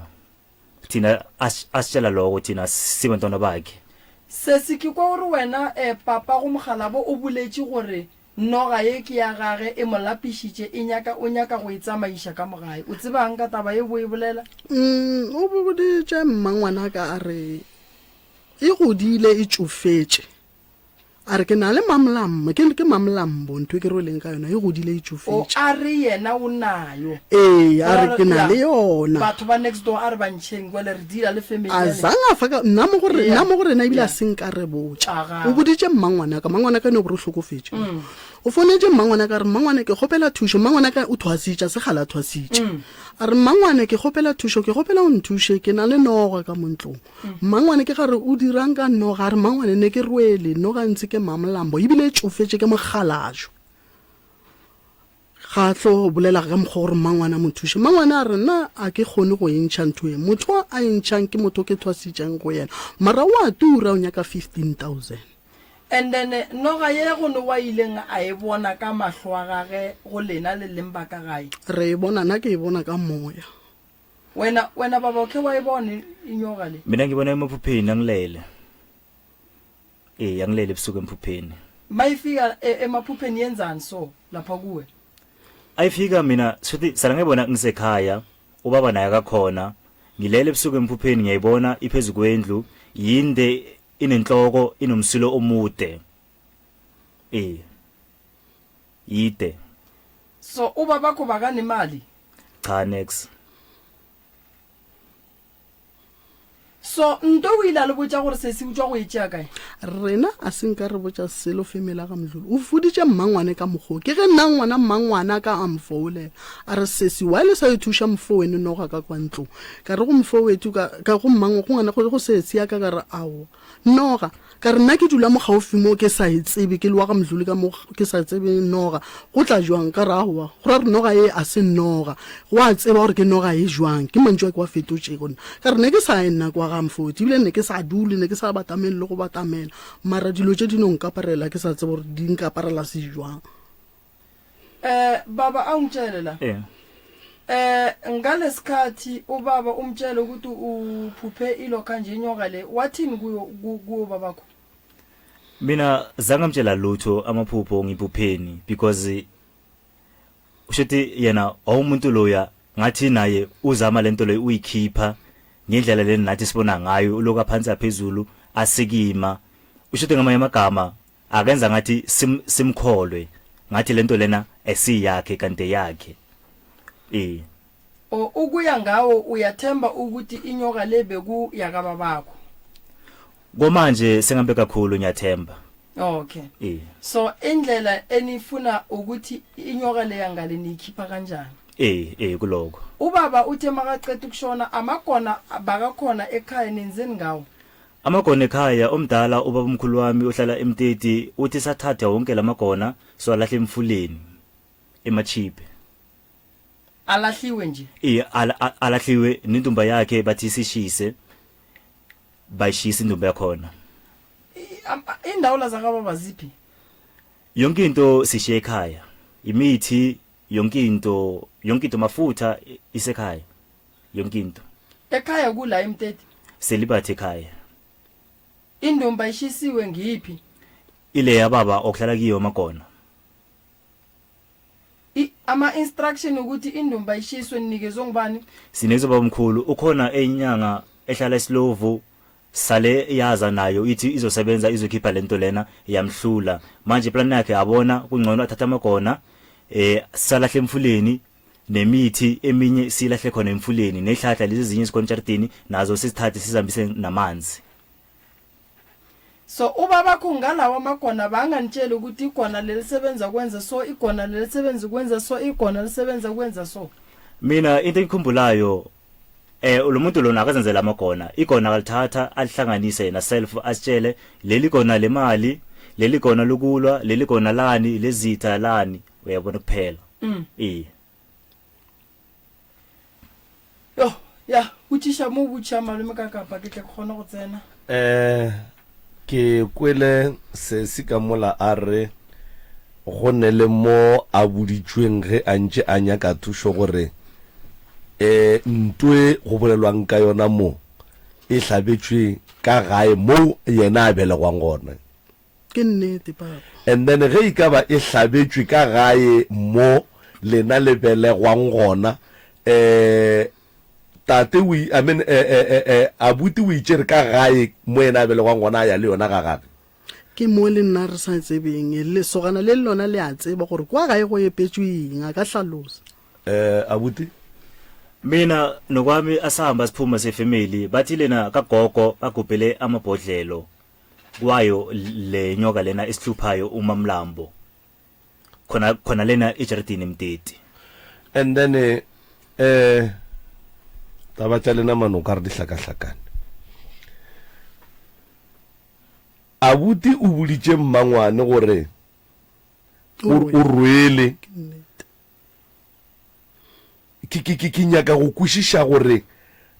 Thina asitshela lokho thina sibantwana bakhe. Sesi ke kwa gore wena eh papa go mogalabo o boletše gore noga ye ke ya gage e mo lapišitše e nyaka o nyaka go e tsamaiša ka mogae. O tsebang ka taba ye bo e bolela? Mm, o boditše mmangwanaka a re E godile e tšofetše. A re, Ke na le mamlambo, ke, ke mamlambo, ntho e ke rweleng ka yona, e godile e O, tšofetše. a re yena o nayo. Ee, a Go ra re, gore, Ke na ya, le yona. batho ba next door a re ba ntšheng, jwale re deala le family A ya zang a fa ka, nna mo go re, Ya, nna mo go rena ebile ya. a se nka re botša. Aga. O boditše mmangwanaka, mmangwanaka ene o bo re hlokofetše. O founetše mmangwanaka a re, Mmangwane, ke kgopela thušo. Mmangwanaka o thwasitše, a se kgale a thwasitše. A re, Mmangwane, ke kgopela thušo, ke kgopela o nthuše, ke na le noga ka mo ntlong. Mmangwane ke gare o dirang ka noga? A re, Mmangwane, ne ke rwele noga ntse ke Mamlambo, ebile e tšofetše ke mokgalajwe. Ga a tlo bolela ka mokgwa gore mmangwane a mo thuše. Mmangwane a re, Nna a ke kgone go e ntšha ntho e. Motho a e ntšhang ke motho ke thwasitšeng go yena. Mara o a tura, o nyaka 15,000. And then noga ye go ne wa ileng a e bona ka mahlo a gage go lena le leng ba ka gae? Re e bona, nna ke e bona ka moya. Wena, wena baba okhe wa e bona inyoka le? Mina ngibona emaphupheni angilele. Eh angilele ebusuku emphupheni. Mayifika e, emaphupheni yenzani so lapha kuwe? Ayifika mina shuthi sala ngibona ngisekhaya ubaba naye akakhona ngilele ebusuku emphupheni ngiyayibona iphezu kwendlu yinde inenhloko inomsilo omude. Eh. Yide. So ubabakho bakanemali? Cha nex. So nto o ile a le botša gore sesi o tšwa go e tšea kae? Rena a se nka re botša selo femela ga Mdluli. O foditše mmangwane ka mokgwa o. Ke ge nna ngwana mmangwana ka a mfoulela. A re sesi why le sa yo thuša mfo weno noga ka kwa ntlong. Ka re go mfo wetu ka ka go mmangwa go ngwana go sesi ya ka ka re aowa. Noga, ka re nna ke dula mo gaufi mo ke sa e tsebe, ke le wa ga Mdluli ka mo ke sa tsebe noga, go tla jwang? Ka re aowa, go ra re noga ye a se noga, go a tseba gore ke noga ye jwang, ke mantšu a ke wa fetotšego nna. Ka re ne ke sa ye nna kwa ga Mfoti, ebile ne ke sa dule, ne ke sa batamele le go batamela, mara dilo tše di no nkaparela ke sa tsebe gore di nkaparela se jwang. Eh baba angitshele la. Eh. Eh ngalesikhathi ubaba umtshele ukuthi uphuphe ilokha nje inyoka le wathini kuyo kuwo babakho? Mina zange mtshela lutho amaphupho ngiphupheni because ushuthi yena awumuntu loya ngathi naye uzama lento leyo uyikhipha ngendlela le nathi sibona ngayo uloka phansi aphezulu asikima ushuthi ngamanye amagama akenza ngathi sim, simkholwe ngathi lento lena esiyakhe kanti yakhe eh O ukuya ngawo uyathemba ukuthi inyoka le beku yakababakho. Komanje sengambe kakhulu ngiyathemba. Okay. Eh. So indlela enifuna ukuthi inyoka le yangale niyikhipha kanjani? Eh eh kuloko. Ubaba uthe makaqeda ukushona amagona bakakhona ekhaya nenzeni ngawo? Amagona ekhaya omdala ubabamkhulu wami ohlala eMteti uthi sathatha wonke lamagona siwalahla emfuleni eMachipe. Alahliwe nje. Iye alahliwe nendumba yakhe bathi sishise bayishisa indumba yakhona. Indawo la zakababa ziphi? Yonke into sishiye ekhaya. Imithi yonke into yonke into mafutha isekhaya. Yonke into. Ekhaya kula eMteti. Selibathe ekhaya. Indumba ishisiwe ngiphi? Ile yababa okuhlala kiyo amagona. I ama instruction ukuthi indumba ishiswe nikezwe ngubani? Sinezo babamkhulu ukhona eyinyanga ehlala esilovu sale yaza nayo ithi izosebenza izokhipha lento lena yamhlula manje plan yakhe abona kungcono athatha amagona eh salahle emfuleni nemithi eminye silahle khona emfuleni nehlahla lezi ezinye zikhona etsharidini nazo sizithathe sizihambise namanzi. So ubabakho ngalawa magona bangantsheli ukuthi igona lelisebenza kwenza so igona lelisebenza kwenza so igona lisebenza kwenza so. Mina into engikhumbulayo eh lo muntu lona akazenzela amagona igona akalithatha alihlanganise yena self asitshele leli gona lemali leli gona lokulwa leli gona lani lezitha lani uyabona kuphela mm. eh Yo, ya, botšiša mo botšiša malome ka kapa ke tle ke kgone go tsena. Eh, ke kwele sesi ka mola a re go ne le mo a boditšweng ge a ntše a nyaka thušo gore eh ntwe go bolelwang ka yona mo e hlabetšwe ka gae moo yena a belegwang gona. Ke nnete, Papa. And then ge e ka ba e hlabetšwe ka gae mo lena le belegwang gona, eh, tate o, I mean, eh, eh, eh, eh, abuti o itšere ka gae mo yena a belegwang gona a ya le yona ga gage. Ke mo le nna re sa tsebeng. Lesogana le le lona le a tseba gore kwa gae go epetšwe eng, a ka hlalosa. Eh, abuti? Mina nokwami asihamba siphuma sefamily bathi lena kagogo bagubhele amabhodlelo kwayo le nyoka lena esihluphayo umamlambo khona khona lena ejaridini mteti and then eh, eh taba tša lena mano ka re di hlakahlakane abuti o boditše mmangwane gore o rwele Ke, ke, ke, ke nyaka go kwešiša gore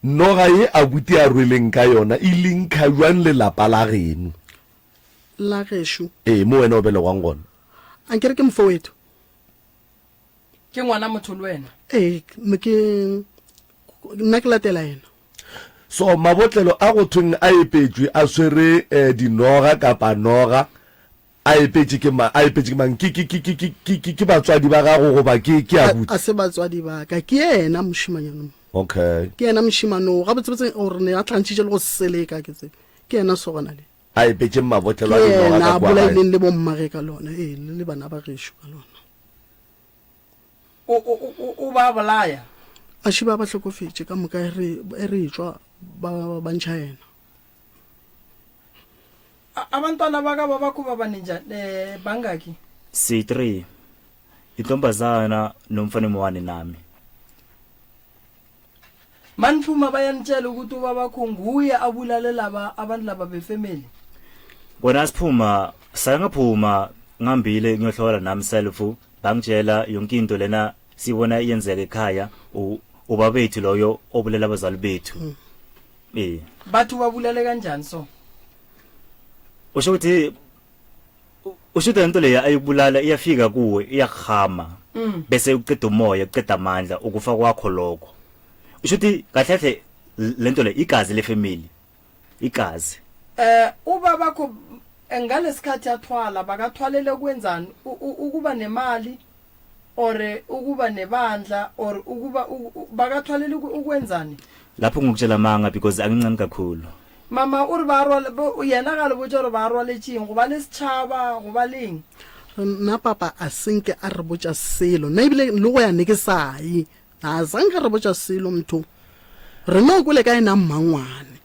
noga ye abuti a rweleng ka yona e linkha bjang le lapa la geno. La gešo. Ee, mo wena o belegwang gona. Ankere ke mfowethu. Ke ngwana motho le wena. Ee, ke, nna ke latela yena. So mabotlelo a go thweng a epetšwe a swere eh, dinoga kapa noga A epetše ke mang? A epetše ke mang? Ke, ke, ke, ke, ke, ke, ke, ke batswadi ba gago goba ke, ke A, abuti? a se batswadi ba ka. Ke yena mošemanyana mo. Okay. Ke yena mošemane o. Gabotsebotse gore ne a tlhantšhitše le go seleka, ke tsebe. Ke yena sogana le. A epetšeng mabotlelo Ke a dinoga yena ka a kua gae. bolaileng le bommage ka lona, ee, le, le bana ba gešo ka lona. O, o, o, o, o ba bolaya. A še ba ba hlokofetše ka moka e re, e re etšwa ba, ba ntšha yena. Abantwana baka babakho babaninja eh bangaki? Si-3 intombazana nomfana omuwane nami. Maniphuma bayanitshela ukuthi ubabakho nguye abulale laba abantu laba befamily. Kona siphuma sake ngaphuma ngihambile ngiyohlola nami self bangitshela yonke into lena sibona iyenzeka ekhaya ubabethu loyo obulela abazali bethu. Mm. Eh. Bathi ubabulale kanjani so? Usho ukuthi usho ukuthi lento leya ayikubulala iyafika kuwe iyakuhama. Mm. Bese uqeda umoya, uqeda amandla ukufa kwakho lokho. Usho ukuthi kahle kahle lento le igazi le family. Igazi. Eh ubabakho ngalesikhathi athwala bakathwalele kwenzani ukuba nemali or ukuba nebandla or ukuba bakathwalela ukwenzani? Lapho ngikutshela amanga because angincane kakhulu. Mama o re ba rwale yena ga le botša gore ba rwaletšeng go ba le setšhaba go ba leng. Nna papa a senke a re botša selo nna ebile le go ya ne ke sa ye a sanke re botša selo motho re no kwele ka ena mmangwane.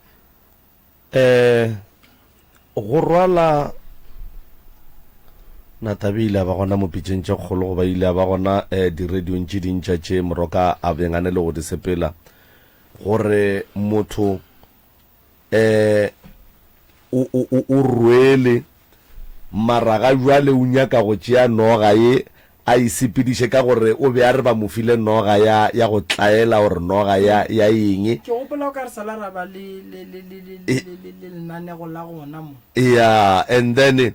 Eh, go rwala Nathabi ile a ba gona mo pitšeng tše kgolo goba ile a ba gona eh, diradiong tše dintša tše Moroka a bengane le go di sepela gore motho eh o, o, o, o rwele mara ga jwale o nyaka go tšea noga ye a e sepediše ka gore o be a re ba mo file noga ya, ya go tlaela or noga ya, ya eng. Ke gopola o ka re sala ra ba le, le, le, le, le, le, le, le, le lenanego la gona mo. Yeah, and then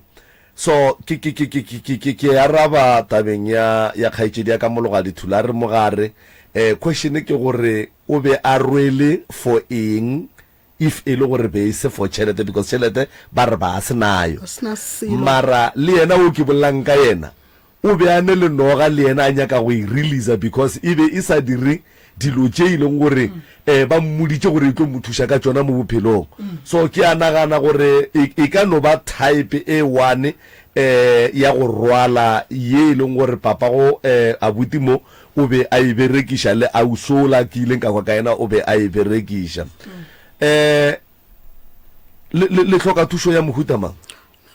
so ke, ke, ke, ke, ke, ke, ke, ke araba tabeng ya, ya kgaetšedi ya ka Mologadi Thulare Mogare. Eh, question ke gore o be a rwele for eng if e le gore be e se for tšhelete because tšhelete ba re ba se nayo Ba sena selo. mara le yena o ke bolelang ka yena o be a ne le noga le yena a nyaka go e releasa because e be e sa dire dilo tše e leng gore um ba mmoditše gore e tlo mo thuša ka tšona mo bophelong so ke a nagana gore e, e ka no ba type e one um ya go rwala ye e leng gore papago um abuti mo o be a e berekiša le ausi ola ke ileng ka kwa ka yena o be a e berekiša. Um. Le, le, le hloka thušo ya mohuta mang?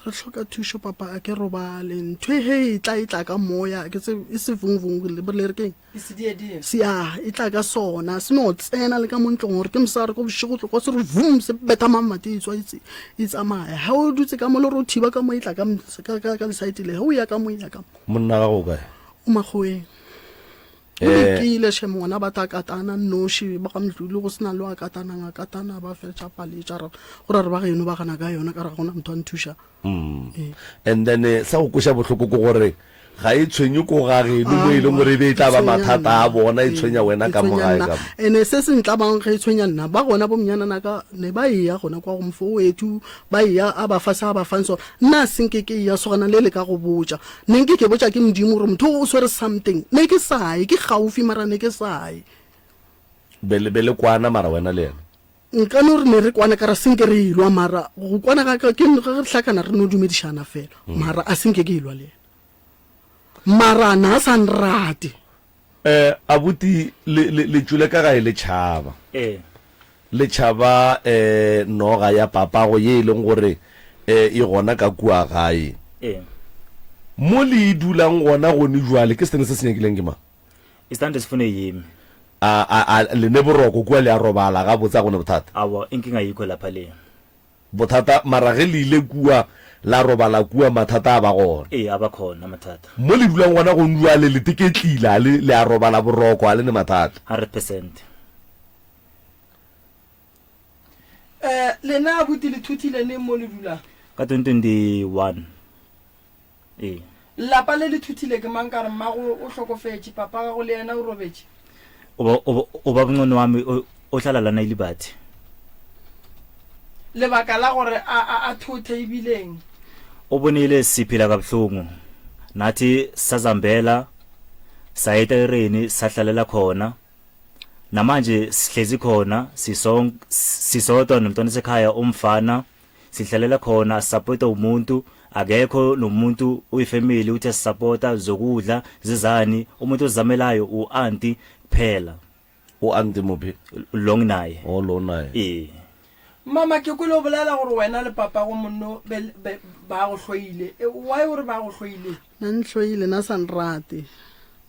Re hloka thušo, papa, a ke robale. Ntho e he e tla, e tla ka moya, ke tsebe, e se vungvung, le, le re keng? E se diedie. Se, ya, e tla ka sona, se no tsena le ka mo ntlong, gore ke mosegare ko bošego, tlo kwa se re vum, se betha mamati, e tswa e tse, e tsamaya. Ge o dutse ka mo le gore o thiba ka mo, e tla ka, ka, ka, ka lesaete le, ge o ya ka mo, e ya ka mo. Monna gago o kae? O makgoweng. O Eh. lekile shem ngwana ba ta katana nnoši ba ga mdluli go sena le wa katanang a katana ba fetša paletša ra gore re ba geno ba gana ka yona ka re ga gona motho a nthuša Mm. Ee. And then eh, sa go kweša bohloko ke gore ga e tshwenye ko ga geno mo e leng gore e be e tla ba Aowa, e tshwenya mathata a nna. bona e Ee, tshwenya wena e ka mo tshwenya gae nna. ka mo. Ene se se ntlamang ge e tshwenya nna ba gona bo mnyanana ka ne ba eya gona kwa go mfo wethu ba eya a ba fa se a ba fang sona nna a senke ke eya sogana le le ka go botša Ne nke ke botša ke Modimo gore motho o swere something. Ne ke sa ye, ke gaufi mara ne ke sa ye. Be le be le kwana mara wena le yena? Nka no re ne re kwana ka ra senke re elwa mara go kwana ga ka ke ge re hlakana re no dumedišana fela mara a senke ke elwa le yena. Mara na a sa nrate. Eh, abuti, le, le, le tšwele ka gae le tšhaba. Ee. Le tšhaba eh, noga ya papago ye e leng gore eh, e gona ka kua gae. Ee. Mo le e dulang gona gone jwale, ke setene se se nyakileng ke mang? Isitande sifune yimi. A, a, a, le ne boroko kua le a robala gabotse, a go ne bothata? Awa, inkinga ayikho lapha le. Bothata, mara ge le ile kua la robala kua, mathata a ba gona. Ee, a ba khona mathata. Mo le dulang gona gong jwale le teketlile, a le, le a robala boroko, a le ne mathata. 100%. Eh, lena abuti le thuthile neng mo le dulang? Ka 2021. Ee. Lapa le le thuthile ke mang ka re mmago o hlokofetše, papa gago le yena o robetše? Uba, uba, ubabuncono wami o- ohlala lana eLiberty. Lebaka la gore a, a, a thothe e bileng? O bonile siphila kabuhlungu. Nathi sazambela saya etayereni sahlalela khona. Namanje sihlezi khona sisonke sisodwa nomntwana sekhaya umfana. Sihlalela khona asisapota umuntu akekho nomuntu uyifamily uthi asisapota zokudla zizani umuntu ozamelayo uanti kuphela. U-anti muphi? Lo nginaye. Oh lo naye. Ee. Mama ke kwele o bolela gore wena le papago monno be, be, ba go hloile. E, why o re ba go hloile? Na ntlhoile, na sa nrate.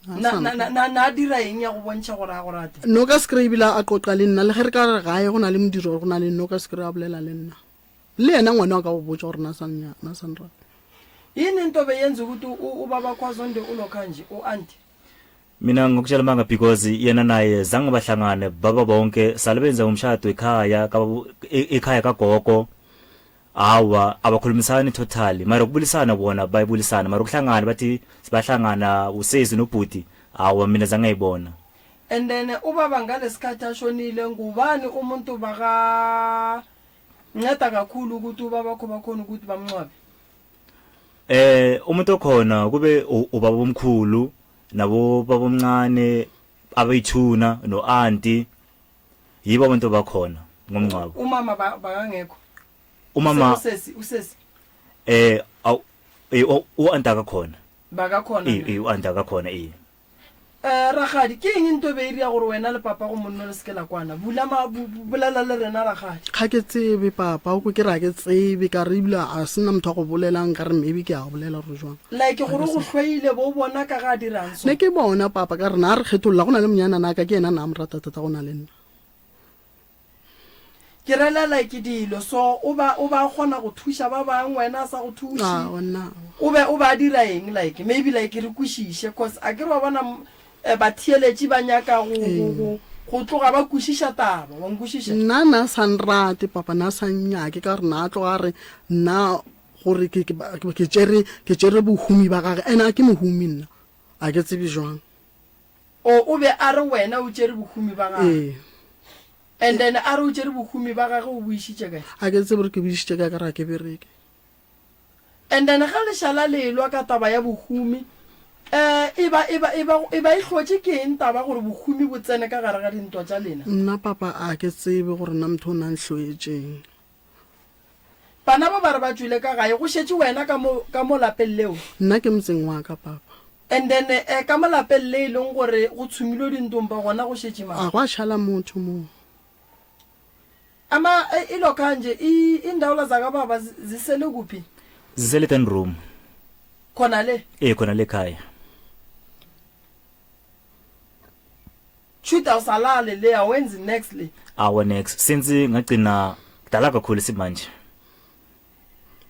Na, na, na, na, na dira eng ya go bontšha gore a go rate? No ka se kry ebile a qoqa le nna, le ge re ka re gae go na le modiro go na le no ka se kry a bolela le nna. Le yena ngwana wa ka go botša gore na sa nnya, na sa nrate. Yini into beyenza ukuthi ubaba Khwazonde ulokha nje, u-anti? Mina ngokutshela manga because yena naye zange bahlangane baba bonke sale benza umshado ekhaya ka e, ekhaya kagogo Awa abakhulumisani totally mara ukubulisana bona bayibulisana mara ukuhlangana bathi sibahlangana usesi nobhuti awa mina zange ngayibona. And then ubaba ngalesikhathi ashonile ngubani umuntu baka nceda kakhulu ukuthi ubabakho bakhona ukuthi bamncwabe? Eh umuntu okhona kube ubaba omkhulu nabo baba omncane abayithuna no auntie yibo abantu abakhona ngomngcwabo. Umama bakangekho. Umama usesi usesi eh aw eh u-anti akakhona. Bakakhona. Eh eh u-anti akakhona eh. Eh ragadi ke eng nto be iri ya gore wena le papa go monno le seke la kwana bula ma bolela le rena ragadi ga ke tsebe papa o ko ke ra ke tsebe ka re ebile a sena motho wa go bolelang ka re maybe ke a go bolela gore jwang like gore go hlweile bo bona ka ga a dirang so ne ke bona papa ka re na re kgetholla go na le monyanana ka ke yena na mo rata thata go na le nna Ke rela like dilo so o ba o ba kgona go thuša ba bang wena a sa go thuše. Aowa nna. O be o ba dira eng like maybe like re kwešiše cause a ke re wa bona eh, batheeletši ba nyaka go go go go tloga ba kwešiša taba wa nkwešiša. Nna na sa nrate papa na sa nnyake ka gore na tloga a re nna gore ke ke ke tšere ke tšere bohumi ba gage ene a ke mohumi nna a ke tsebe jwang. O o be a re wena o tšere bohumi ba gagwe. Ee. And then a re o tšere bohumi ba gagwe o bo išitše kae? A ke tsebe gore ke bo išitše kae ka re ga ke bereke. And then ga le šala le elwa ka taba ya bohumi, eh, e ba, e ba, e ba, e ba e hlotše ke eng taba gore bohumi bo tsene ka gare ga dintwa tša lena? Nna papa a ke tsebe gore na motho o na nhloetšeng. Bana ba ba re ba tšwele ka gae, go šetše wena ka mo, ka mo lapeng leo. Nna ke motseng wa ka, papa. And then, eh, ka mo lapeng le e leng gore go tshumilwe dintompa gona go šetše mang? A gwa šala motho moo. Ama e, ilokha nje i- iindawula zakababa zi- zisele kuphi? Zisele ten room. Khona le. Eh khona le khaya. Shuthi awusalali le awenzi next le. Awa next since ngagcina kudala kakhulu simanje.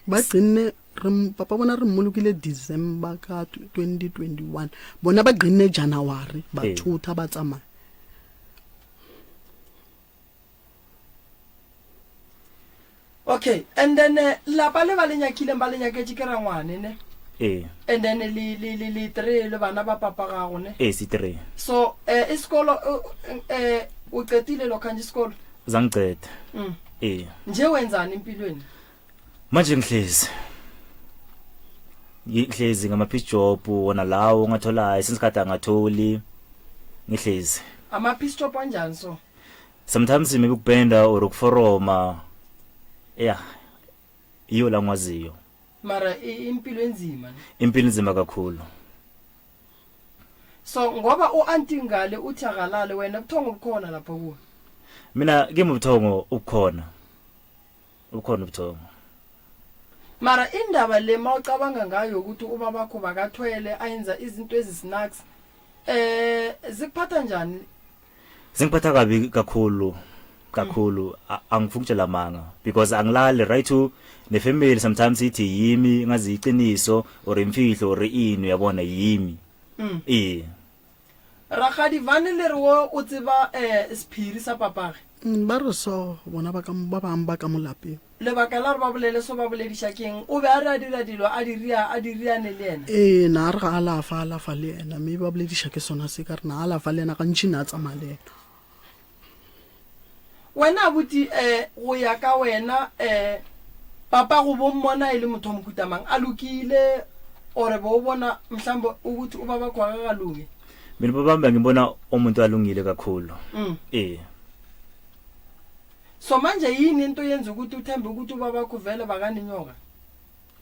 Ba gcine re papa bona re mmolokile December ka 2021. Bona ba gcine January ba thutha ba tsamaya. Okay, and then eh, lapa le ba le nyakileng ba le nyaketše ke rangwane ne? Ee. And then le le le le three le bana ba papa gago ne? Ee, si three. So eh isikolo eh o qetile lokho nje isikolo? Zangiceda. Ee. Nje wenzani empilweni? Manje ngihlezi. Ngihlezi ngama piece job wona lawo ngatholayo since kade angatholi. Ngihlezi. Ama piece job anjani so? Sometimes maybe ukupenda or ukuforoma. Yeah. Iyo la ngwaziyo. Mara impilo enzima ne? Impilo inzima kakhulu. So ngoba uanti ngale uthi akalale wena ubuthongo bukhona lapha kuwe. Mina kimi ubuthongo ubukhona. Ubukhona ubuthongo. Mara indaba le mawucabanga ngayo ukuthi ubabakho bakathwele ayenza izinto ezisnacks eh zikuphatha njani? Zingiphatha kabi kakhulu kakhulu angifuni ukutshela manga because angilali right to ne family sometimes ithi yimi ngazi iqiniso or imfihlo or ini uyabona yimi. Eh. Rakgadi Vane le re wo o tseba eh sephiri sa papage. Ba re so bona ba ka ba bang ba ka mo lapeng. Lebaka la gore ba bolele so ba bolediša keng? O be a re a dira dilo a di ria a di riane le yena? Ee, na a re ga a lafa a lafa le yena, mme ba bolediša ke sona se ka re na a lafa le yena gantši na a tsamaya le yena. Wena abuti eh go ya ka wena eh papa go bo mmona e le motho wa mohuta mang? A lokile or bo o bona mhlambe ukuthi ubabakho akakalungi? Mina babami ngibona umuntu alungile kakhulu. Eh. So manje yini into yenza ukuthi uthembe ukuthi ubabakho vele bakaninyoka?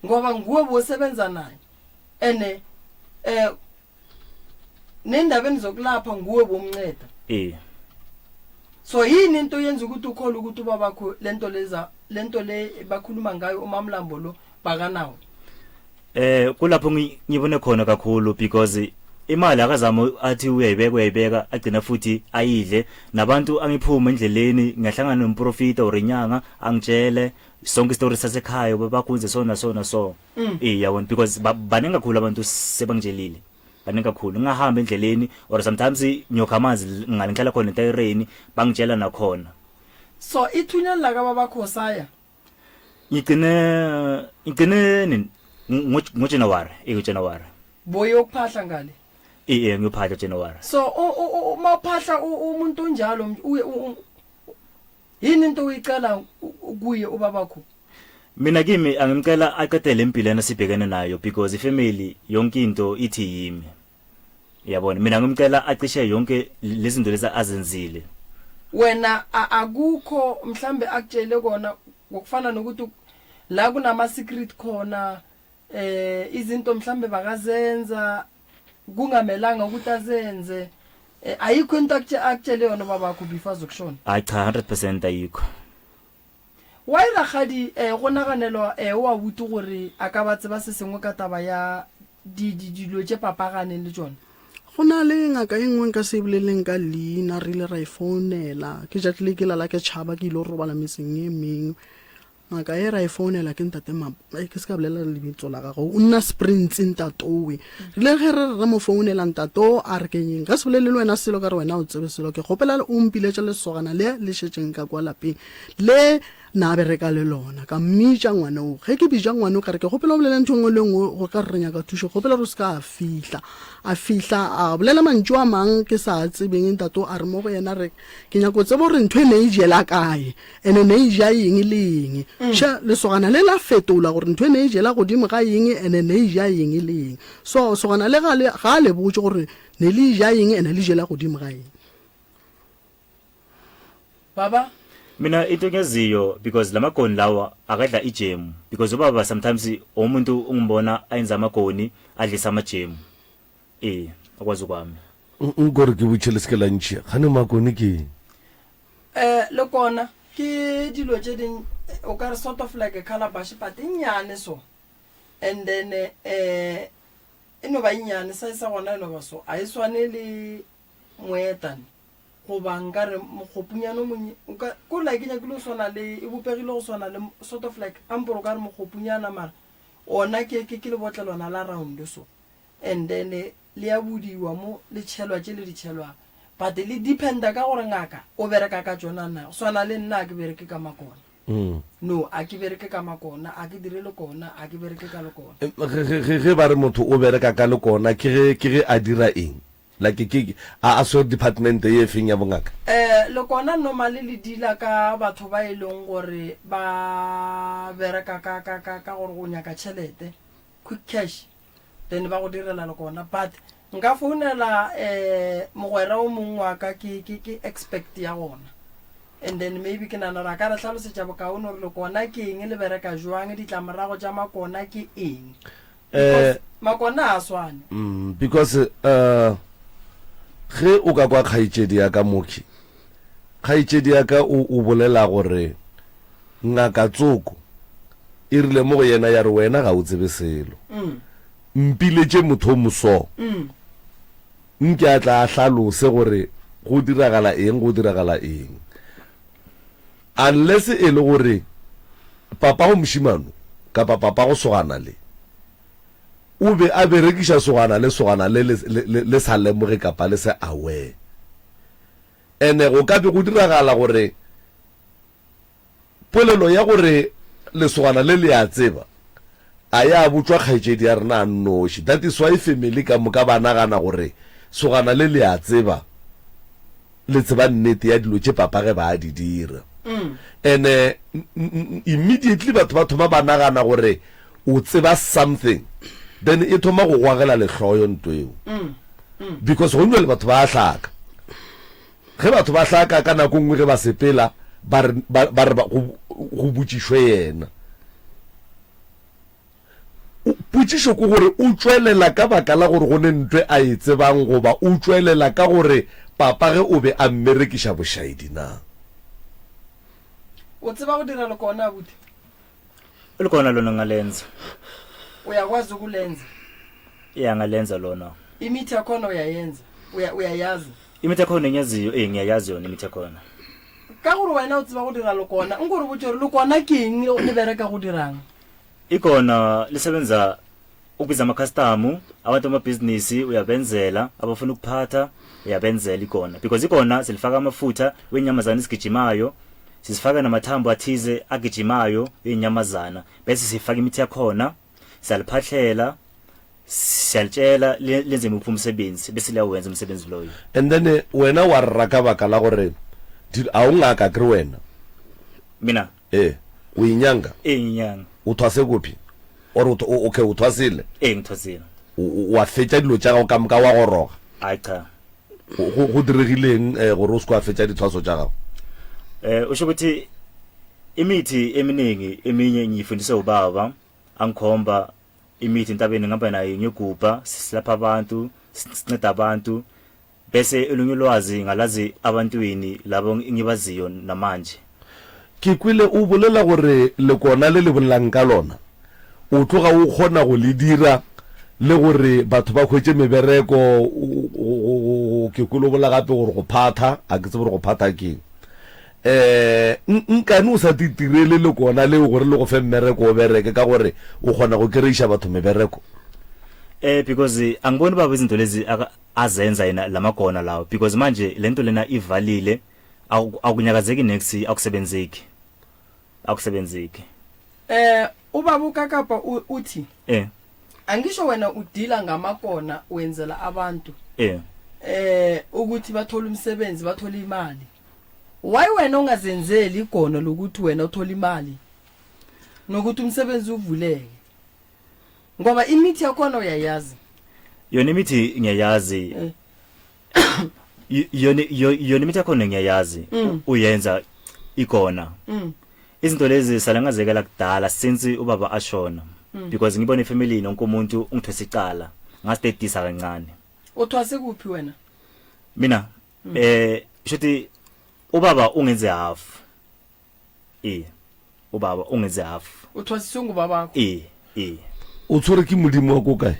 Ngoba nguwe bosebenza naye. Ene eh nendabeni zokulapha nguwe bomnceda. Eh. So yini into yenza ukuthi ukhole ukuthi ubabakho lento leza lento le bakhuluma ngayo umamlambo lo bakanawo? Eh kulapho ngibone khona kakhulu because imali akazama athi uyayibeka uyayibeka agcina futhi ayidle nabantu angiphuma endleleni ngiyahlangana nomprofita or inyanga angitshele sonke story sasekhaya babakunze so na so na so mm. eh yabona because baningi kakhulu abantu sebangitshelile baningi kakhulu ngahamba endleleni or sometimes ngiyokha amanzi ngale ngihlala khona etayireni bangitshela nakhona so ithunya laka babakho saya ngigcine ngigcine nini ngoJanuary eh ngoJanuary boyokuphahla ngale eh eh ngiyophahla January so uma uphahla umuntu onjalo yini into uyicela kuye ubabakho mina kimi angimcela aqedele impilo yena sibhekene nayo because ifamily yonke into ithi yimi yabona mina ngimcela acishe yonke lezinto lezi azenzile wena akukho mhlambe akutshele kona ngokufana nokuthi la kunama secret khona eh izinto mhlambe bakazenza kungamelanga ukuthi azenze eh, ayikho into akutshele yona babakho before azokushona hayi cha 100% ayikho Why rakgadi eh go naganelwa eh o abuti gore a ka ba tseba se sengwe ka taba ya di di dilo tše papaganeng le tšona? Go na le ngaka e nngwe nka se e boleleng ka leina, re ile ra e founela. Ke tšatši le ke lala ke tšhaba ke ile go robala metseng e mengwe. Ngaka e ra e founela ke ntate ma ke se ka bolela lebitso la gagwe, o nna Springs ntatowe. Re ile ge re re re mo founela ntato a re ke eng, nka se bolele le wena selo ka re wena o tsebe selo, ke kgopela o mpiletše lesogana le le šetšeng ka kwa lapeng le na bereka le lona. Ka mmitša ngwana o, ge ke bitša ngwana o ka re ke kgopela o bolele ntho e nngwe le e nngwe go ka re re nyaka thušo, kgopela gore o se ka a fihla. A fihla a bolela mantšu a mang ke sa a tsebeng, ntato a re mo go yena re ke nyaka go tseba gore ntho e ne e jela kae. Ene ne e ja eng le eng. Še, lesogana le la fetola gore ntho e ne e jela godimo ga eng, ene ne e ja eng le eng. So, sogana le ga le, ga a le botše gore ne le ja eng ene le jela godimo ga eng. Baba? Mina into engiyaziyo because lamagoni lawa akadla ijemu because ubaba sometimes umuntu ungibona ayenza amagoni adlisa amajemu eh akwazi kwami Nkore ke botše le se ke la ntšhia. Gane makone ke eng? Eh, le kona. Ke dilo tše ding o ka re sort of like a calabash but e nnyane so and then eh e no ba e nnyane size sa gona e no ba so a e swane le moetane goba nka re mokgopunyana o monye o ka ko like e nyakile go swana le e bopegile go swana le sort of like ampore o ka re mokgopunyana mara ona ke ke ke lebotlelwana la round so and then le ya budiwa mo le tšhelwa tše le di tšhelwang but le dependa ka gore ngaka o bereka ka tšona na go swana le nna a ke bereke ka makona no a ke bereke ka makona a ke dire lekona a ke bereke ka lekona. Ge ge ge ba re motho o bereka ka lekona ke ge ke ge a dira eng like ke a a swere department ye feng ya bongaka? Eh lekona normally le dealer ka batho ba e leng gore ba bereka ka ka ka ka gore o nyaka tšhelete quick cash. Then ba go direla le gona but nka founela eh mogwera o mongwe wa ka ke ke ke expect ya gona and then maybe ke nana gore a ka re hlalosetša bokaone gore lekona ke eng le bereka jwang ditlamorago tša makona ke eng because makona a swane. Mm, because uh, ge o ka kwa kgaetšedi ya ka mokhi kgaetšedi ya ka o, o bolela gore Ngaka tsoko e rile mo go yena ya re, Wena ga o tsebe selo. Mpiletše motho o moso. Nke a tla a hlalose gore go diragala eng, go diragala eng. Unless e le gore papago mošemano kapa papago sogana le o be a berekiša sogana le sogana le le, le, le sa lemoge kapa le se aware. Ene go ka be go diragala gore Polelo ya gore lesogana le le a tseba a ya botšwa kgaetšedi ya rena a nnoši. That is why family ka moka ba nagana gore sogana le le a tseba, le tseba nnete ya dilo tše papa ge ba a di dira. And immediately batho ba thoma ba nagana gore o tseba something then e thoma go goagela lehloyo nto eo. Because gong jwale batho ba a hlaka. Ge batho ba hlaka ka nako nngwe ge ba sepela ba re, ba, ba re ba, go, go botšišwe yena. O, potšišo ke gore o tšwelela ka baka la gore go ne ntwe a e tsebang goba o tšwelela ka gore papa ge o be a mmerekiša bošaedi na? O tseba go dira lekona, abuti? Ulikona lona ngalenza. Uyakwazi ukulenza? Yeah, ngalenza lona. Imithi yakhona uyayenza? Uya, uyayazi? Imithi yakhona engiyaziyo, eh ngiyayazi yona imithi yakhona. Ka gore wena o tseba go dira lekona, nko re botše gore lekona ke eng le bereka go dirang? Ikona lisebenza ukubiza ama-custom abantu bamabhizinisi uyabenzela abafuna ukuphatha uyabenzela ikona because ikona silifaka amafutha wenyamazana esigijimayo sisifaka namathambo athize agijimayo wenyamazana bese sifaka imithi yakhona siyaliphahlela siyalitshela lenze muphi umsebenzi bese liyawenza umsebenzi loyo. And then wena wa rra ka baka la gore a o ngaka kere wena? Mina? Ee, o inyanga? Ee, nginyanga. O thwase kuphi? Or o, o, okay, o thwasile? Ee, ngithwasile. O, o, wa fetša dilo tša gago ka moka wa goroga? Ai, cha. Go, go, go diregileng eh, gore o se ke wa fetša dithwaso tša gago? Eh, usho ukuthi imithi eminingi eminye ngiyifundiswe ubaba angikhomba imithi entabeni ngihamba naye ngiyogubha silapha abantu sinceda abantu Bese olunye ulwazi ngalazi abantwini labo ngibaziyo namanje. Ke kwele o bolela gore lekona le le bolelang ka lona o tloga o kgona go le dira le gore batho ba hwetše mebereko, ke kwele o bolela gape gore go phatha, a ke tsebe gore go phatha ke eng. Um nkane o sa titirele lekona leo gore le go fe mmereko o bereke ka gore o kgona go kereiša batho mebereko? Eh because angiboni baba izinto lezi azenza yena lamagona lawo because manje lento lena ivalile akunyakazeki next akusebenzeki akusebenzeki. Eh ubaba uKakapa uthi eh angisho wena udila ngamakona wenzela abantu eh eh ukuthi bathole umsebenzi bathole imali why wena ungazenzeli igono lokuthi wena uthole imali nokuthi umsebenzi uvuleke Ngoba imithi yakhona uyayazi. Yona imithi ngiyayazi. Eh. Yona yona imithi yakhona ngiyayazi. Mm. Uyenza ikona. Mm. Izinto lezi salangazekela kudala since ubaba ashona. Mm. Because ngibona ifamily nonke umuntu ungithwesa icala. Ngasitedisa kancane. Uthwase kuphi wena? Mina Mm. eh shuthi ubaba ungenze half. Ee, ubaba ungenze half. O thwasiswe ngubabakho? Ee, ee. O tshwere ke modimo wa ko kae?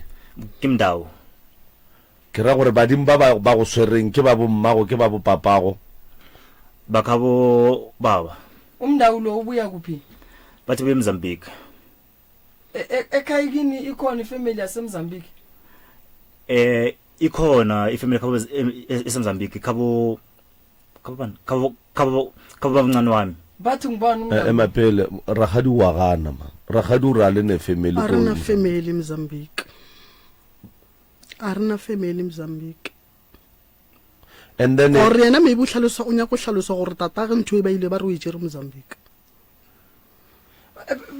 Ke Mndau. Ke ra gore badimo ba ba ba go swereng ke ba bommago ke ba bopapago? Ba ka bo baba. UMndau lo ubuya kuphi? Bathi ubuya eMozambique. E, e, ekhaya kini ikhona ifamily yaseMozambique? Eh ikhona ifamily khabo eseMozambique khabo khabo bani khabo khabo khabo babamncane wami. Bathi ngubani Eh, uMndau? Emapele rakgadi wa gana man. Rakgadi o re a le ne family A ko re na family Mozambique. A re na family Mozambique. And then Or yena maybe o hlalosa o nyaka go hlalosa gore tatage ntho e ba ile ba re o e tšere Mozambique.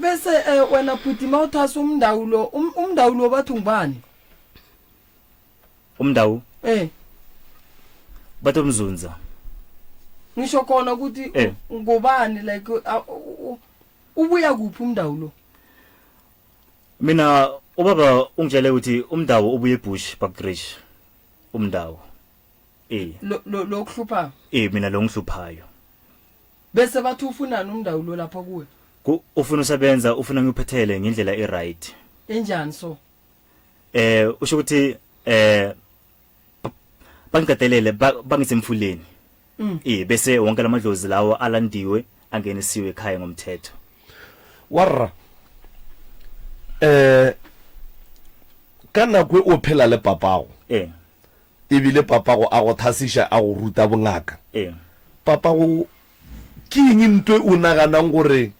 Bese eh, wena bhuti mawuthasa umndawu lo um, umndawu lo bathi ngubani? Umndawu Eh, bathi umzunza. ngisho khona ukuthi Eh. ngubani like uh, u- u- ubuya kuphi umndawu lo? Mina ubaba ungitshele ukuthi umndawu ubuye eBush Buckridge. Umndawu. Eh, Lo lo lo kuhlupha. eh mina lo ngihluphayo. Bese bathi ufunani umndawu lo lapha kuwe? Ku ufuna usebenza ufuna ngiphethele ngendlela e right. Enjani so? Eh usho ukuthi eh bangiqedelele bangisemfuleni. Mm. Eh bese wonke lamadlozi lawo alandiwe angenisiwe ekhaya ngomthetho. Warra. Eh ka nako e o phela le papago. Eh. Ebile papago a go thasiša a go ruta bongaka. Eh. Papago ke eng ntwe o naganang gore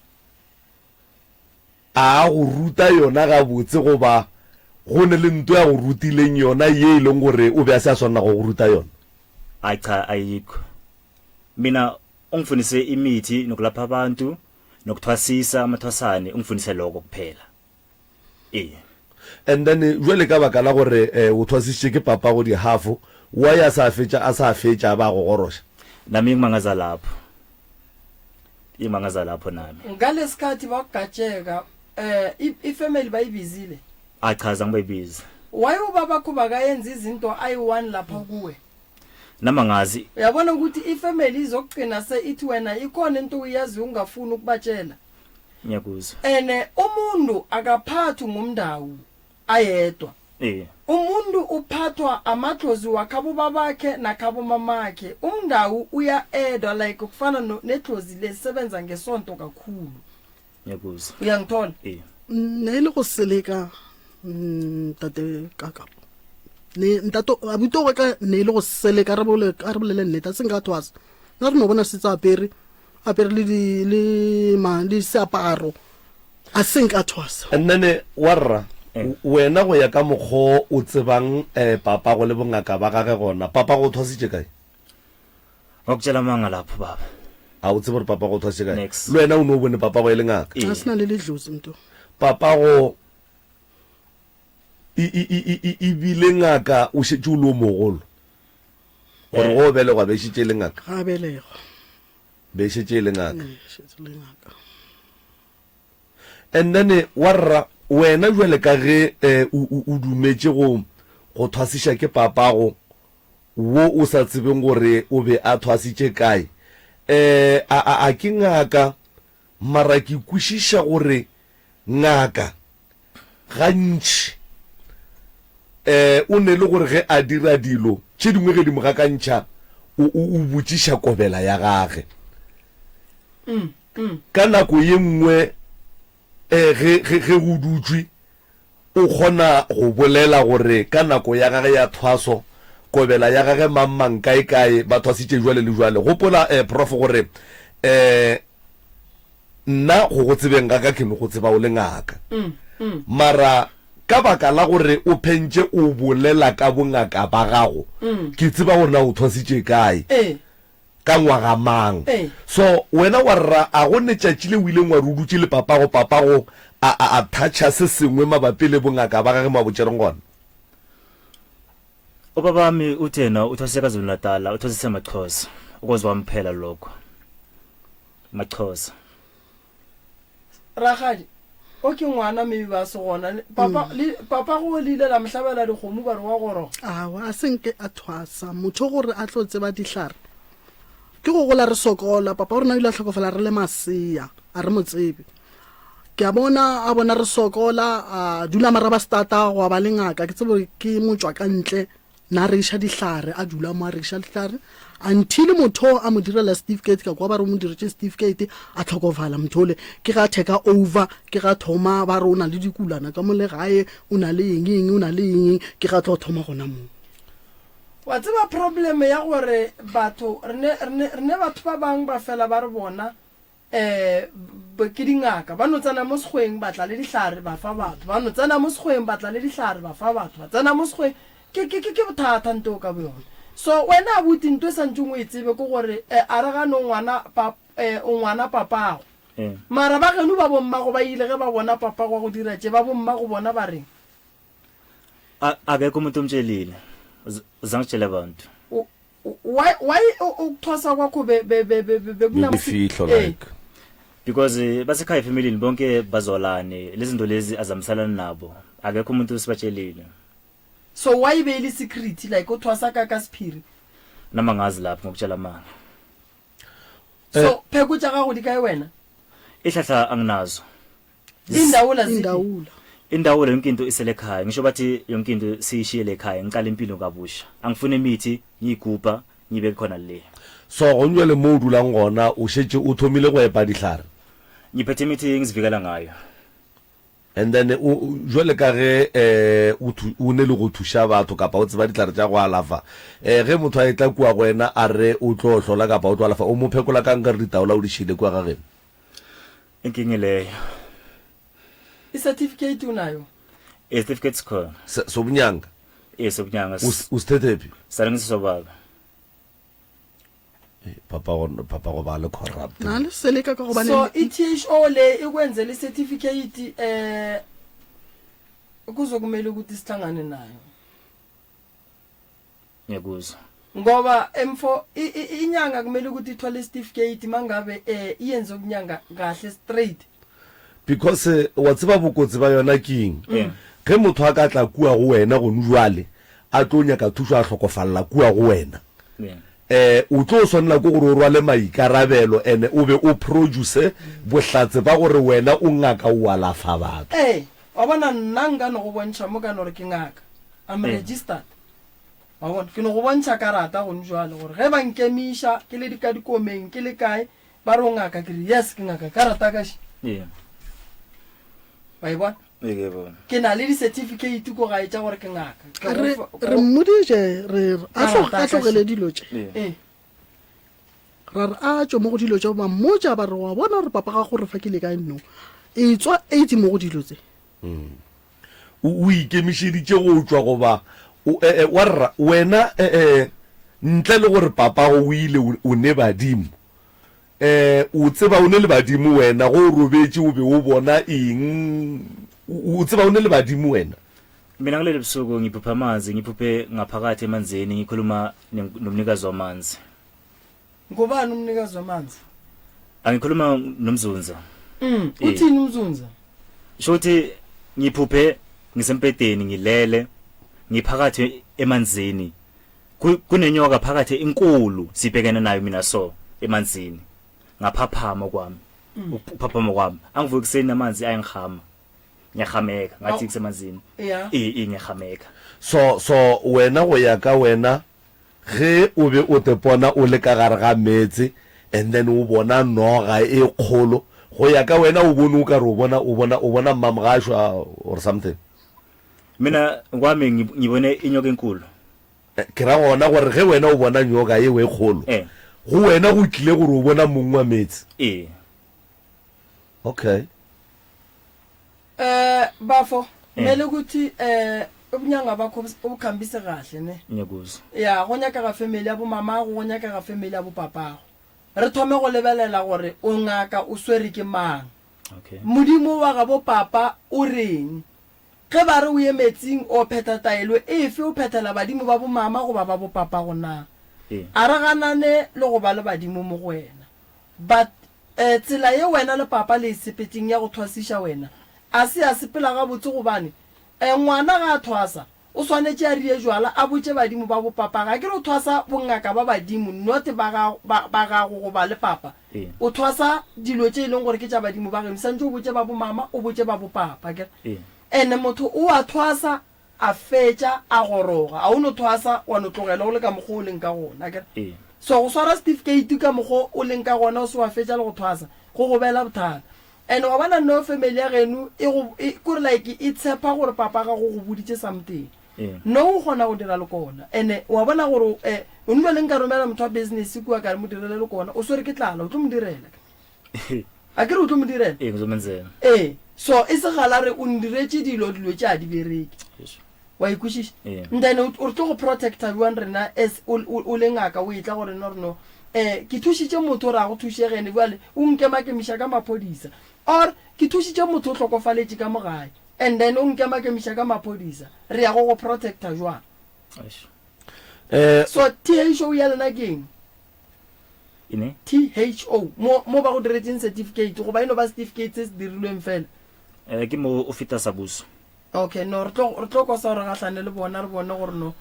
A a go ruta yona gabotse goba go ne le nto ya go rutileng yona ye e leng gore o be a se a swanela go go ruta yona? Hayi cha ayikho. Mina ungifundise imithi nokulapha abantu nokuthwasisa amathwasane ungifundise lokho kuphela. Ee. And then jwale ka baka la gore eh, o thwasisitše ke papago dihafo, why a sa fetša a sa fetša a ba a go goroša? Nami ingimangaza lapho. Ingimangaza lapho nami. Ngalesikhathi bakugatsheka eh i- ifamily bayibizile. Achaza ngibayibiza. Why ubabakho bakayenza izinto ayi-one lapha kuwe? Nami angazi Uyabona ukuthi ifamily izokugcina se ithi wena ikhona into uyazi ungafuni ukubatshela. Ngiyakuzwa. Ene umuntu akaphathwi ngumndawu ayedwa. Eh. Umuntu uphathwa amadlozi wakhabo babakhe nakhabo mamakhe. Umndawu uya-edwa like kufana no- nedlozi lesebenza ngesonto kakhulu. Ngiyakuzwa. Uyangithola? Eh. Ne e le go seleka mm, tate kakapo ne ntate abuti wa ka ne e le go seleka re bole a re bolele nnete a se nka thwasa nna re no bona setse apere apere le di le ma le seaparo a se nka thwasa Nnene warra Eh. wena go ya ka mokgo o tsebang um papago le bongaka ba gage gona papago o thwasitše kae Ngakutshela manga lapho baba. A o tsebe gore papago o thwasitše kae Next. le wena o ne o bone papago e le ngaka Ee. a se na le ledlozi mntu papago e, e, e, e, e, e bile ngaka o šetše o le o mogolo gore Eh. go o belegwa be šetše e le ngaka ga a belegwa be šetše e le ngaka Ee, šetše le ngaka And then warra wena jwale ka ge eh, o, o, o dumetše go go thwasiša ke papago wo o sa tsebeng gore o be a thwasitše kae eh, a, a, a ke ngaka mara ke kwešiša gore ngaka gantši eh, o ne le gore ge a dira dilo tše dingwe ge di mo gakantšha o, o, o botšiša kobela ya gage Ka nako ye nngwe eh, ge, ge, ge go dutšwe, o kgona go bolela gore ka nako ya gage ya thwaso, kobela ya gage mang-mang kae-kae ba thwasitše jwale le jwale. Gopola, eh, Prof, gore eh, nna go go tsebeng ga ka ke no go tseba o le ngaka. Mara ka baka la gore o phentše o bolela ka bongaka ba gago, ke tseba gore na o thwasitše kae. Ee. Ka ngwaga mang? Ee. So, wena wa rra, a go ne tšatši le o ileng wa re o dutše le papago, papago a, a, a thatšha se sengwe mabapi le bongaka ba gage mo a bo tšereng gona? Ubabami uthi yena uthwasise KwaZulu Natal, uthwasise maXhosa. Ukwazi kwami kuphela lokho. MaXhosa. Rakgadi, o ke ngwana maybe ba se gona. Le- Papa, le, papa go le ile la mo hlabela dikgomo ba re wa goroga. Awa, a se nke a thwasa. Motho gore a tlo tseba dihlare. Ke go gola re sokola, papa wa rena o ile a hlokofala re le masea, a re mo tsebe. Ke a bona a bona re sokola, a dula Marabastata gwa ba le ngaka, ke tsebe gore ke motšwa ka ntle, na rekiša dihlare, a dula mo a rekiša dihlare until motho a mo direla certificate, ka kwa ba re o mo diretše certificate, a hlokofala motho ole. Ke ga take over, ke ga thoma ba re o na le dikulana ka mo le gae, o na le eng eng, o na le eng eng, ke ga tlo thoma gona moo. Wa tseba problem ya gore batho re ne, re ne, re ne batho ba bang ba fela ba re bona um ke dingaka, ba no tsena mo sekgweng ba tla le dihlare ba fa batho, ba no tsena mo sekgweng ba tla le dihlare ba fa batho, ba tsena mo sekgweng. Ke, ke, ke, ke bothata nto ka boyona. So wena abuti nto e santšeng o e tsebe ke gore um a re gane o ngwana pa, um o ngwana papago. Mara ba geno ba bommago ba ile ge ba bona papago a go dira tše, ba bommago bona ba reng? A- akekho umuntu omtshelile Z- zangitshela abantu O- o- Why, why o- ukuthwasa kwakho be, be, be, be, be, bekuna- Bekufihlo Eh. like. because eh, basekhaya efamilini bonke bazwalane lezinto lezi azamsalani nabo akekho umuntu osibatshelile So why be e le secret like o thwasa ka ka sephiri? noma ngazi lapho ngokutshela amanga So pheko tša gago di kae wena? ihlahla anginazo Indawula ziphi? Indawula. Indawula yonke into isele ekhaya ngisho bathi yonke into siyishiyele ekhaya ngiqala impilo kabusha angifuni imithi ngiyigubha ngiyibeke khona le. So gong jwale mo o dulang gona o šetše o thomile go epa dihlare? Ngiphethe imithi engizivikela ngayo. And then o jwale ka ge eh o thu, o ne le go thuša batho kapa o tseba dihlare tša go alafa eh ge motho a etla kua go wena a re o tlo hlola kapa o tlo alafa o mo phekola kang ka re ditaola o di šiile kua ga geno? Inkinga leyo. I-certificate unayo? I-certificate sikhona. Se- Sobunyanga. Eh sobunyanga. Us- Usithethephi? Salungisa sobaba. Eh, Papa go papa go ba le corrupt. Na le seleka ka gobane So i-THO le ikwenzela i-certificate eh kuzokumele ukuthi sihlangane nayo. Ngiyakuzwa. Ngoba emfo inyanga kumele ukuthi ithole isitifiketi mangabe eh iyenze ukunyanga kahle straight. Because eh, wa tseba bokotsi ba yona keng? Mm. Ge motho a ka tla kua go wena gone jwale a tlo nyaka thušo a hlokofalla kua go wena. Yeah. Eh o tlo swanela ke gore o rwale maikarabelo ene o be o produce bohlatse ba gore wena o ngaka o alafa batho. Eh, wa bona nna nka no go bontšha mo ka no re ke ngaka. I'm Eh. registered. Wa bona? Ke no go bontšha karata gone jwale gore ge ba nkemiša ke le ka dikomeng ke le kae ba re o ngaka ke re yes ke ngaka karata ka še. Yeah. Wa e bona? Ee, ke e bona. Ke na le di-certificate ko gae tša gore ke ngaka. Ke go re fa- re mmoditše re re a tlo- Karata a ka tlogele še. dilo tše Yeah. Ee. ra re a tšwe mo go dilo tše ba mmotša ba re wa bona gore papa gago re fa ke le kae no e tswa eight mo go dilo tse O, o ikemišeditše go tšwa goba o, eh, eh, wa rra, wena, eh, eh, ntle le gore papago o ile, o, o ne badimo. Eh, o tseba o ne le badimo wena, ge o robetše o be o bona eng? O, o tseba o ne le badimo wena? Mina ngilele ebusuku ngiphuphe amanzi ngiphuphe ngaphakathi emanzini ngikhuluma nem- nomnikazi wamanzi. Ngubani umnikazi wamanzi? Angikhuluma noMzunza. Mm, Eh. uthini uMzunza? Shuthi ngiphuphe ngisempedeni ngilele ngiphakathi emanzini. Ku- Kunenyoka phakathi inkulu sibhekene nayo mina so emanzini. Ngaphaphama kwami. Ukuphaphama kwami. Angivuki kuseni amanzi ayangihama. Ngiyahameka ngathi Aw. kusemanzini. Yeah. Eh eh ngiyahameka. So, so wena go ya ka wena Ge o be o tepona o le ka gare ga meetse and then o bona noga e kgolo, go ya ka wena o bone o ka re o bona, o bona, o bona mmamogashwa or something. Mina kwami ngibone inyoka enkulu. Eh, ke ra gona gore ge wena o bona nyoka eo e kgolo, Eh. go wena go tlile gore o bona mong wa meetse. Ee. Okay. Eh bafo Eh. mele ukuthi eh ubunyanga bakho obus- obukhambise kahle ne. Ngiyakuzwa. Ya go nyakega family ya bo mamago go nyakega family ya bo papago. Re thome go lebelela gore o ngaka o swere ke mang. Okay. Modimo wa ga bo papa o reng? Ge ba re o ye metsing o phetha taelo efe o phethela badimo ba bo mama goba ba bo papago na? Ee. A re ganane le go ba le badimo mo go wena. But eh tsela ye wena le papa le e sepetšeng ya go thwasiša wena a se ya sepela gabotse gobane eh ngwana ga a thwasa. o swanetše a rie jwala a botše badimo ba bo papa ga ke re o thwasa bongaka ba badimo not ba ga ba ba gago goba le papa Ee. o thwasa dilo tše e leng gore ke tša badimo ba geno santše o botše ba bo mama o botše ba bo papa akere Ee. ene motho o a thwasa a fetša a goroga a o no thwasa wa no tlogela o le ka mokgwa o leng ka gona akere Ee. so go swara certificate ka mokgwa o leng ka gona o se wa fetša le go thwasa go go beela bothata And wa bona no family ya geno e go e kore like e tshepa gore papa gago go boditše something. Ee. No o kgona go dira lekona. And wa bona gore eh o nno le nka romela motho wa business kua ka re mo direle lekona o swere ke tlala o tlo mo direla. A ke re o tlo mo direla? Ee, ngizomenzela. Ee. So e se gala re o ndiretše dilo dilo tše a di bereke. Eish. Wa e kwešiša? Ee. And then o re tlo go protecta bjang rena as o, o, o le ngaka o etla go rena gore no eh ke thušitše motho gore a go thušege ene bjale o nkemakemiša ka maphodisa or ke thušitše motho o hlokofaletše ka mo gae and then o nkemakemiša ka maphodisa re ya go go protecta jwang? Eish. Eh, So THO ya lena ke eng? Ene? THO mo mo ba go diretseng certificate goba e no ba certificate se se dirilweng fela? Eh, ke mo o feta sa buso. Okay, no, re tlo, re tlo kosa gore re gahlane le bona, re bone gore no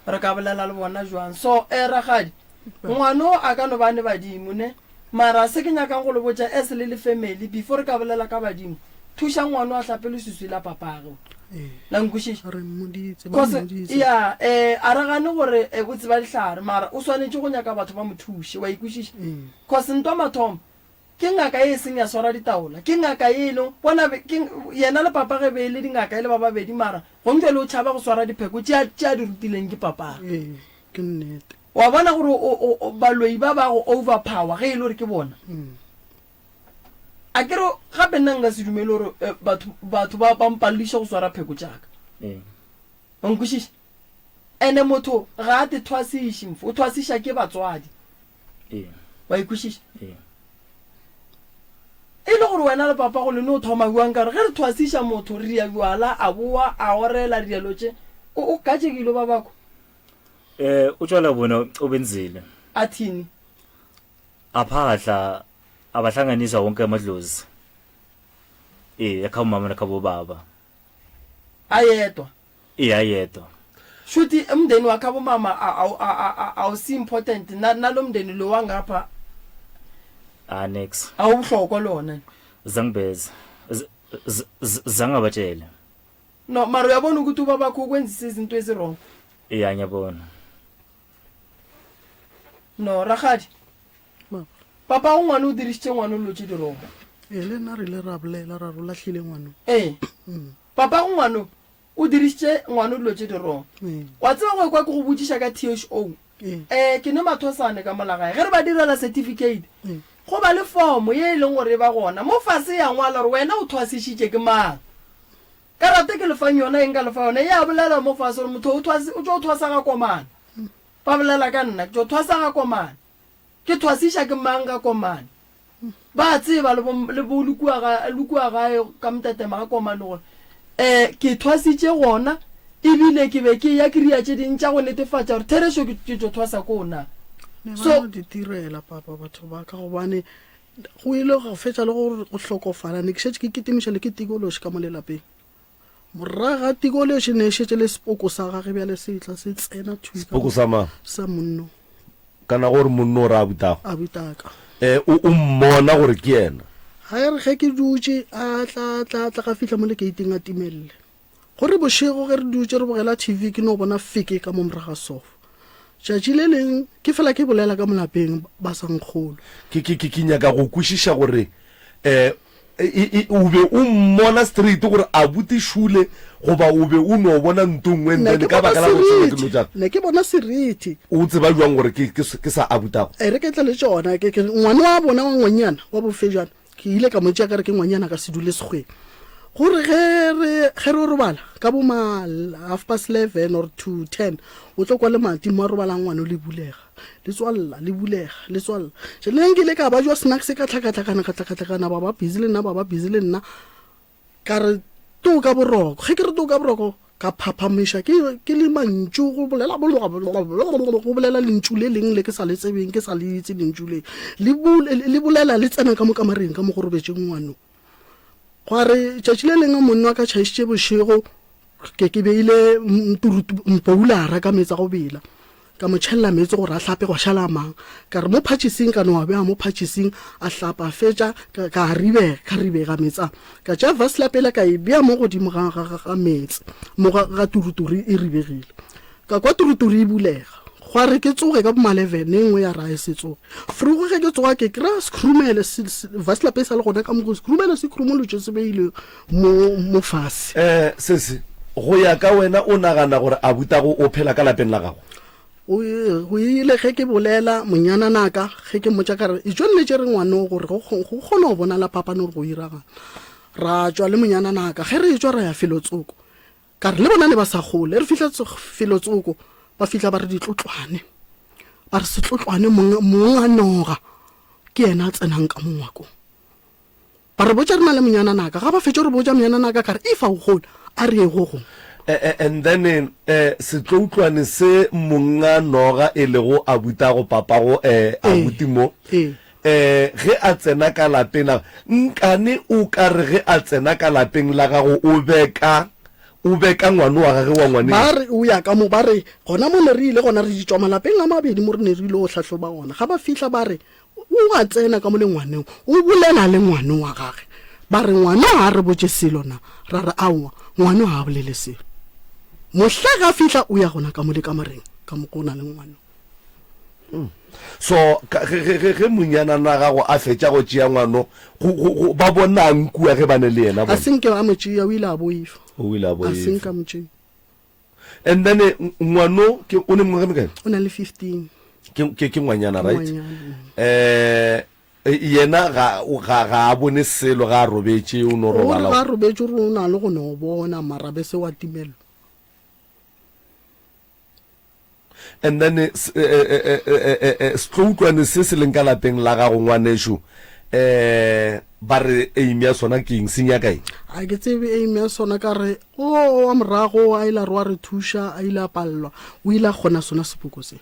re ka bolela le bona jwang. So, eh, rakgadi, ngwano a ka no ba ne badimo, ne? Mara se ke nyakang go le botša, as le le family, before re ka bolela ka badimo, thušang ngwano a hlape leswiswi la papage. La nkwešiša? Re mmoditse, ba Cause, mmoditse. ya, eh, a re gane gore eh, o tseba dihlare, mara o swanetše go nyaka batho ba mo thuše, wa ikwešiša? Cause ntwa mathomo, Ke ngaka ye e seng ya swara ditaola. Ke ngaka ye e leng, bona, ke, yena le papa ge be e le dingaka e le ba babedi, mara gonjwale o tšhaba go swara dipheko tše a, tše a di rutileng ke papagwe. Ee, ke nnete. Wa bona gore o, o, o, baloi ba ba go overpower ge e le gore ke bona. A ke re, gape nna nka se dumele gore eh, batho, batho ba, ba mpalediša go swara pheko tša ka. Ee. Wa nkwešiša? Ene motho ga a te thwasiše, mfo, o thwasiša ke batswadi. Ee. Wa e kwešiša? Ee. E le gore wena le papa go le no thoma bjang ka gore ge re thwasiša motho re ria bjala a boa a orela dielo tše o o katše ke ilo ba bako. Eh utshwala bona obenzile. Athini? Aphahla abahlanganisa wonke amadlozi. Eh ekhabo mama nakhabo baba. Ayedwa. Ee ayedwa. Shuthi umndeni wakhabo mama awusi important na nalomndeni lo wangapha. Ah next. Awubuhlokwa lona. Zangibeza. Zangabatshela. No mara uyabona ukuthi ubabakho ukwenzisa izinto ezi wrong. Iya ngiyabona. No rakgadi. Papa o ngwana o dirišitše ngwana o lotše di wrong. Ee le nna re ile ra bolela ra re o lahlile ngwana. Ee. Papa go ngwano o dirišitše ngwano dilo tše di wrong. Wa tseba go ekwa ke go botšiša ka THO. Eh ke ne mathosane ka mola gae. Ge re ba direla certificate go ba le form ye e leng gore e ba gona. Mo fase ya ngwala gore wena o thwasišitše ke mang. Karata ke le fang yona e nka le fa yona e a bolela mo fase gore motho o thwasi o tšo thwasa ga komana. Ba bolela ka nna ke tšo thwasa ga komana. Ke thwasiša ke mang ga Komane? Ba a tseba le bo, le bo le kua ga, le kua gae ka Mtetema ga Komane gore um ke thwasitše gona, ebile ke be ke eya ke ria tše ding tša go netefatša gore therešo ke, ke tšo thwasa koo na. Ne ba So, no di tirela papa batho ba ka gobane go ile go fetša le gore go hlokofala ne ke šetše ke kitimiša le ke tikološi ka mo lelapeng. Morago ga tikološi ne e šetše le sepoko sa gage bjale se tla se tsena thwi ka Sepoko sa mang? sa monno. Kana gore monno o ra abutago? Abutaka. Eh, o, o mmona gore ke yena? Ga e re ge ke dutše, a tla, a tla, a tla ga fihla mo lekeiting a timelele. Gore bošego ge re dutše re bogela TV ke no bona feke ka mo morago ga sofa. Tšatši le leng ke fela ke bolela ka mo lapeng ba sa nkgolwe. Ke, ke, ke, ke nyaka go kwešiša gore eh, e, e, e, o be o mmona straight gore abuti šule goba o be o no bona nto nngwe and Ne then ke ka bona baka la go tseba seriti, dilo tša ne ke bona seriti. O tseba bjang gore ke, ke, ke sa abutago? E re ke tle le tšona, ke, ke, ngwana wa bona wa ngwanyana wa bofejana, ke ile ka mo tšea ka re ke ngwanyana ka se dule sekgweng. Gore ge re, ge re robala ka bo ma half past 11 or to 10, o tlo kwa lemati mo a robalang ngwana o le bulega, le tswalla, le bulega, le tswalla. Jale nkile ka ba jwa snacks ka tlhakatlhakana, ka tlhakatlhakana, ba ba busy le nna, ba ba busy le nna. Ka re too ka boroko. Ge ke re too ka boroko, ka phaphamiša ke, ke le mantšu go bolela go bolela lentšu le leng le ke sa le tsebeng, ke sa le itse lentšu le. Le, le bolela le tsena ka mo kamareng ka mo go robetšeng ngwano. Gwa re tšatši le lengwe monna wa ka tšhaišitše bošego. Ke ke beile mpoulara ka meetse a go bela. Ka mo tšhelela meetse gore a hlape gwa šala a mang. Ka re mo phatšhising ka no a bea mo phatšhising a hlapa a fetša ka ka a ribega ka ribega meetse a. Ka tšea vaslap yela ka e bea mo godimo ga ga ga ga meetse mo ga ga turuturu e ribegile. Ka kwa turuturu e bulega. Gwa re ke tsoge ka bo maleven e nngwe ya re a e se tsoge. Vroeg ge ke tsoga ke kry-a sekhurumelo se se vaslap e sa le gona ka mo sekhurumelo se khurumolotšwe se beilwe mo mo fase. Eh, sesi, go ya ka wena o nagana gore abutago o phela ka lapeng la gago? O go ile ge ke bolela monyananaka ge ke mmotša ka re etšwa nne tše re ngwano gore go go kgona go bonala phapano gore go iragala. Ra tšwa le monyananaka ge re etšwa ra ya felo tsoko ka re le bona ne ba sa gole re fihla felo tsoko ba fihla ba re ditlotlwane ba re setlotlwane mong mong a noga ke yena a tsenang ka mo ngwakong. Ba re botša re na le monyananaka. Ga ba fetša go re botša monyananaka ka re, Efa o gola, a re ye go gongwe. And then setloutlwane se monga noga e lego abutago papago abuti mo, ge a tsena ka lapeng la nkane o ka re ge a tsena ka lapeng la gago o beka o beka ngwano wa gage wa ngwaneng. Ba re o ya ka mo, ba re gona mo ne re ile gona re di tšwa malapeng a mabedi mo re ne re ile go hlahloba gona. Ga ba fihla ba re O a tsena ka mo le ngwaneng, o bolela le ngwano wa gage. Ba re, Ngwano ga a re botše selo na? Ra re, Aowa, ngwano ga a bolele selo. Mohla ge a fihla, o ya gona ka mo le kamoreng, ka mo go na le ngwano. So, ka, ge, ge, ge, ge monyanana gago a fetša go tšea ngwano, go, go, go, ba bonang kua ge ba ne le yena A bona? se nke a mo tšea, o ile a boifa. O ile a A se nke boifa. a mo tšea. And then eh, ngwano ke o ne mengwaga mekae? O na le 15. Ke ke ke ngwanyana Ke right? ngwanyana. Eh eh, yena ga o- ga ga a bone selo ga a robetše o no O re robala. ga a robetše o re o na le go no bona mara be se wa timelwa. And then eh, s- eh, eh, eh, eh, eh, eh, setloutlwane se se leng ka lapeng la gago ngwanešu eh ba re aim ya sona ke eng se nyaka eng? A ke tsebe aim ya sona ka re o wa morago a ile a re wa re thuša a ile a palelwa o ile a kgona sona sepoko se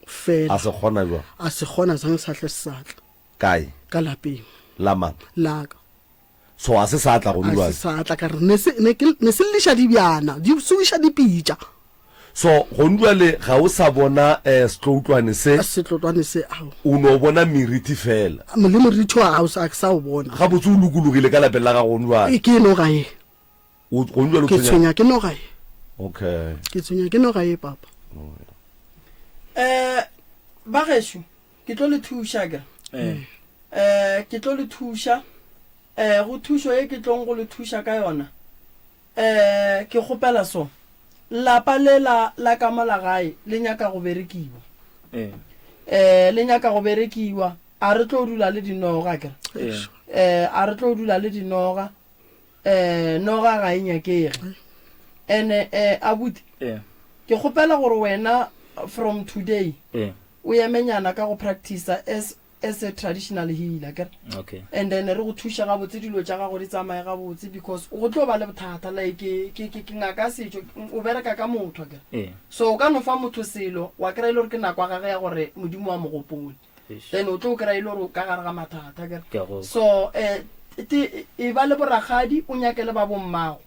fela A se kgona jwang? a se kgona sang sa hle se sa tla Kae? ka lapeng La mang? la ka So a se sa tla gone a se jwale? sa tla ka re ne se ne ke ne se lliša dibjana di subiša dipitša So gone jwale ga o sa bona eh, setloutlwane se, setlotlwane se ao o no bona meriti fela. le moriti wa gago a ke sa o bona Gabotse o lokologile ka lapeng la gago gone jwale. e ke noga ye O gone jwale o ke tshwenya. tshwenya ke noga ye Okay. ke tshwenya ke noga ye papa um ba gešo ke tlo le thuša ke Eh. um ke tlo le thuša um go thušo ye ke tlong go le thuša ka yona um ke kgopela so lapa le la la ka mola gae le nyaka go berekiwa Eh. um le nyaka go berekiwa a re tlo dula le dinoga ke Eh. um a re tlo dula le dinoga um noga ga e nyakege ene um abuti Eh. ke kgopela gore wena from today Eh. o emenyana ka go practicer as as a traditional healer kere Okay. and then re go thuša gabotse dilo tša gago di tsamaye gabotse because go tlo ba le bothata like ke ke ke ngaka ya setšo o bereka ka motho akere Eh. so o ka no fa motho selo wa kry-a e le gore ke nako ya gage ya gore modimo wa mo gopole Eish. then o tlo kry-a e le gore o ka gare ga mathata akere Ke a go kwa. so um te e ba le borakgadi o nyake le ba bommago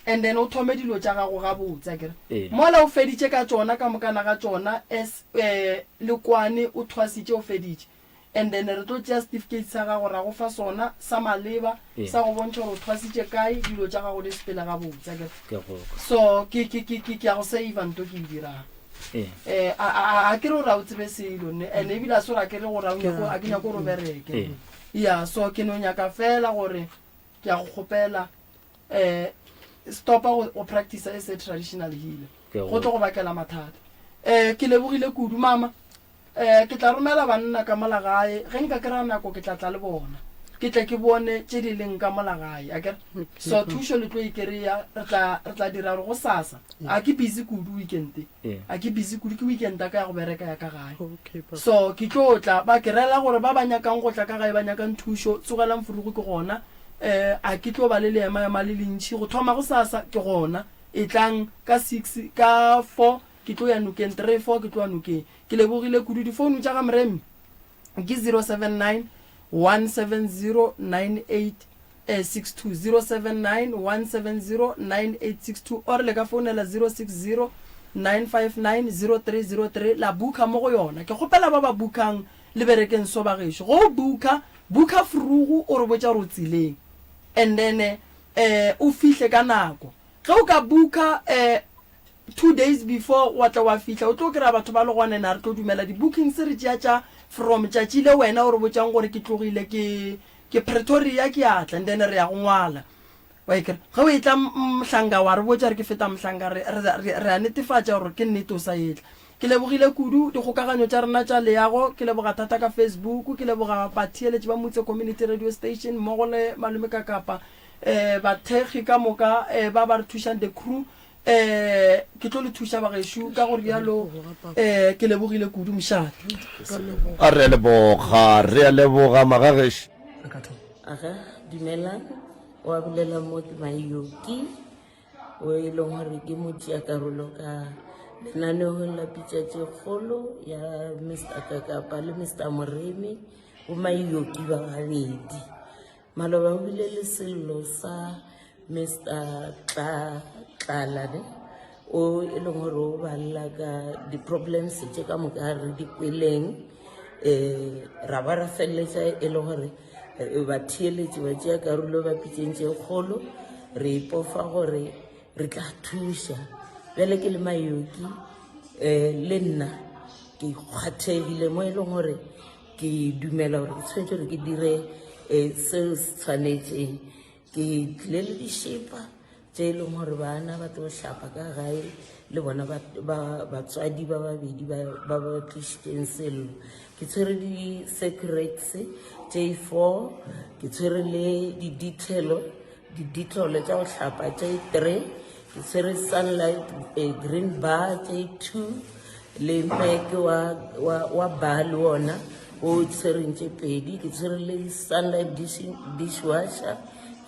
and then o thome dilo tša gago gabotse akere Ee. mola o feditše ka tšona ka mokana ga tšona as um le kwane o thwasitše o feditše and then re tlo tšea certificate sa gago ra go fa sona sa maleba Ee. sa go bontšha gore o thwasitše kae dilo tša gago di sepele gabotse akere Ke a go kwa. so ke ke ke ke ke ya go save nto ke e dirang Ee. eh a a a ke re gore a o tsebe selo ne and ebile a se gore a ke re gore a o nyako a ke nyako gore o bereke Ee. ya so ke no nyaka fela gore ke ya go kgopela eh stopa go go practice as a traditional healer Ke a go tlo go bakela mathata eh ke lebogile kudu mama eh ke tla romela banna ka mola gae ge nka kry-a nako ke tla tla le bona ke tle ke bone tše di leng ka mola gae akere so thušo le tlo e kry-a re tla re tla dira gore go sasa a ke busy kudu weekend Ee. a ke busy kudu ke weekend ya ka ya go bereka ya ka gae Okay, papa. so ke tlo tla ba ke rela gore ba ba nyakang go tla ka gae ba nyakang thušo tsogelang furugo ke gona um a ke tlo ba le leemaema le lentši go thoma go sasa ke gona etlang ka six ka four ke tlo ya nokeng three four ke tlo ya nokeng ke lebogile kudu difounu tša ga moremi ke 079 170 98. 62, 079 170 9862 or le ka founela 060 959 0303 la booker mo go yona. Ke kgopela ba ba bookang le berekeng so bagešo. Ge o booker, booker frugu o re botša gore o tseleng and then eh o fihle ka nako. Ge o ka booker eh 2 days before wa tla wa fihla o tlo kry-a batho ba le gona and a re tlo dumela di-bookings re tšea tša from tšatši le wena o re botšang gore ke tlogile ke Ke Pretoria ke a tla and then re ya go ngwala. Wa e kry-a? Ge o etla Mhlanga wa re botša re ke feta Mhlanga re, re, re, re a netefatša gore ke nnete o sa etla. Ke lebogile kudu dikgokaganyo tša rena tša leago, ke leboga thata ka Facebook, ke leboga batheeletši ba Mutse Community Radio Station mmogo le Malome Kakapa, eh, bathekgi ka moka eh, ba ba re thušang the crew. Eh, ke tlo le thuša bagešo ka go rialo eh, ke lebogile kudu mošate. A re a leboga, re a leboga magagešo. Aga, dumelang, wa bolela mo ke Mayoki, o e leng gore ke motšea karolo ka lenaneong la pitša tše kgolo ya Mr Kakapa le Mr Moremi, bo Mayoki ba babedi. Maloba o bile le sello sa Mister Tla Tlala ne o e leng gore o balela ka di-problems tše ka moka re di kweleng um ra ba ra feleletša e le gore eh, batheeletši ba tšea karolo ba pitšeng tše kgolo re ipofa gore re tla thuša bjale ke le mayoki um le nna ke kgwathegile mo e leng gore Ke dumela gore ke tshwanetse gore ke dire um seo se tshwanetseng. Ke tlile le dišepa tše e leng gore bana ba tlo hlapa ka gae le bona batswadi ba babedi ba ba tlišitšeng sello. Ke tshwere di-secrets tše four, ke tshwere le di-detail di-dettol tša go hlapa tše three, ke tshwere sunlight eh, green bar tše two le mek wa, wa, wa bar le ona o tshwereng tše pedi ke tshwere le sunlight dish, dishwasher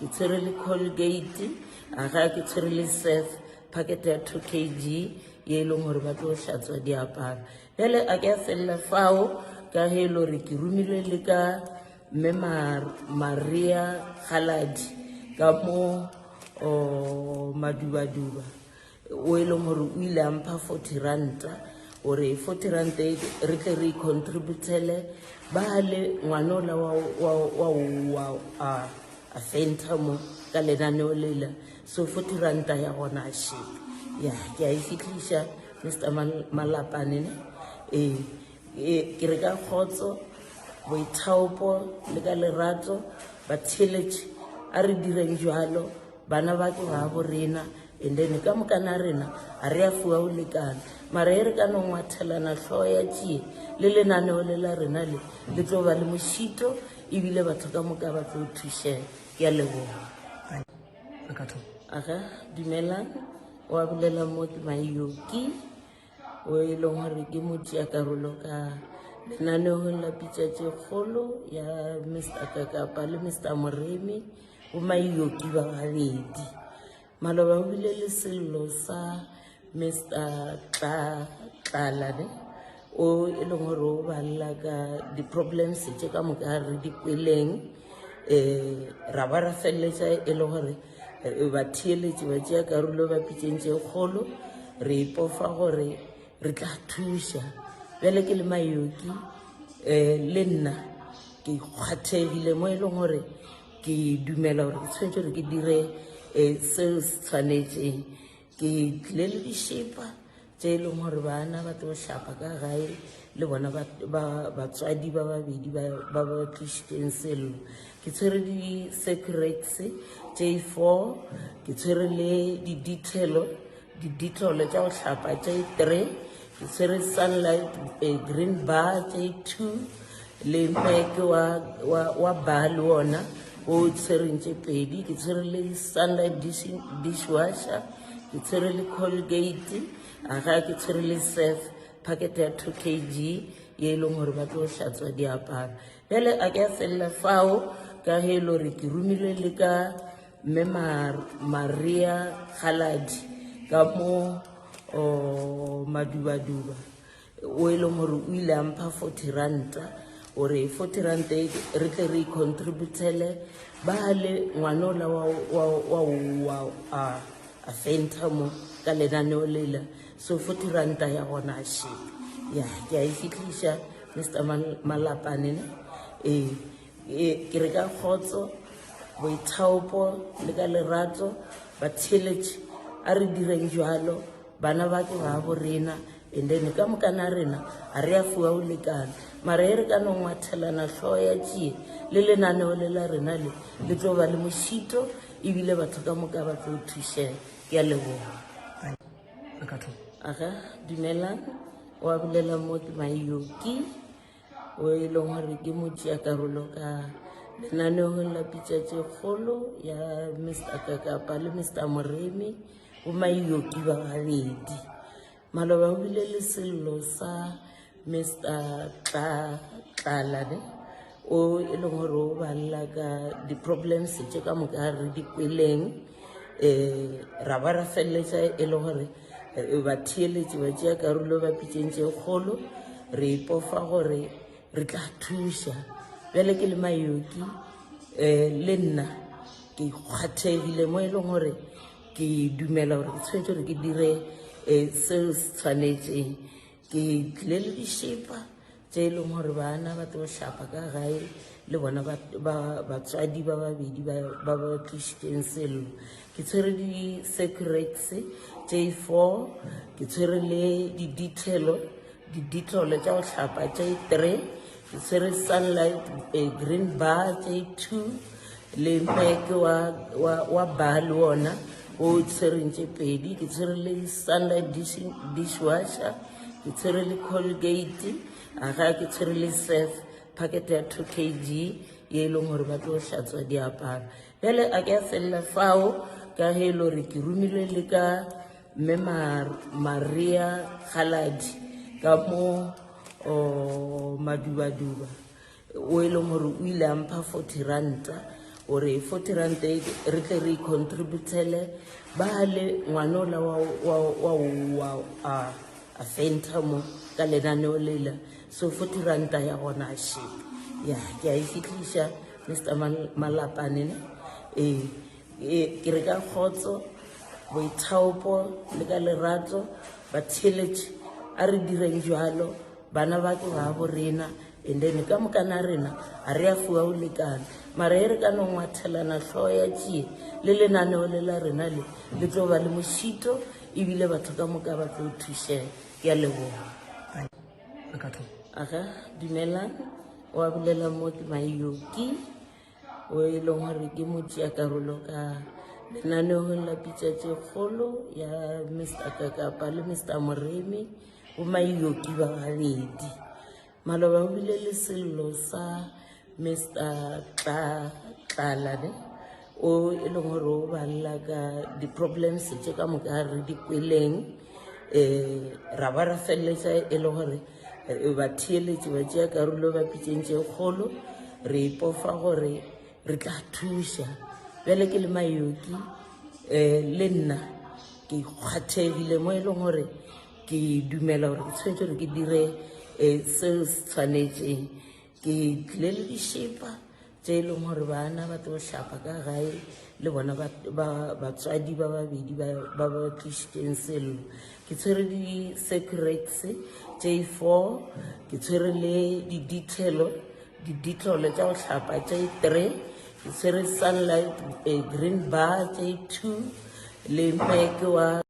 ke tshwere le colgate aga ke tshwere le surf packet ya 2 kg ye e leng gore ba tlo hlatswa diaparo bjale a ke a felela fao ka ge e le gore ke romilwe le ka Mme Maria Kgaladi ka mo Madubaduba o e leng gore o ile a mpha 40 ranta gore 40 ranta e re tle re contributele ba le ngwana ola wa wa wa wa a a fenta mo ka lenaneo lela so 40 ranta ya gona a sheke ya ke a e fitlhiša Mr Malapane ne ee Ke re ka kgotso, boithaopo le ka lerato, batheeletši, a re direng jwalo, bana ba ke babo rena, and then ka mokana rena ga re a fiwa go lekana. Mara e re ka no ngwathelana hlogo ya tšie le lenaneo le la rena le, le tlo ba le mošito ebile batho ka moka ba tlo thušega. Ke a leboga. Aga, dumelang, wa bolela mo ke Mayoki. o e leng gore ke motšea karolo ka lenaneong la pitša tše kgolo ya Mr Kakapa le Mr Moremi bo Mayoki ba babedi. Maloba o bile le sello sa Mr Tla Tlala ne o e leng gore o balela ka di-problems tše ka moka re di kweleng um ra ba ra feleletša e le gore Batheeletši ba tšea karolo ba pitšeng tše kgolo, re ipofa gore re tla thuša. Bjale ke le Mayoki um le nna ke kgwathegile mo e leng gore ke dumela gore ke tshwanetse gore ke dire um seo se tshwanetseng. Ke tlile le dišepa tše e leng gore bana ba tlo hlapa ka gae le bona batswadi ba babedi ba ba tlišitšeng sello. Ke tshwere di-secrets tše four, ke tshwere le di-detail di-dettol tša go hlapa tše three, ke tshwere sunlight eh, green bar tše two le mek wa, wa, wa bar le ona o tshwereng tše pedi, ke tshwere le sunlight dish, dishwasher Ke tshwere le Colgate, aga ke tshwere le Surf packet ya 2 kg ye e leng gore ba tlo hlatswa diaparo. Bjale a ke a felela fao ka ge e le gore ke romilwe le ka mme Maria Kgaladi ka mo Madubaduba. o e leng gore o ile a mpha 40 ranta. Gore 40 rand e re tle re contributele ba le ngwanola wa wa wa wa a a fenta mo ka lenaneo lela so 40 ranta ya gona še ya ke a e fitlhiša Mr Malapane ne ee e, ke re ka kgotso boithaopo le ka lerato batheeletši a re direng jalo bana ba ke ba bo rena and then ka mokana rena a re a fiwa go lekana mara e re ka no ngwathelana hlogo ya tšie le lenaneo le la rena le le tlo ba le mošito ebile batho ka moka ba tlo thušega ke a leboga aga dumelang wa bolela mo ke mayoki o e leng gore ke motšea karolo ka lenaneong la pitša tše kgolo ya mr kakapa le mr moremi go maioki ba babedi maloba o bile le sello sa mr tla tlala ne o e leng gore o balela ka di-problems tše ka moka re di kweleng um ra ba ra feleletša e le gore eh, batheeletši ba tšea karolo ba pitšeng tše kgolo re ipofa gore re tla thuša bjale ke le mayoki um le nna ke kgwathegile mo e leng gore ke dumela gore ke tshwanetse gore ke dire um seo se tshwanetseng ke tlile le dišepa tše e leng gore bana ba tlo hlapa ka gae le bona batswadi ba babedi ba ba tlišitšeng sello ke tshwere di-secrex tše four ke tshwere le di-detail diditlolo tša go hlapa tše three ke tshwere sunlight eh, green bar tše two le mpeke wa, wa, wa bar le ona o tshwereng tše pedi ke tshwere le sunlight dishwasher ke tshwere le colgate aga ke tshwere le surf packet ya 2 kg ye e leng gore ba tlo hlatswa diaparo bjale a ke a felela fao ka ge e le gore ke romile le ka mme maria galadi ka mo madubaduba o e leng gore o ile a mpha 40 ranta gore 40 ranta e re tle re contributele ba le ngwanola wa wa wa wa a a fenta mo ka lenaneo lela so 40 ranta ya gona še ya ke a e fitlhiša mr malapane ne ee e, ke re ka kgotso boithaopo le ka lerato batheeletši a re direng jalo bana ba ke ba bo rena and then ka mokana rena a re a fiwa go lekana mara e re ka no ngwathelana hlogo ya tšie le lenaneo le la rena le le tlo ba le mošito ebile batho ka moka ba tlo thušega ke a leboga aga dumelang wa bolela mo ke mayoki o e leng gore ke motšea karolo ka lenaneong la pitša tše kgolo ya mr kakapa le mr moremi go maioki ba babedi maloba o bile le sello sa mr tla tlala ne o e leng gore o balela ka di-problems tše ka moka re di kweleng um ra ba ra feleletša e le gore eh, batheeletši ba tšea karolo ba pitšeng tše kgolo re ipofa gore re tla thuša bjale ke le mayoki um le nna ke kgwathegile mo e leng gore ke dumela gore ke tshwanetse gore ke dire um seo se tshwanetseng ke tlile le dišepa tše e leng gore bana ba tlo hlapa ka gae le bona batswadi ba babedi ba ba tlišitšeng sello ke tshwere di-secrex tše four ke tshwere le di-detail diditlolo tša go hlapa tše three ke tshwere sunlight eh, green bar tše two le mpeke wa.